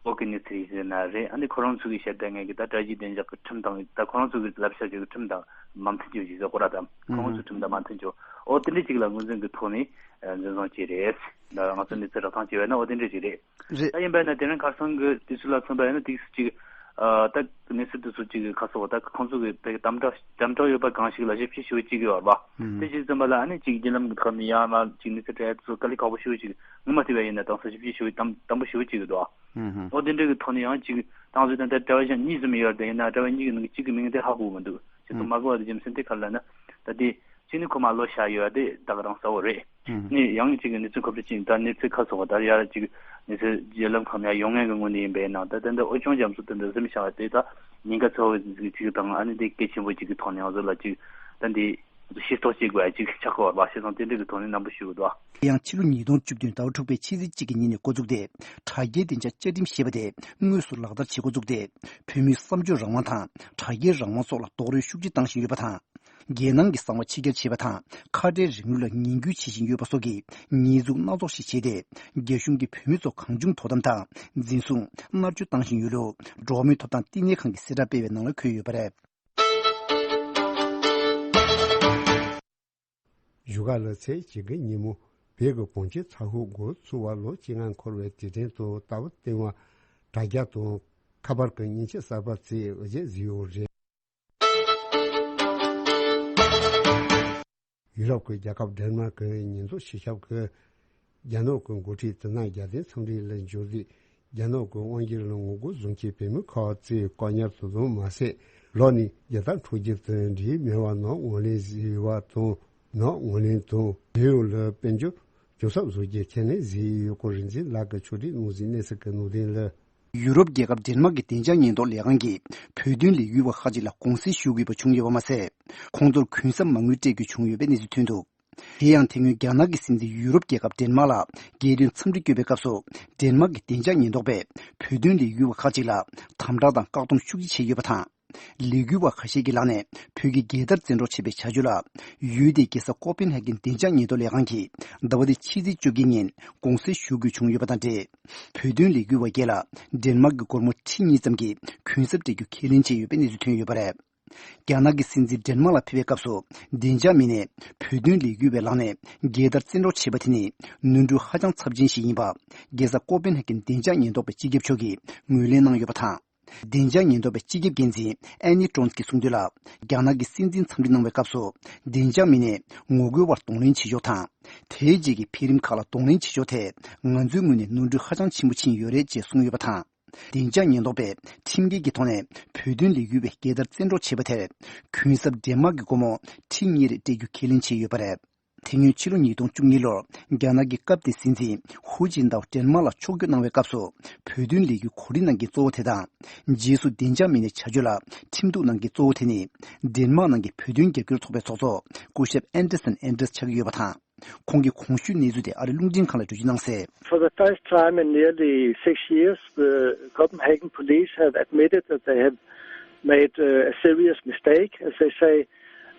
བོད་ཀྱི་གནས་ཚུལ་ཡིན་ཟེར་ན་རེད། ཨ་ནི་ཁོ་རང་ཚོ་གིས་བཤད་བསྡད་མཁན་གྱི་ད་དྲ་རྒྱའི་བདེ་འཇགས་ཀྱི་ཁྲིམས་དང་ད་ཁོ་རང་ཚོ་གིས་ལབ་བཤད་ཀྱི་ཁྲིམས་དང་མ་མཐུན་རྒྱུ་ཞིག་བཟོ་དགོས་ར་དང་ཁོ་རང་ཚོའི་ཁྲིམས་དང་མ་མཐུན་རྒྱུ་ཨོ་དེ་འདྲ་ཅིག་ལ་ངོས་འཛིན་གྱི་ཐོག་ནས་འཛིན་བཟུང་བྱས་རེད། ད་ང་ཚོ་གནས་ཚུལ་རགས་ཐང་བྱས་པ་ཡིན་ན་ཨོ་དེ་འདྲ་ཅིག་རེད། རེད། ད་ཡིན་པ་ཡིན་ན་དེ་རིང་ཁ་སང་གི་དུས་ཚོད་ལ་མཚོན་པ་ཡིན་ན་དེ་ཅིག་ད་གནས་ཚུལ་དེ་ཚོ་ཅིག་གི་ཁ་སོགས་ད་ཁོང་ཚོ་གི་དེ་དམ་དྲག་དམ་དྲག་ཡོད་པ་གང་ཞིག་ལ་ཞིབ་དཔྱད་ཞུ་བ་ཅིག་ཡོད་རེད་བ། དེ་ཅིག་ཙམ་པ་ལ་ཨ་ནི་ཅིག་བརྒྱུད་ལམ་གྱི་ཐོག་ནས་ཡང་མ་ཅིག་གནས་ཚུལ་སྤྲད་ཚོ་དཀའ་ལས་ཁག་པོ་ཞུ་བ་ཅིག་ངོ་མ་བལྟས་པ་ཡིན་ན་དང་ས་ཞིབ་དཔྱད་ཞུ་བའི་དམ་དམ་པོ་ཞུ་བ་ཅིག་ཡོད་དོ། ཨོ་དེ་འདྲ་གི་ཐོག་ནས་ཡང་ཅིག་ཏང་ཟོས་དང་ད་གྲྭ་པ་གཞན་གཉིས་ཙམ་ཡོད་རེད་ཡིན་ན་གྲྭ་པ་གཉིས་ཀྱི་ནང་གི་གཅིག་གི་མིང་དེ་ཧ་གོ་གི་མི་འདུག་ཁྱེད་ཚོ་མ་གོ་བ་དེ་རྒྱུ་མཚན་དེ་ག་རེ་ལབ་ན། ད་དེ་གཅིག་ནི་ཁོ་མ་ལོ་བཞག་ཡོད་དེ་ད་ག་རང་གསལ་བོ་རེད། ཨང་། ནི་ཡང་གཅིག་གི་གནས་ཚུལ་ཁ་ཤས་ཅིག་ད་གནས་ཚུལ་ཁ་ཚོ་བ་ད་ཡར་གཅིག་གནས་ཚུལ་བརྒྱུད་ལམ་ཁག་ནས་ཡོང་མཁན་གྱི་ངོས་ནས་ཡིན་པས་ན། ད་ད་ལྟ་ཨོ་ཅོང་རྒྱ་མཚོ་དེ་འདྲ་གཟིམ་བཞག་པ་དེ་ད་ཉེན་ཁ་ཚ་བོ་ཅིག་དང་། ཨ་ནི་དེ་གལ་ཆེན་པོ་ཅིག་གི་ཐོག་ནས་ང་ཚོ་ལ་ཅིག་ད་འདི་ཤེས་རྟོགས་བྱེད་དགོས་ཡ་ཅིག་ཆགས་དགོས་པ་ཤེས་སོང་། དེ་འདྲ་གི་ཐོག་ནས་རྣམ་པ་ཞུ་གི་འདུག། དེ་ཡང་ཕྱི་ལོ་ཉིས་སྟོང་བཅུ་བདུན་ཟླ་བ་དྲུག་པའི་ཕྱི་ཚེས་གཅིག་གི་ཉིན་ནས་འགོ་བཙུགས་ཏེ། དྲ་རྒྱའི་བདེ་འཇགས་བཅའ་ཁྲིམས་ཞེས་པ་དེ་དངོས་སུ་ལག་བསྟར་བྱེད་འགོ་བཙུགས་ཏེ། བོད་མིའི་བསམ་སྤྱོད་རང་དབང་དང་དྲ་རྒྱའི་རང་དབང་སོགས་ལ་རྡོག་རོལ་ཤུགས་ཆེ་བཏང་བཞིན་ཡོད་པ་དང་། རྒྱལ་ནང་གི་གསང་བ་ཕྱི་གྱར་བྱེད་པ་དང་། ཁ་བྲལ་རིང་ལུགས་ལ་ངན་སྐུལ་བྱེད་བཞིན་ཡོད་པ་སོགས་ཀྱི་ཉེས་འཛུགས་སྣ་ཚོགས་ཤིག་བྱས་ཏེ། རྒྱ་གཞུང་གིས་བོད་མི་ཚོ་གང་བྱུང་དོ་དམ་དང་། འཛིན་བཟུང་། མནར་གཅོད་བཏང་བཞིན་ཡོད་ལུགས། འགྲོ་བ་མིའི་ཐོབ་ཐང་བསྟི་གནས་ཁང་གི་གསལ་བསྒྲགས་སྤེལ་བའི་ནང་ལ་འཁོད་ཡོད་པ་རེད། བཞུགས་སྒར་ལ་ཚེས་གཅིག་གི་ཉིན་མོ་བོད་ཀྱི་གངས་ཅན་ཚ་ཤོག་འགོ་ཚུགས་པར་ལོ་གཅིག་ལྔ་འཁོར་བའི་དུས་དྲན་དུ་རྟ་ཕོ་སྟོན་པ་དྲ་རྒྱ་དང་ཁ་པར་གྱི་མཉེན་ཆས་གསར་པ་བརྩིས་འོས་འགན་བཟོས་ཡོད་རེད། ཡུ་རོབ་ཀྱི་རྒྱལ་ཁབ་ཌེན་མཱག་གི་ཉེན་རྟོག་སྤྱི་ཁྱབ་ཀྱིས་རྒྱ་ནག་གི་འགོ་ཁྲིད་དེ་དང་རྒྱལ་བསྟན་འཚམས་འདྲི་ལ་འབྱོར་རྗེས། རྒྱ་ནག་གི་དབང་སྒྱུར་ལ་ངོ་རྒོལ་བཟོ་མཁན་བོད་མི་ཁག་ཅིག་བཀག་ཉར་དུ་བཟུང་མ་ཟད། ལོག་ནས་རྒྱལ་དར་འཕྲོག་རྒྱུ་དང་འབྲེལ་མེད་པར་ནག་ངོས་ལེན་བཟོས་པ་དང་། ནག་ངོས་ལེན་དང་བོད་ཡོངས་ལ་དཔལ་འབྱོར་གྱོང་གུན་བཟོ་རྒྱུ་ཁས་ལེན་བཟོས་ཡོད་སྐོར་རིག་འཛིན་ལགས་ཀྱིས་ཕྱོགས་སྒྲིག་གནང་ཟིན་གནས་ཚུལ་གྱི་ནང་དོན་ལ། ཡུ་རོབ་རྒྱལ་ཁབ་ཌེན་མཱག་གི་བདེ་འཇགས་ཉེན་རྟོག་ལས་ཁང་གིས་བོད་དོན་ལས་འགུལ་བ་ཁག་ཅིག་ལ་དགོངས་སེལ་ཞུ་དགོས་པ་བྱུང་ཡོད་པ་མ་ཟད། ཁོང་ཚོར་གུན་གསབ་མ་དངུལ་སྤྲད་དགོས་བྱུང་ཡོད་པའི་གནས་ཚུལ་ཐོན་འདུག། དེ་ཡང་དེ་སྔོན་རྒྱ་ནག་གི་སྲིད་འཛིན་ཡུ་རོབ་རྒྱལ་ཁབ་ཌེན་མཱག་ལ་རྒྱལ་དོན་འཚམས་འདྲི་བསྐྱོད་པའི་སྐབས་སུ། ཌེན་མཱག་གི་བདེ་འཇགས་ཉེན་རྟོག་པས་བོད་དོན་ལས་འགུལ་བ་ཁག་ཅིག་ལ་དམ་དྲག་དང་བཀག་སྡོམ་ཤུགས་ཆེ་བྱས་ཡོད་པ་དང་། ལས་འགུལ་བ་ཁ་ཤས་ཀྱི་ལག་ནས་བོད་ཀྱི་རྒྱལ་དར་བཙན་འཕྲོག་བྱས་པའི་བྱ་སྤྱོད་ལ། ཡུལ་དེའི་རྒྱལ་ས་ཀོ་པན་ཧེ་གྷན་བདེ་འཇགས་ཉེན་རྟོག་ལས་ཁང་གིས་ཟླ་བ་འདིའི་ཕྱི་ཚེས་བཅོ་བརྒྱད་ཉིན་དགོངས་སེལ་ཞུ་དགོས་བྱུང་ཡོད་པ་དང་འབྲེལ། བོད་དོན་ལས་འགུལ་བ་བརྒྱད་ལ་ཌེན་མཱག་གི་སྒོར་མོ་ཁྲི་གཉིས་ཙམ་གྱི་གུན་གསབ་སྤྲད་རྒྱུ་ཁས་ལེན་བྱས་ཡོད་པའི་གནས་ཚུལ་ཐོན་ཡོད་པ་རེད། རྒྱ་ནག་གི་སྲིད་འཛིན་ཌེན་མཱག་ལ་ཕེབས་པའི་སྐབས་སུ། བདེ་འཇགས་མི་སྣས་བོད་དོན་ལས་འགུལ་བའི་ལག་ནས་རྒྱལ་དར་བཙན་འཕྲོག་བྱས་པ་དེ་ནི་ནོར་འཁྲུལ་ཧ་ཅང་ཚབས་ཆེན་ཞིག་ཡིན་པ། རྒྱལ་ས་ཀོ་པན་ཧེ་གྷན་བདེ་འཇགས་ཉེན་རྟོག་པའི་སྤྱི་ཁྱབ་མཆོག་གིས་ངོས་ལེན་གནང་ཡོད་པ་དང་། བདེ་འཇགས་ཉེན་རྟོག་པའི་སྤྱི་ཁྱབ་འགན་འཛིན་ཨན་ནི་ཀྲོན་གྱིས་གསུངས་དོན་ལ། རྒྱ་ནག་གི་སྲིད་འཛིན་འཚམས་འདྲི་གནང་བའི་སྐབས་སུ། བདེ་འཇགས་མི་སྣས་ངོ་རྒོལ་བར་གདོང་ལེན་བྱེད་ཕྱོགས་དང་། དེའི་རྗེས་ཀྱི་འཕེལ་རིམ་ཁག་ལ་གདོང་ལེན་བྱེད་ཕྱོགས་ཐད། ང་ཚོའི་ངོས་ནས་ནོར་འཁྲུལ་ཧ་ཅང་ཆེན་པོ་ཕྱིན་ཡོད་རེད་ཅེས་གསུངས་ཡོད་པ་དང་། བདེ་འཇགས་ཉེན་རྟོག་པས་ཁྲིམས་འགལ་གྱི་ཐོག་ནས་བོད་དོན་ལས་འགུལ་བའི་རྒྱལ་དར་བཙན་འཕྲོག་བྱས་པ་དེར། གུན་གསབ་ཌེན་མཱག་གི་སྒོར་མོ་ཁྲི་གཉིས་རེ་སྤྲད་རྒྱུ་ཁས་ལེན་བྱས་ཡོད་པ་རེད། དེ་སྔོན་ཕྱི་ལོ་ཉིས་སྟོང་བཅུ་གཉིས་ལོར་རྒྱ་ནག་གི་སྐབས་དེའི་སྲིད་འཛིན་ཧུའུ་ཅིན་ཏའོ་ཌེན་མཱག་ལ་ཕྱོགས་བསྐྱོད་གནང་བའི་སྐབས་སུ། བོད་དོན་ལས་འགུལ་གོ་སྒྲིག་གནང་མཁན་གཙོ་བོ་དེ་དང་། རྗེས་སུ་བདེ་འཇགས་མི་སྣའི་བྱ་སྤྱོད་ལ་ཁྲིམས་གཏུག་གནང་མཁན་གཙོ་བོ་དེ་ནི། ཌེན་མཱག་ནང་གི་བོད་དོན་རྒྱབ་སྐྱོར་ཚོགས་པའི་ཚོགས་གཙོ་སྐུ་ཞབས་ཨན་ཏེ་སན་ཨན་ཏེ་རེས་ཆགས་ཀྱི་ཡོད་པ་དང་། ཁོང་གིས་གོང་ཞུས་གནས་ཚུལ་དེ་ཨ་རིའི་རླུང་འཕྲིན་ཁང་ལ་འགྲེལ་བརྗོད་གནང་གསལ། For the first time in nearly six years, the Copenhagen police have admitted that they have made uh, a serious mistake, as they say,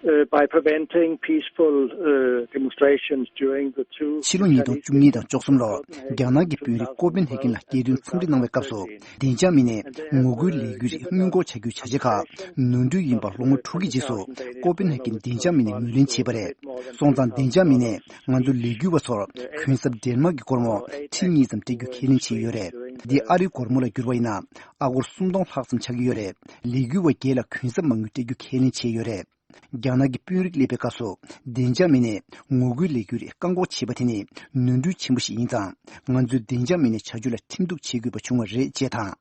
uh, by preventing peaceful uh, demonstrations during the two ཕྱི་ལོ་ཉིས་སྟོང་བཅུ་གཉིས་དང་བཅུ་གསུམ་ལོར་རྒྱ་ནག་གི་དཔོན་རིགས་ཀོ་པན་ཧེ་གྷན་ལ་རྒྱལ་དོན་འཚམས་འདྲི་གནང་བའི་སྐབས་སུ། བདེ་འཇགས་མི་སྣས་ངོ་རྒོལ་ལས་འགུལ་རིགས་སྔོན་འགོག་བྱ་རྒྱུའི་བྱ་བྱེད་ཁག་ནོར་འཁྲུལ་ཡིན་པ་ལོ་ངོ་དྲུག་གི་རྗེས་སུ་ཀོ་པན་ཧེ་གྷན་བདེ་འཇགས་མི་སྣས་ངོས་ལེན་བྱས་པ་རེད། སོང་ཙང་བདེ་འཇགས་མི་སྣས་ང་ཚོ་ལས་འགུལ་བ་ཚོར་གུན་གསབ་ཌེན་མཱག་གི་སྒོར་མོ་ཁྲི་གཉིས་ཙམ་སྤྲད་རྒྱུ་ཁས་ལེན་བྱས་ཡོད་རེད། འདི་ཨ་རིའི་སྒོར་མོ་ལ་བསྒྱུར་བ་ཡིན་ན་ཨ་སྒོར་སུམ་སྟོང་ལྷག་ཙམ་ཆགས་ཀྱི་ཡོད་རེད། ལས་འགུལ་བ་བརྒྱད་ལ་གུན་གསབ་མ་དངུལ་སྤྲད་རྒྱུ་ཁས་ལེན་བྱས་ཡོད་རེད། རྒྱ་ནག་གི་དཔོན་རིགས་སླེབས་པའི་སྐབས་སུ་བདེ་འཇགས་མི་སྣས་ངོ་རྒོལ་ལས་འགུལ་རིགས་བཀག་འགོག་བྱས་པ་དེ་ནི་ནོར་འཁྲུལ་ཆེན་པོ་ཞིག་ཡིན་ཙང་། ང་ཚོས་བདེ་འཇགས་མི་སྣའི་བྱ་སྤྱོད་ལ་ཁྲིམས་གཏུག་བྱེད་དགོས་པ་བྱུང་བ་རེད་ཅེས་དང་།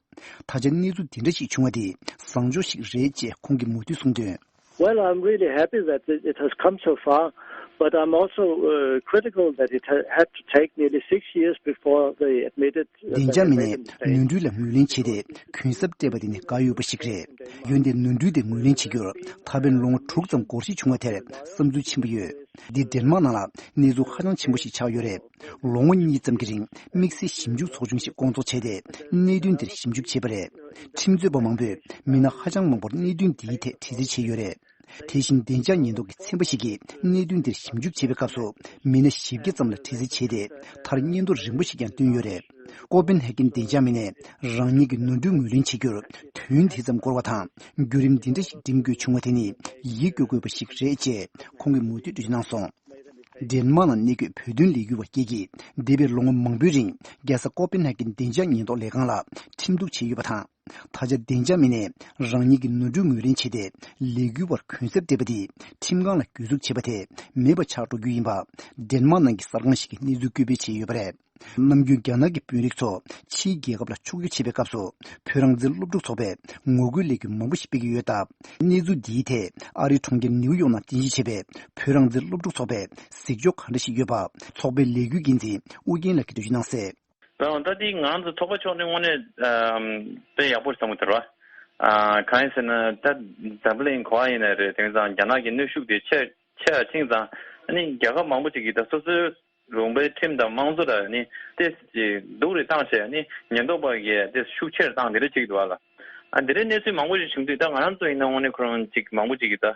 ད་ཆ་གནས་ཚུལ་འདི་འདྲ་ཞིག་བྱུང་བ་དེ་བཟང་ཕྱོགས་ཤིག་རེད་ཅེས་ཁོང་གིས་མོས་མཐུན་གསུངས་དོན། Well, I'm really happy that it it has come so far, but I'm also uh, critical that it ha- had to take nearly six years before they admitted that བདེ་འཇགས་they མི་had made སྣས་a mistake. ནོར་འཁྲུལ་ལ་ངོས་ལེན་བྱས་ཏེ་གུན་གསབ་སྤྲད་པ་དེ་ནི་དགའ་འོས་པ་ཞིག་རེད། འོན་ཏེ་ནོར་འཁྲུལ་དེ་ངོས་ལེན་བྱེད་རྒྱུར་ད་ཕན་ལོ་ངོ་དྲུག་ཙམ་འགོར་སྲིད་བྱུང་བ་དེར་བསམ་ཚུལ་ཆེན་པོ་ཡོད། འདི་ཌེན་མཱག་ནང་ལ་གནས་ཚུལ་ཧ་ཅང་ཆེན་པོ་ཞིག་ཆགས་ཡོད་རེད། ལོ་ངོ་གཉིས་ཙམ་གྱི་རིང་དམིགས་བསལ་ཞིབ་འཇུག་ཚོགས་ཆུང་ཞིག་སྐོང་ཚོགས་བྱས་ཏེ་གནད་དོན་དེར་ཞིབ་འཇུག་བྱས་པ་རེད། ཁྲིམས་རྩོད་པ་མང་པོས་མི་སྣ་ཧ་ཅང་མང་པོར་གནད་དོན་འདིའི་ཐད་དྲི་རྩད་བྱས་ཡོད་རེད། དེ་བཞིན་བདེ་འཇགས་ཉེན་རྟོག་གི་ཚན་པ་ཞིག་གིས་གནད་དོན་འདིར་ཞིབ་འཇུག་བྱེད་པའི་སྐབས་སུ་མི་སྣ་བཞི་བརྒྱ་ཙམ་ལ་དྲི་རྩད་བྱས་ཏེ་མཐར་སྙན་ཐོ་རིང་པོ་ཞིག་ཀྱང་བཏོན་ཡོད་རེད། ཀོ་པན་ཧེ་གྷན་བདེ་འཇགས་མི་སྣས་རང་ཉིད་ཀྱི་ནོར་འཁྲུལ་ངོས་ལེན་བྱེད་རྒྱུར་དུས་ཡུན་དེ་ཙམ་འགོར་བ་དང་བརྒྱུད་རིམ་འདི་འདྲ་ཞིག་འགྲིམ་དགོས་བྱུང་བ་དེ་ནི་ཡིད་སྐྱོ་དགོས་པ་ཞིག་རེད་ཅེས་ཁོང་གིས་མོས་མཐུན་འགྲེལ་བརྗོད་གནང་སོང་། ཌེན་མཱག་ནང་གནས་འཁོད་བོད་དོན་ལས་འགུལ་བ་བརྒྱད་ཀྱིས་འདས་པའི་ལོ་ངོ་མང་པོའི་རིང་རྒྱལ་ས་ཀོ་པན་ཧེ་གྷན་བདེ་འཇགས་ཉེན་རྟོག་ལས་ཁང་ལ་ཁྲིམས་གཏུག་བྱས་ཡོད་པ་དང་། ད་ཆ་བདེ་འཇགས་མི་སྣས་རང་ཉིད་ཀྱི་ནོར་འཁྲུལ་ངོས་ལེན་བྱས་ཏེ་ལས་འགུལ་བར་གུན་གསབ་སྤྲད་པ་དེས་ཁྲིམས་ཁང་ལ་གྱོད་འཛུགས་བྱས་པ་དེ་མེད་པ་ཆགས་འགྲོ་རྒྱུ་ཡིན་པ་ཌེན་མཱག་ནང་གི་གསར་ཁང་ཞིག་གིས་གནས་ཚུལ་བཀོད་སྤེལ་བྱས་ཡོད་པ་རེད། ནམ་རྒྱུན་རྒྱ་ནག་གི་དཔོན་རིགས་ཚོ་ཕྱིའི་རྒྱལ་ཁབ་ལ་ཕྱོགས་བསྐྱོད་བྱེད་པའི་སྐབས་སུ། བོད་རང་བཙན་སློབ་ཕྲུག་ཚོགས་པས་ངོ་རྒོལ་ལས་འགུལ་མང་པོ་ཞིག་སྤེལ་གྱི་ཡོད་སྟབས། གནས་ཚུལ་འདིའི་ཐད་ཨ་རིའི་གྲོང་ཁྱེར་ནིའུ་ཡོག་ནང་རྟེན་གཞི་བྱས་པའི་བོད་རང་བཙན་སློབ་ཕྲུག་ཚོགས་པས་གཟིགས་ཕྱོགས་ག་འདྲ་ཞིག་ཡོད་པ། ཚོགས་པའི་ལས་འགུལ་འགན་འཛིན་ཨུ་རྒྱན་ལགས་ཀྱིས་འགྲེལ་བརྗོད་གནང་གསལ། ད་ད་དེ་ང་ཚོ་ཚོགས་པ་ཕྱོགས་ནས་དངོས་གནས་ཨམ་དཔེ་ཡག་པོ་བསམ་གྱི་འདུག་ར། ཨ་གང་ཡིན་ཟེར་ན་ད་འཛམ་བུ་གླིང་ག་པར་ཡིན་ན་རེད། དེང་སང་རྒྱ་ནག་གི་གནོན་ཤུགས་དེ་ཆེ་ཆེ་ཕྱིན་ཙང་ཨ་ནི་རྒྱལ་ཁབ་མང་པོ་ཅིག་གིས་ད་སོ་སོའི་ལུང་པའི་ཁྲིམས་དང་དམངས་གཙོ་ལ་ནི་ཏོག་ཙམ་སྡུག་རུ་བཏང་བྱས་ནི་ཉེན་རྟོག་པ་གིས་ཏོག་ཙམ་ཤུགས་ཆེར་བཏང་དེ་འདྲ་བྱེད་ཀྱི་འདུག་བ་ལ། ཨ་འདི་འདྲའི་གནས་ཚུལ་མང་པོ་ཞིག་བྱུང་དུས་ད་ང་རང་ཚོ་ཡིན་ན་དངོས་གནས་ཁོ་རང་ཅིག་མང་པོ་ཅིག་གིས་ད་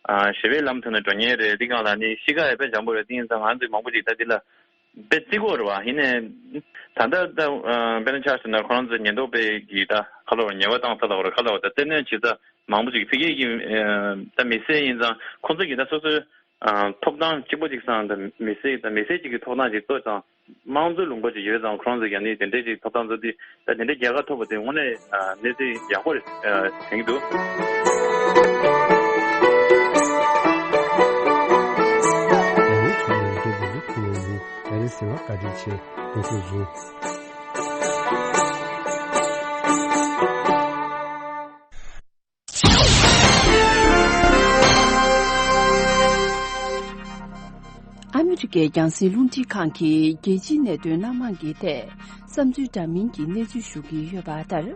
ཨ་ཞི་བའི་ལམ་ཐོག་ནས་འགྲོ་མཁན་རེད། འདི་སྒང་ལ་ནི་གཤིས་ཀ་ཡང་དཔེ་འཇམ་པོ་རེད། དེ་ཡིན་ཙང་ང་རང་ཚོ་མང་པོ་ཅིག་ད་འདི་ལ་དཔེ་བརྩི་གི་ཡོད་རེད་བ། ཡིན་ནའི་ད་ལྟ་ད་ཨ་དཔེར་ན་ཆ་བཞག་ན་ཁོ་རང་ཚོ་ཉེན་རྟོག་པས་ཀྱིས་ད་ག་ལབ་དགོས་རེད། ཉེས་པ་བཏང་ས་ལབ་དགོས་རེད། ག་ལབ་དགོས་རེད། ད་བཙིར་གནོན་བྱེད་ས་མང་པོ་ཅིག་ཕ་གི་གི་ཨ་ད་མི་སེར་ཡིན་ཙང་ཁོང་ཚོ་གིས་ད་སོ་སོའི་ཨ་ཐོབ་ཐང་གཅིག་པོ་གཅིག་སང་དང་མི་སེར་དང་མི་སེར་གཅིག་གི་ཐོབ་ཐང་གཅིག་གཏོད་ཙང་དམངས་གཙོའི་ལུང་པ་གཅིག་ཡོད་ཙང་ཁོ་རང་ཚོ་ཀྱང་ནི་དེ་འདྲའི་གཅིག་ཐོབ་ཐང་ཚོ་དེ་ད་དེ་འདྲའི་རྒྱལ་ཁ་ཐོབ་པ་དེ་དངོས་གནས་ཨ་གནས་ཚུལ་ཡག་པོ་རེད་ཨ་དྲན་གྱི་འདུག་ཨ་རིའི་ཁྱོན་ནས་རྒྱལ་སྤྱིའི་ཁྱོན་ནས་ཨ་རིའི་སེམས་པ་བཀའ་དྲིན་ཆེ། དེ་ཚོ་བཟུང་། ཨ་མི་རི་ཀའི་རྒྱང་སྲིང་རླུང་འཕྲིན་ཁང་གིས་རྒྱལ་སྤྱིའི་གནད་དོན་སྣ་མང་གི་ཐད་བསམ་ཚུལ་འདྲ་མིན་གྱི་གནས་ཚུལ་ཞུ་གི་ཡོད་པ་ལྟར།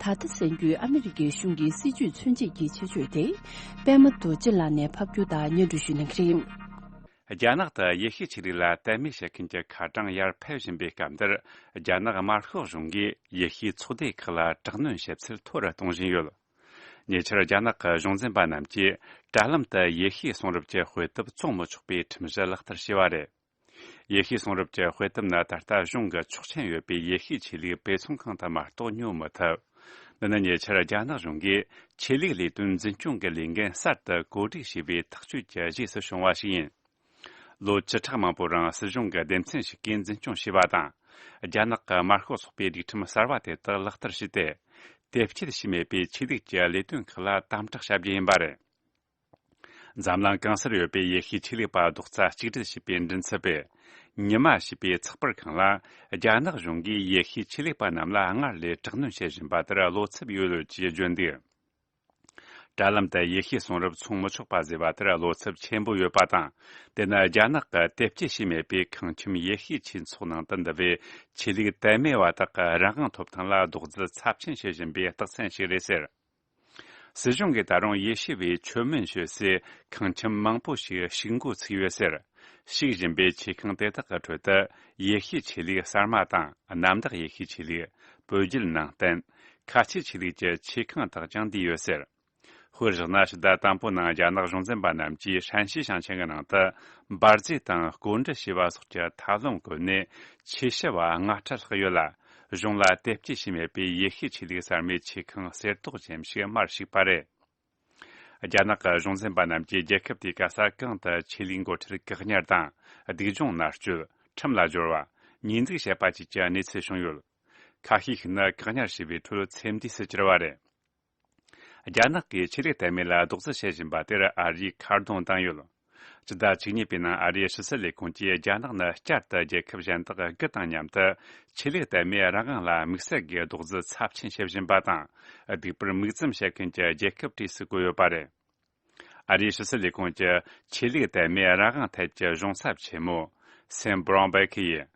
ད་ལྟ་གསན་རྒྱུའི་ཨ་མི་རི་ཀའི་གཞུང་གི་སྲིད་བྱུས་མཚོན་བྱེད་ཀྱི་ཆེད་བརྗོད་དེ། པད་མ་རྡོ་རྗེ་ལགས་ནས་ཕབ་སྒྱུར་དང་སྙན་སྒྲོན་ཞུ་གནང་གི་རེད། རྒྱ་ནག་ཏུ་ཡེ་ཤུའི་ཆོས་ལུགས་ལ་དད་མོས་བྱེད་མཁན་གྱི་ཁ་གྲངས་ཡར་འཕེལ་བཞིན་པའི་སྐབས་འདིར། རྒྱ་ནག་དམར་ཤོག་གཞུང་གིས་ཡེ་ཤུའི་ཚོགས་སྡེ་ཁག་ལ་དྲག་གནོན་བྱེད་ཚད་མཐོ་རུ་གཏོང་བཞིན་ཡོད། ཉེ་ཆར་རྒྱ་ནག་གི་གཞུང་འཛིན་པ་རྣམས་ཀྱིས་དྲ་ལམ་དུ་ཡེ་ཤུའི་གསུང་རབ་ཀྱི་དཔེ་དེབ་བཙོང་མི་ཆོག་པའི་ཁྲིམས་གཞི་ལག་བསྟར་བྱས་པ་རེད། ཡེ་ཤུའི་གསུང་རབ་ཀྱི་དཔེ་དེབ་ནི་ད་ལྟ་གཞུང་གི་ཆོག་མཆན་ཡོད་པའི་ཡེ་ཤུའི་ཆོས་ལུགས་དཔེ་ཚོང་ཁང་དུ་མ་གཏོགས་ཉོ་མི་ཐུབ། འདི་ནི་ཉེ་ཆར་རྒྱ་ནག་གཞུང་གིས་ཆོས་ལུགས་ལས་དོན་འཛིན་སྐྱོང་གི་ལས་འགན་གསར་དུ་གོ་སྒྲིག་བྱས་པའི་ཐག་གཅོད་ཀྱི་རྗེས་སུ་བྱུང་བ་ཞིག་ཡིན། ལོ་བཅུ་ཕྲག་མང་པོའི་རིང་སྲིད་གཞུང་གི་སྡེ་ཚན་ཞིག་གིས་འཛིན་སྐྱོང་བྱས་པ་དང་། རྒྱ་ནག་གི་དམར་ཤོག་ཚོགས་པའི་སྒྲིག་ཁྲིམས་གསར་བ་དེ་དག་ལག་བསྟར་བྱས་ཏེ། དེབ་སྐྱེལ་བྱས་མེད་པའི་ཆོས་ལུགས་ཀྱི་ལས་དོན་ཁག་ལ་དམ་དྲག་བྱ་རྒྱུ་ཡིན་པ་རེད། འཛམ་གླིང་གང་སར་ཡོད་པའི་ཡེ་ཤུའི་ཆོས་ལུགས་པ་རྡོག་རྩ་གཅིག་སྒྲིལ་བྱས་པའི་མགྲིན་ཚབ་པས། ཉི་མ་ཞེས་པའི་ཚགས་པར་ཁང་ལ། རྒྱ་ནག་གཞུང་གིས་ཡེ་ཤུའི་ཆོས་ལུགས་པ་རྣམས་ལ་སྔར་ལས་དྲག་གནོན་བྱེད་བཞིན་པ་དེར་བློ་འཚབ་ཡོད་ལོད་ཀྱིས་བརྗོད་འདུག་དྲ་ལམ་དུ་ཡེ་ཤུའི་གསུང་རབ་འཚོང་མི་ཆོག་པ་བཟོས་པ་དེར་བློ་འཚབ་ཆེན་པོ་ཡོད་པ་དང་། དེ་ནི་རྒྱ་ནག་གི་དེབ་སྐྱེལ་བྱས་མེད་པའི་ཁང་ཁྱིམ་ཡེ་ཤུའི་ཆོས་ཚོགས་ནང་དུ་འདུ་བའི་ཆོས་ལུགས་དད་མོས་པ་དག་གི་རང་དབང་ཐོབ་ཐང་ལ་རྡོག་རྫིས་ཚབས་ཆེན་བྱེད་བཞིན་པའི་རྟགས་མཚན་ཞིག་རེད་ཟེར། སྲིད་གཞུང་གིས་ད་རུང་ཡེ་ཤུ་བའི་མཆོད་མེ་མཆོད་སའི་ཁང་ཁྱིམ་མང་པོ་ཞིག་ཕྱུགས་འགོ་ཚུགས་ཡོད་ཟེར། ཕྱུག་བཞིན་པའི་ཆོས་ཁང་དེ་དག་གི་ཁྲོད་དུ་ཡེ་ཤུའི་ཆོས་ལུགས་གསར་མ་དང་གནམ་བདག་ཡེ་ཤུའི་ཆོས་ལུགས། བོད་བརྒྱུད་ནང་བསྟན། ཁ་ཆེའི་ཆོས་ལུགས་ཀྱི་ཆོས་ཁང་དག་ཀྱང་འདུས་ཡོད་ཟེར། དཔེར་བཞག་ན་ཕྱི་ཟླ་དང་པོའི་ནང་རྒྱ་ནག་གཞུང་འཛིན་པ་རྣམས་ཀྱིས་ཧྲན་ཞི་ཞིང་ཆེན་གྱི་ནང་དུ་འབར་རྫས་དང་བརྐོས་འདྲི་བྱས་པ་སོགས་ཀྱི་ཐབས་ལམ་བཀོལ་ནས་ཆོས་ཞུ་བ་ལྔ་ཕྲག་ལྷག་ཡོད་ལ། གཞུང་ལ་དེབ་སྐྱེལ་བྱས་མེད་པའི་ཡེ་ཤུའི་ཆོས་ལུགས་གསར་མའི་ཆོས་ཁང་གསེར་ཏོག་ཅན་ཞིག་མར་ཞུགས་པ་རེད། རྒྱ་ནག་གི་གཞུང་འཛིན་པ་རྣམས་ཀྱིས་རྒྱལ་ཁབ་དེའི་ག་ས་གང་དུ་ཆོས་ལུགས་འགོ་ཁྲིད་བཀག་ཉར་དང་། སྡིག་སྦྱོང་མནར་གཅོད། ཁྲིམས་ལ་སྦྱོར་བ། ཉེས་འཛུགས་བྱས་པ་བཅས་ཀྱི་གནས་ཚུལ་བྱུང་ཡོད། ཁ་ཤས་ཤིག་ནི་བཀག་ཉར་བྱས་པའི་ཁྲོད་ཚེ་འདས་སུ་གྱུར་བ་རེད། རྒྱ་ནག་གིས་ཆོས་ལུགས་དད་མོས་ལ་རྡོག་རྫིས་བྱེད་བཞིན་པ་དེར་ཨ་རིས་ཁ་རྡུང་བཏང་ཡོད། སྤྱི་ཟླ་བཅུ་གཉིས་པའི་ནང་ཨ་རིའི་ཕྱི་སྲིད་ལས་ཁུངས་ཀྱིས་རྒྱ་ནག་ནི་བསྐྱར་དུ་རྒྱལ་ཁབ་གཞན་དག་དགུ་དང་མཉམ་དུ་ཆོས་ལུགས་དད་མོས་རང་དབང་ལ་དམིགས་བསལ་གྱི་རྡོག་རྫིས་ཚབས་ཆེན་བྱེད་བཞིན་པ་དང་། སྡིག་པར་དམིགས་འཛིན་བྱེད་མཁན་གྱི་རྒྱལ་ཁབ་གྲས་སུ་བཀོད་ཡོད་པ་རེད། ཨ་རིའི་ཕྱི་སྲིད་ལས་ཁུངས་ཀྱི་ཆོས་ལུགས་དད་མོས་རང་དབང་ཐད་ཀྱི་གཞུང་ཚབ་ཆེན་མོ་སེམ་བྷྲོན་བྷེ་ཁི་ཡིས།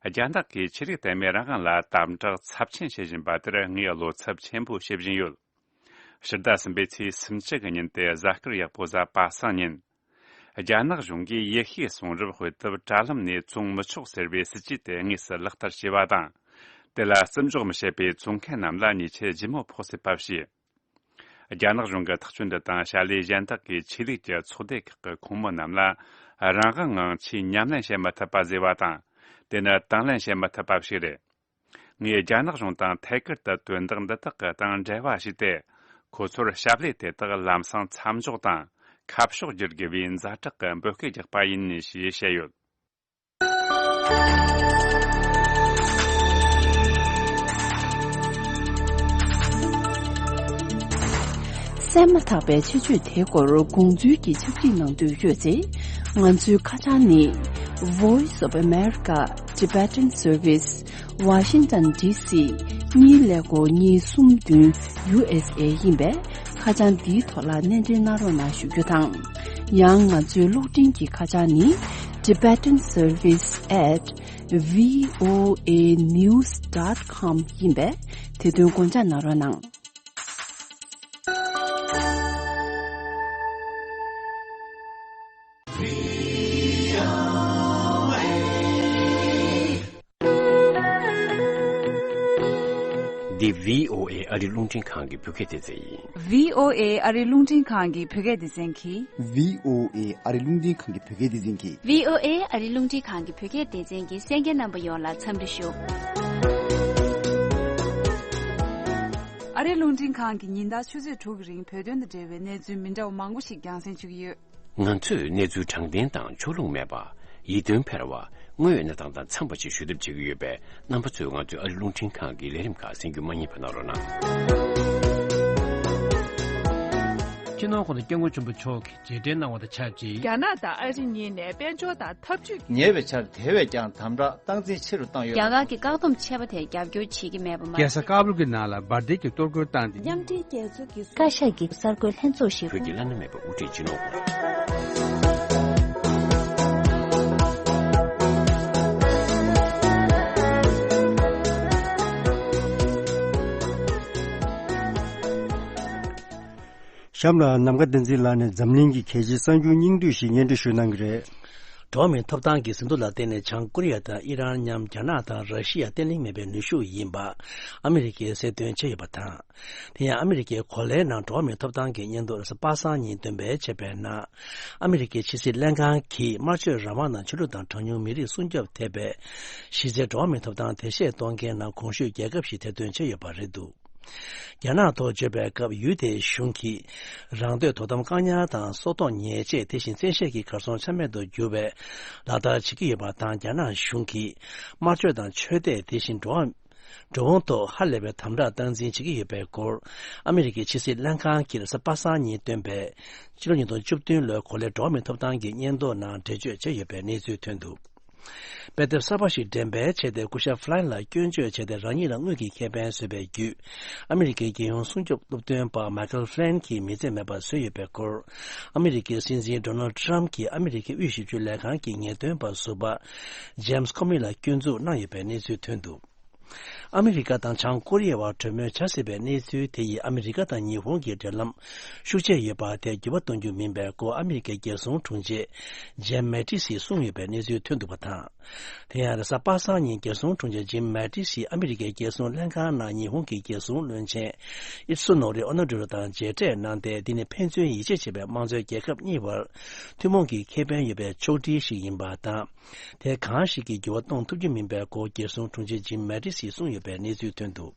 རྒྱ་ནག་གིས་ཆོས་ལུགས་དད་མོས་རང་དབང་ལ་དམ་དྲག་ཚབས་ཆེན་བྱེད་བཞིན་པ་དེར་ངས་བློ་འཚབ་ཆེན་པོ་བྱེད་བཞིན་ཡོད། ཕྱི་ཟླ་གསུམ་པའི་ཚེས་སུམ་ཅུ་གི་ཉིན་ཏེ་གཟའ་སྐར་ཡག་པོ་གཟའ་པ་སངས་ཉིན། རྒྱ་ནག་གཞུང་གིས་ཡེ་ཤུའི་གསུང་རབ་དཔེ་དེབ་དྲ་ལམ་ནས་བཙོང་མི་ཆོག་ཟེར་བའི་སྲིད་ཇུས་དེ་དངོས་སུ་ལག་བསྟར་བྱས་པ་དང་། དེ་ལ་བརྩི་འཇོག་མི་བྱེད་པའི་བཙོང་མཁན་རྣམས་ལ་ཉེས་ཆད་ལྗིད་མོ་ཕོག་སྲིད་པ་བྱས། རྒྱ་ནག་གཞུང་གི་ཐག་གཅོད་འདི་དང་བྱ་ལས་གཞན་དག་གིས་ཆོས་ལུགས་ཀྱི་ཚོགས་སྡེ་ཁག་གི་ཁོངས་མི་རྣམས་ལ་རང་དབང་ངང་ཆོས་ཉམས་ལེན་བྱེད་མི་ཐུབ་པ་བཟོས་པ་དང་། དེ་ནི་དང་ལེན་བྱེད་མི་ཐུབ་པ་ཞིག་རེད། ངས་རྒྱ་ནག་གཞུང་དང་ཐད་ཀར་དུ་དོན་དག་འདི་དག་གི་སྟེང་འབྲེལ་བ་བྱས་ཏེ། ཁོ་ཚོར་ཞབས་ལས་དེ་དག་ལམ་སང་མཚམས་འཇོག་དང་ཁ་ཕྱོགས་བསྒྱུར་དགོས་པའི་ཛ་དྲག་གི་འབོད་སྐུལ་རྒྱག་པ་ཡིན་ཞེས་བཤད་ཡོད། གསན་མ་ཐག་པའི་ཆེད་བརྗོད་དེའི་སྐོར་དགོངས་ཚུལ་གྱི་ཕྱག་བྲིས་གནང་འདོད་ཡོད་ཚེ། ང་ཚོའི་ཁ་བྱང་ནི། Voice of America Tibetan Service Washington D C གཉིས་ཀླད་ཀོར་གཉིས་གསུམ་བདུན་U S A ཡིན་པས། ཁ་བྱང་འདིའི་ཐོག་ལ་སྣེ་འདྲེན་གནང་རོགས་གནང་ཞུ་རྒྱུ་དང་། ཡང་ང་ཚོའི་གློག་འཕྲིན་གྱི་ཁ་བྱང་ནི། Tibetan Service at V O A news dot com ཡིན་པས། དེ་དོན་དགོངས་འཇགས་གནང་རོགས་གནང་། འདི་V O A ཨ་རི་རླུང་འཕྲིན་ཁང་གི་བོད་སྐད་སྡེ་ཚན་ཡིན། V O A ཨ་རི་རླུང་འཕྲིན་ཁང་གི་བོད་སྐད་སྡེ་ཚན་གྱིས། V O A ཨ་རི་རླུང་འཕྲིན་ཁང་གི་བོད་སྐད་སྡེ་ཚན་གྱིས། V O A ཨ་རི་རླུང་འཕྲིན་ཁང་གི་བོད་སྐད་སྡེ་ཚན་གྱི་གསན་མཁན་རྣམ་པ་ཡོངས་ལ་འཚམས་འདྲི་ཞུ། ཨ་རི་རླུང་འཕྲིན་ཁང་གིས་ཉིན་ལྟར་ཆུ་ཚོད་དྲུག་གི་རིང་བོད་དོན་དང་འབྲེལ་བའི་གནས་ཚུལ་མི་འདྲ་བ་མང་པོ་ཞིག་རྒྱང་སྲིང་ཞུ་གི་ཡོད། ང་ཚོས་གནས་ཚུལ་དྲང་བདེན་དང་ཕྱོགས་ལྷུང་མེད་པ། ཡིད་རྟོན་འཕེར་བ། དངོས་ཡོད་གནས་སྟངས་དང་འཚམས་པ་ཞིག་ཞུ་ཐབས་བྱེད་ཀྱི་ཡོད་པས། རྣམ་པ་ཚོས་ང་ཚོའི་ཨ་རི་རླུང་འཕྲིན་ཁང་གི་ལས་རིམ་ཁག་གསན་རྒྱུ་མ་བསྙེལ་བ་གནང་རོགས་གནང་། སྤྱི་ནོར་༸གོང་ས་༸སྐྱབས་མགོན་ཆེན་པོ་མཆོག་གིས་རྗེས་དྲན་གནང་བ་དང་ཆབས་ཅིག་རྒྱ་ནག་དང་ཨ་རི་གཉིས་ནས་དཔལ་འབྱོར་དང་འཐབ་ཇུས། ཉེ་བའི་ཆར་དེ་བས་ཀྱང་དམ་དྲག་སྟངས་འཛིན་ཆེ་རུ་བཏང་ཡོད། རྒྱ་གར་གྱི་བཀག་སྡོམ་ཆད་པ་དེར་རྒྱབ་སྐྱོར་བྱེད་ཀྱི་མེད་པ་མ། རྒྱལ་ས་ཀ་བུལ་གྱི་ནང་ལ་འབར་མདེལ་གྱི་གཏོར་རྒོལ་བཏང་སྟེ། མཉམ་འབྲེལ་རྒྱལ་ཚོགས་ཀྱི་བཀའ་ཤག་གི་གསར་འགོད་ལྷན་ཚོགས་ཤིག་བོད་ཀྱི་བླ་ན་མེད་པའི་དབུ་ཁྲིད་སྤྱི་ནོར་གཤམ་ལ་ནམ་མཁའ་བསྟན་འཛིན་ལགས་ནས་འཛམ་གླིང་གི་གལ་ཆེའི་གསར་འགྱུར་སྙིང་བསྡུས་ཤིག་སྙན་སྒྲོན་ཞུ་གནང་གི་རེད། འགྲོ་བ་མིའི་ཐོབ་ཐང་གི་ཟིན་ཐོ་ལ་བརྟེན་ནས་བྱང་ཀོ་རི་ཡ་དང་ཨི་རན་མཉམ་རྒྱ་ནག་དང་ར་ཤི་ཡ་བརྟན་ལྷིང་མེད་པའི་ནུས་ཤུགས་ཡིན་པ། ཨ་མི་རི་ཀས་གསལ་སྟོན་བྱས་ཡོད་པ་དང་། དེ་ཡང་ཨ་མི་རི་ཀའི་གོ་ལའི་ནང་འགྲོ་བ་མིའི་ཐོབ་ཐང་གི་སྙན་ཐོ་རེས་གཟའ་པ་སངས་ཉིན་འདོན་སྤེལ་བྱས་པའི་ནང་། ཨ་མི་རི་ཀའི་ཕྱི་སྲིད་ལྷན་ཁང་གིས་དམར་མཆོད་རང་དབང་ནང་ཆོས་ལུགས་དང་གྲངས་ཉུང་མི་རིགས་སྲུང་སྐྱོབ་ཐེ་བའི་གཞི་རྩའི་འགྲོ་བ་མིའི་ཐོབ་ཐང་དེ་བཤད་གཏོང་མཁན་ནང་གོང་ཞུས་རྒྱལ་ཁབ་ཞིག་ཐེར་འདོན་བྱས་ཡོད་པ་རེད་འདུག་རྒྱ་ནག་ཐོག་བརྗོད་པའི་སྐབས་ཡུལ་དེའི་གཞུང་གིས་རང་འདོད་དོ་དམ་བཀག་ཉར་དང་སྲོག་ཐོག་ཉེས་ཆད། དེ་བཞིན་བཙན་ཤེད་ཀྱིས་གར་སོང་ཆ་མེད་དུ་གྱུར་བའི་ལག་བསྟར་བྱེད་ཀྱི་ཡོད་པ་དང་། རྒྱ་ནག་གཞུང་གིས་དམར་མཆོད་དང་ཆོས་དད། དེ་བཞིན་འགྲོ་བ་འགྲོ་འོང་ཐོག་ཧ་ལས་པའི་དམ་དྲག་སྟངས་འཛིན་བྱེད་ཀྱི་ཡོད་པའི་སྐོར། ཨ་མི་རི་ཀའི་ཕྱི་སྲིད་ལྷན་ཁང་གིས་རེས་གཟའ་པ་སངས་ཉིན་བཏོན་པའི་ཕྱི་ལོ་ཉིས་སྟོང་བཅུ་བདུན་ལོའི་གོ་ལའི་འགྲོ་བ་མིའི་ཐོབ་ཐང་གི་སྙན་ཐོ་ནང་འགྲེལ་བརྗོད་བྱས་ཡོད་པའི་གནས་ཚུལ་ཐོན་འདུག་དཔེ་དེབ་གསར་པ་ཞིག་འགྲེམས་སྤེལ་བྱས་ཏེ། སྐུ་ཞབས་ཧྥི་ལན་ལ་སྐྱོན་བརྗོད་བྱས་ཏེ། རང་ཉིད་ལ་དངུལ་གྱི་ཁེ་ཕན་བཟོས་པའི་བརྒྱུད། ཨ་མི་རི་ཀའི་རྒྱལ་ཡོངས་སྲུང་སྐྱོབ་སློབ་སྟོན་པ་མའི་ཁལ་ཧྥི་ལན་གྱིས་མི་ཚེ་མེད་པར་བཟོས་ཡོད་པའི་སྐོར། ཨ་མི་རི་ཀའི་སྲིད་འཛིན་ཌོ་ནལ་ཌི་ཊརམ་གྱིས་ཨ་མི་རི་ཀའི་དབུས་ཞིབ་འཇུག་ལས་ཁང་གི་ངེས་སྟོན་པ་ཟུར་པ་ཇེམ་སི་ཁོ་མི་ལ་སྐྱོན་འཛུགས་གནང་ཡོད་པའི་གནས་ཚུལ་ཐོན་འདུག་ཨ་མི་རི་ཀ་དང་བྱང་ཀོ་རི་ཡའི་བར་གྲོས་མོལ་བྱ་སྲིད་པའི་གནས་ཚུལ་དེ་ཡིས་ཨ་མི་རི་ཀ་དང་ཉི་ཧོང་གི་འབྲེལ་ལམ་ཤུགས་ཆེ་ཡོད་པ་དེར་འགྱུར་བ་གཏོང་རྒྱུ་མིན་པའི་སྐོར། ཨ་མི་རི་ཀའི་རྒྱལ་སྲུང་དྲུང་ཆེ་ཇེམ་མེ་ཏིས་ཡིས་གསུངས་ཡོད་པའི་གནས་ཚུལ་ཐོན་འདུག་པ་དང་། དེ་ཡང་རེས་གཟའ་པ་སངས་ཉིན་རྒྱལ་སྲུང་དྲུང་ཆེ་ཇེམ་མེ་ཏིས་ཡིས་ཨ་མི་རི་ཀའི་རྒྱལ་སྲུང་ལྷན་ཁང་ནང་ཉི་ཧོང་གི་རྒྱལ་སྲུང་བློན་ཆེན་ཨི་སུ་ནོ་རི་ཨོ་ནོ་ཌི་རུ་དང་མཇལ་འཕྲད་གནང་སྟེ། འདི་ནི་ཕན་ཚུན་ཡིད་ཆེས་བྱེད་པའི་དམངས་གཙོའི་རྒྱལ་ཁབ་གཉིས་བར་ཐུན་མོང་གི་ཁེ་ཕན་ཡོད་པའི་ཕྱོགས་སྒྲིལ་ཞིག་ཡིན་པ་དང་། དེ་གང་ཞིག་གིས་འགྱུར་བ་གཏོང་ཐུབ་རྒྱུ་མིན་པའི་སྐོར། རྒྱལ་སྲུང་དྲུང་ཆེ་ཇིམ་མེ་ཏིས་ཡིས་གསུངས་ཡོད་པའི་གནས་ཚུལ་ཐོན་འདུག་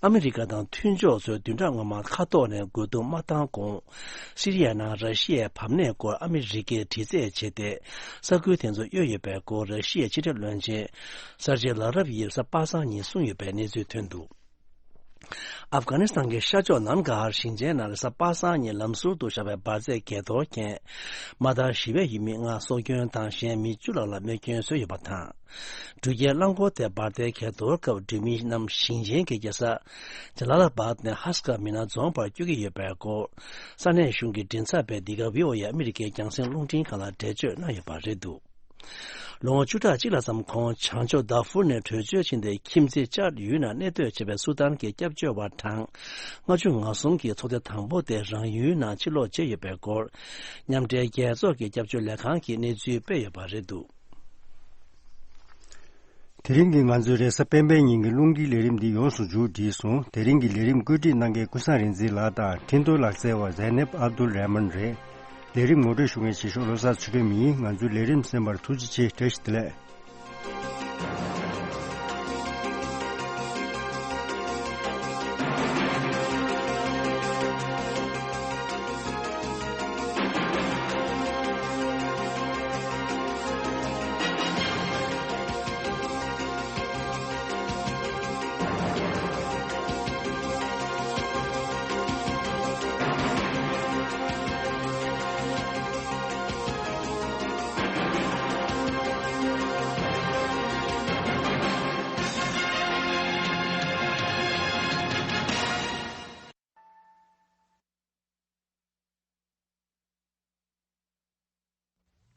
ཨ་མི་རི་ཀ་དང་མཐུན་ཕྱོགས་ཚོས་བདུན་ཕྲག་སྔོན་མ་མཁའ་ཐོག་ནས་རྒོལ་རྡུང་མ་བཏང་གོང་། སི་རི་ཡའི་ནང་ར་ཤི་ཡའི་བབ་གནས་སྐོར་ཨ་མི་རི་ཀས་དྲི་རྩད་བྱས་ཏེ། ས་ཁུལ་དེ་ཚོ་གཡོལ་ཡོད་པའི་སྐོར། ར་ཤི་ཡའི་ཕྱི་དྲིལ་བློན་ཆེན་སར་ཇེ་ལ་རབ་ཡིས་གཟའ་པ་སངས་ཉིན་གསུངས་ཡོད་པའི་གནས་ཚུལ་ཐོན་འདུག་ཨབ་གྷ་ནི་སི་ཐན་གྱི་ཤར་ཕྱོགས་ནན་གྷ་ཧར་ཞིང་ཆེན་ནང་རེས་གཟའ་པ་སངས་ཉིན་ལམ་ཟུར་དུ་བཞག་པའི་འབར་རྫས་གས་གཏོར་རྐྱེན། མ་མཐར་ཞི་བའི་ཡུལ་མི་ལྔ་སྲོག་སྐྱོན་དང་། གཞན་མི་བཅུ་ལྷག་ལ་རྨས་སྐྱོན་བཟོས་ཡོད་པ་དང་། འགྲུལ་སྐྱེལ་རླངས་འཁོར་དེ་འབར་མདེལ་གས་གཏོར་སྐབས། འགྲུལ་མི་རྣམས་ཞིང་ཆེན་གྱི་རྒྱལ་ས་ཇ་ལ་ལ་བཱད་ནས་ཧ་སི་ཀ་མི་ན་རྫོང་བར་བསྐྱོད་ཀྱི་ཡོད་པའི་སྐོར། ས་གནས་གཞུང་གི་མགྲིན་ཚབ་པས་འདི་ག་བྷི་ཨོ་ཨེ་ཨ་མི་རི་ཀའི་རྒྱང་སྲིང་རླུང་འཕྲིན་ཁང་ལ་འགྲེལ་བརྗོད་གནང་ཡོད་པ་རེད་འདུག་ལོ་ངོ་བཅུ་ཕྲག་གཅིག་ལྷག་ཙམ་གོང་བྱང་ཕྱོགས་དཱ་ཧྥུར་ནས་བྲོས་བྱོལ་ཕྱིན་ཏེ། ཁྱིམ་མཚེས་ཅཱད་ཡུལ་ནང་གནས་སྡོད་བྱས་པའི་སུ་དཱན་གྱི་སྐྱབས་བཅོལ་བ་གྲངས་ལྔ་བཅུ་ང་གསུམ་གྱི་ཚོགས་སྡེ་དང་པོ་དེ་རང་ཡུལ་ནང་ཕྱིར་ལོག་བྱས་ཡོད་པའི་སྐོར། མཉམ་འབྲེལ་རྒྱལ་ཚོགས་ཀྱི་སྐྱབས་བཅོལ་ལས་ཁང་གིས་གནས་ཚུལ་སྤེལ་ཡོད་པ་རེད་འདུག་དེ་རིང་གི་ང་ཚོའི་རེས་གཟའ་སྤེན་པའི་ཉིན་གྱི་རླུང་འཕྲིན་ལས་རིམ་འདི་ཡོངས་སུ་མཇུག་བསྒྲིལ་སོང་། དེ་རིང་གི་ལས་རིམ་བཀོད་སྒྲིག་གནང་མཁན་ཀུན་བཟང་རིག་འཛིན་ལགས་དང་འཕྲིན་གཏོང་ལག་རྩལ་བ་ཛེ་ནེབ་ཨབ་དུལ་རེ་མན་རེད། ལས་རིམ་ངོ་སྤྲོད་ཞུ་མཁན་ཆེ་ཤོས་བློ་བཟང་ཚུལ་ཁྲིམས་ཡིན། ང་ཚོའི་ལས་རིམ་གསན་པར་ཐུགས་རྗེ་ཆེ། བཀྲ་ཤིས་བདེ་ལེགས།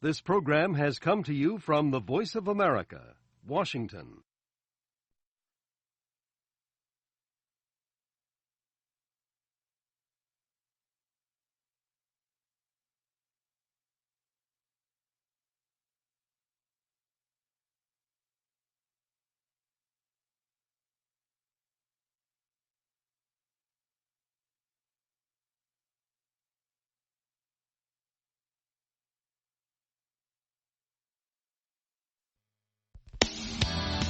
This program has come to you from the Voice of America, Washington.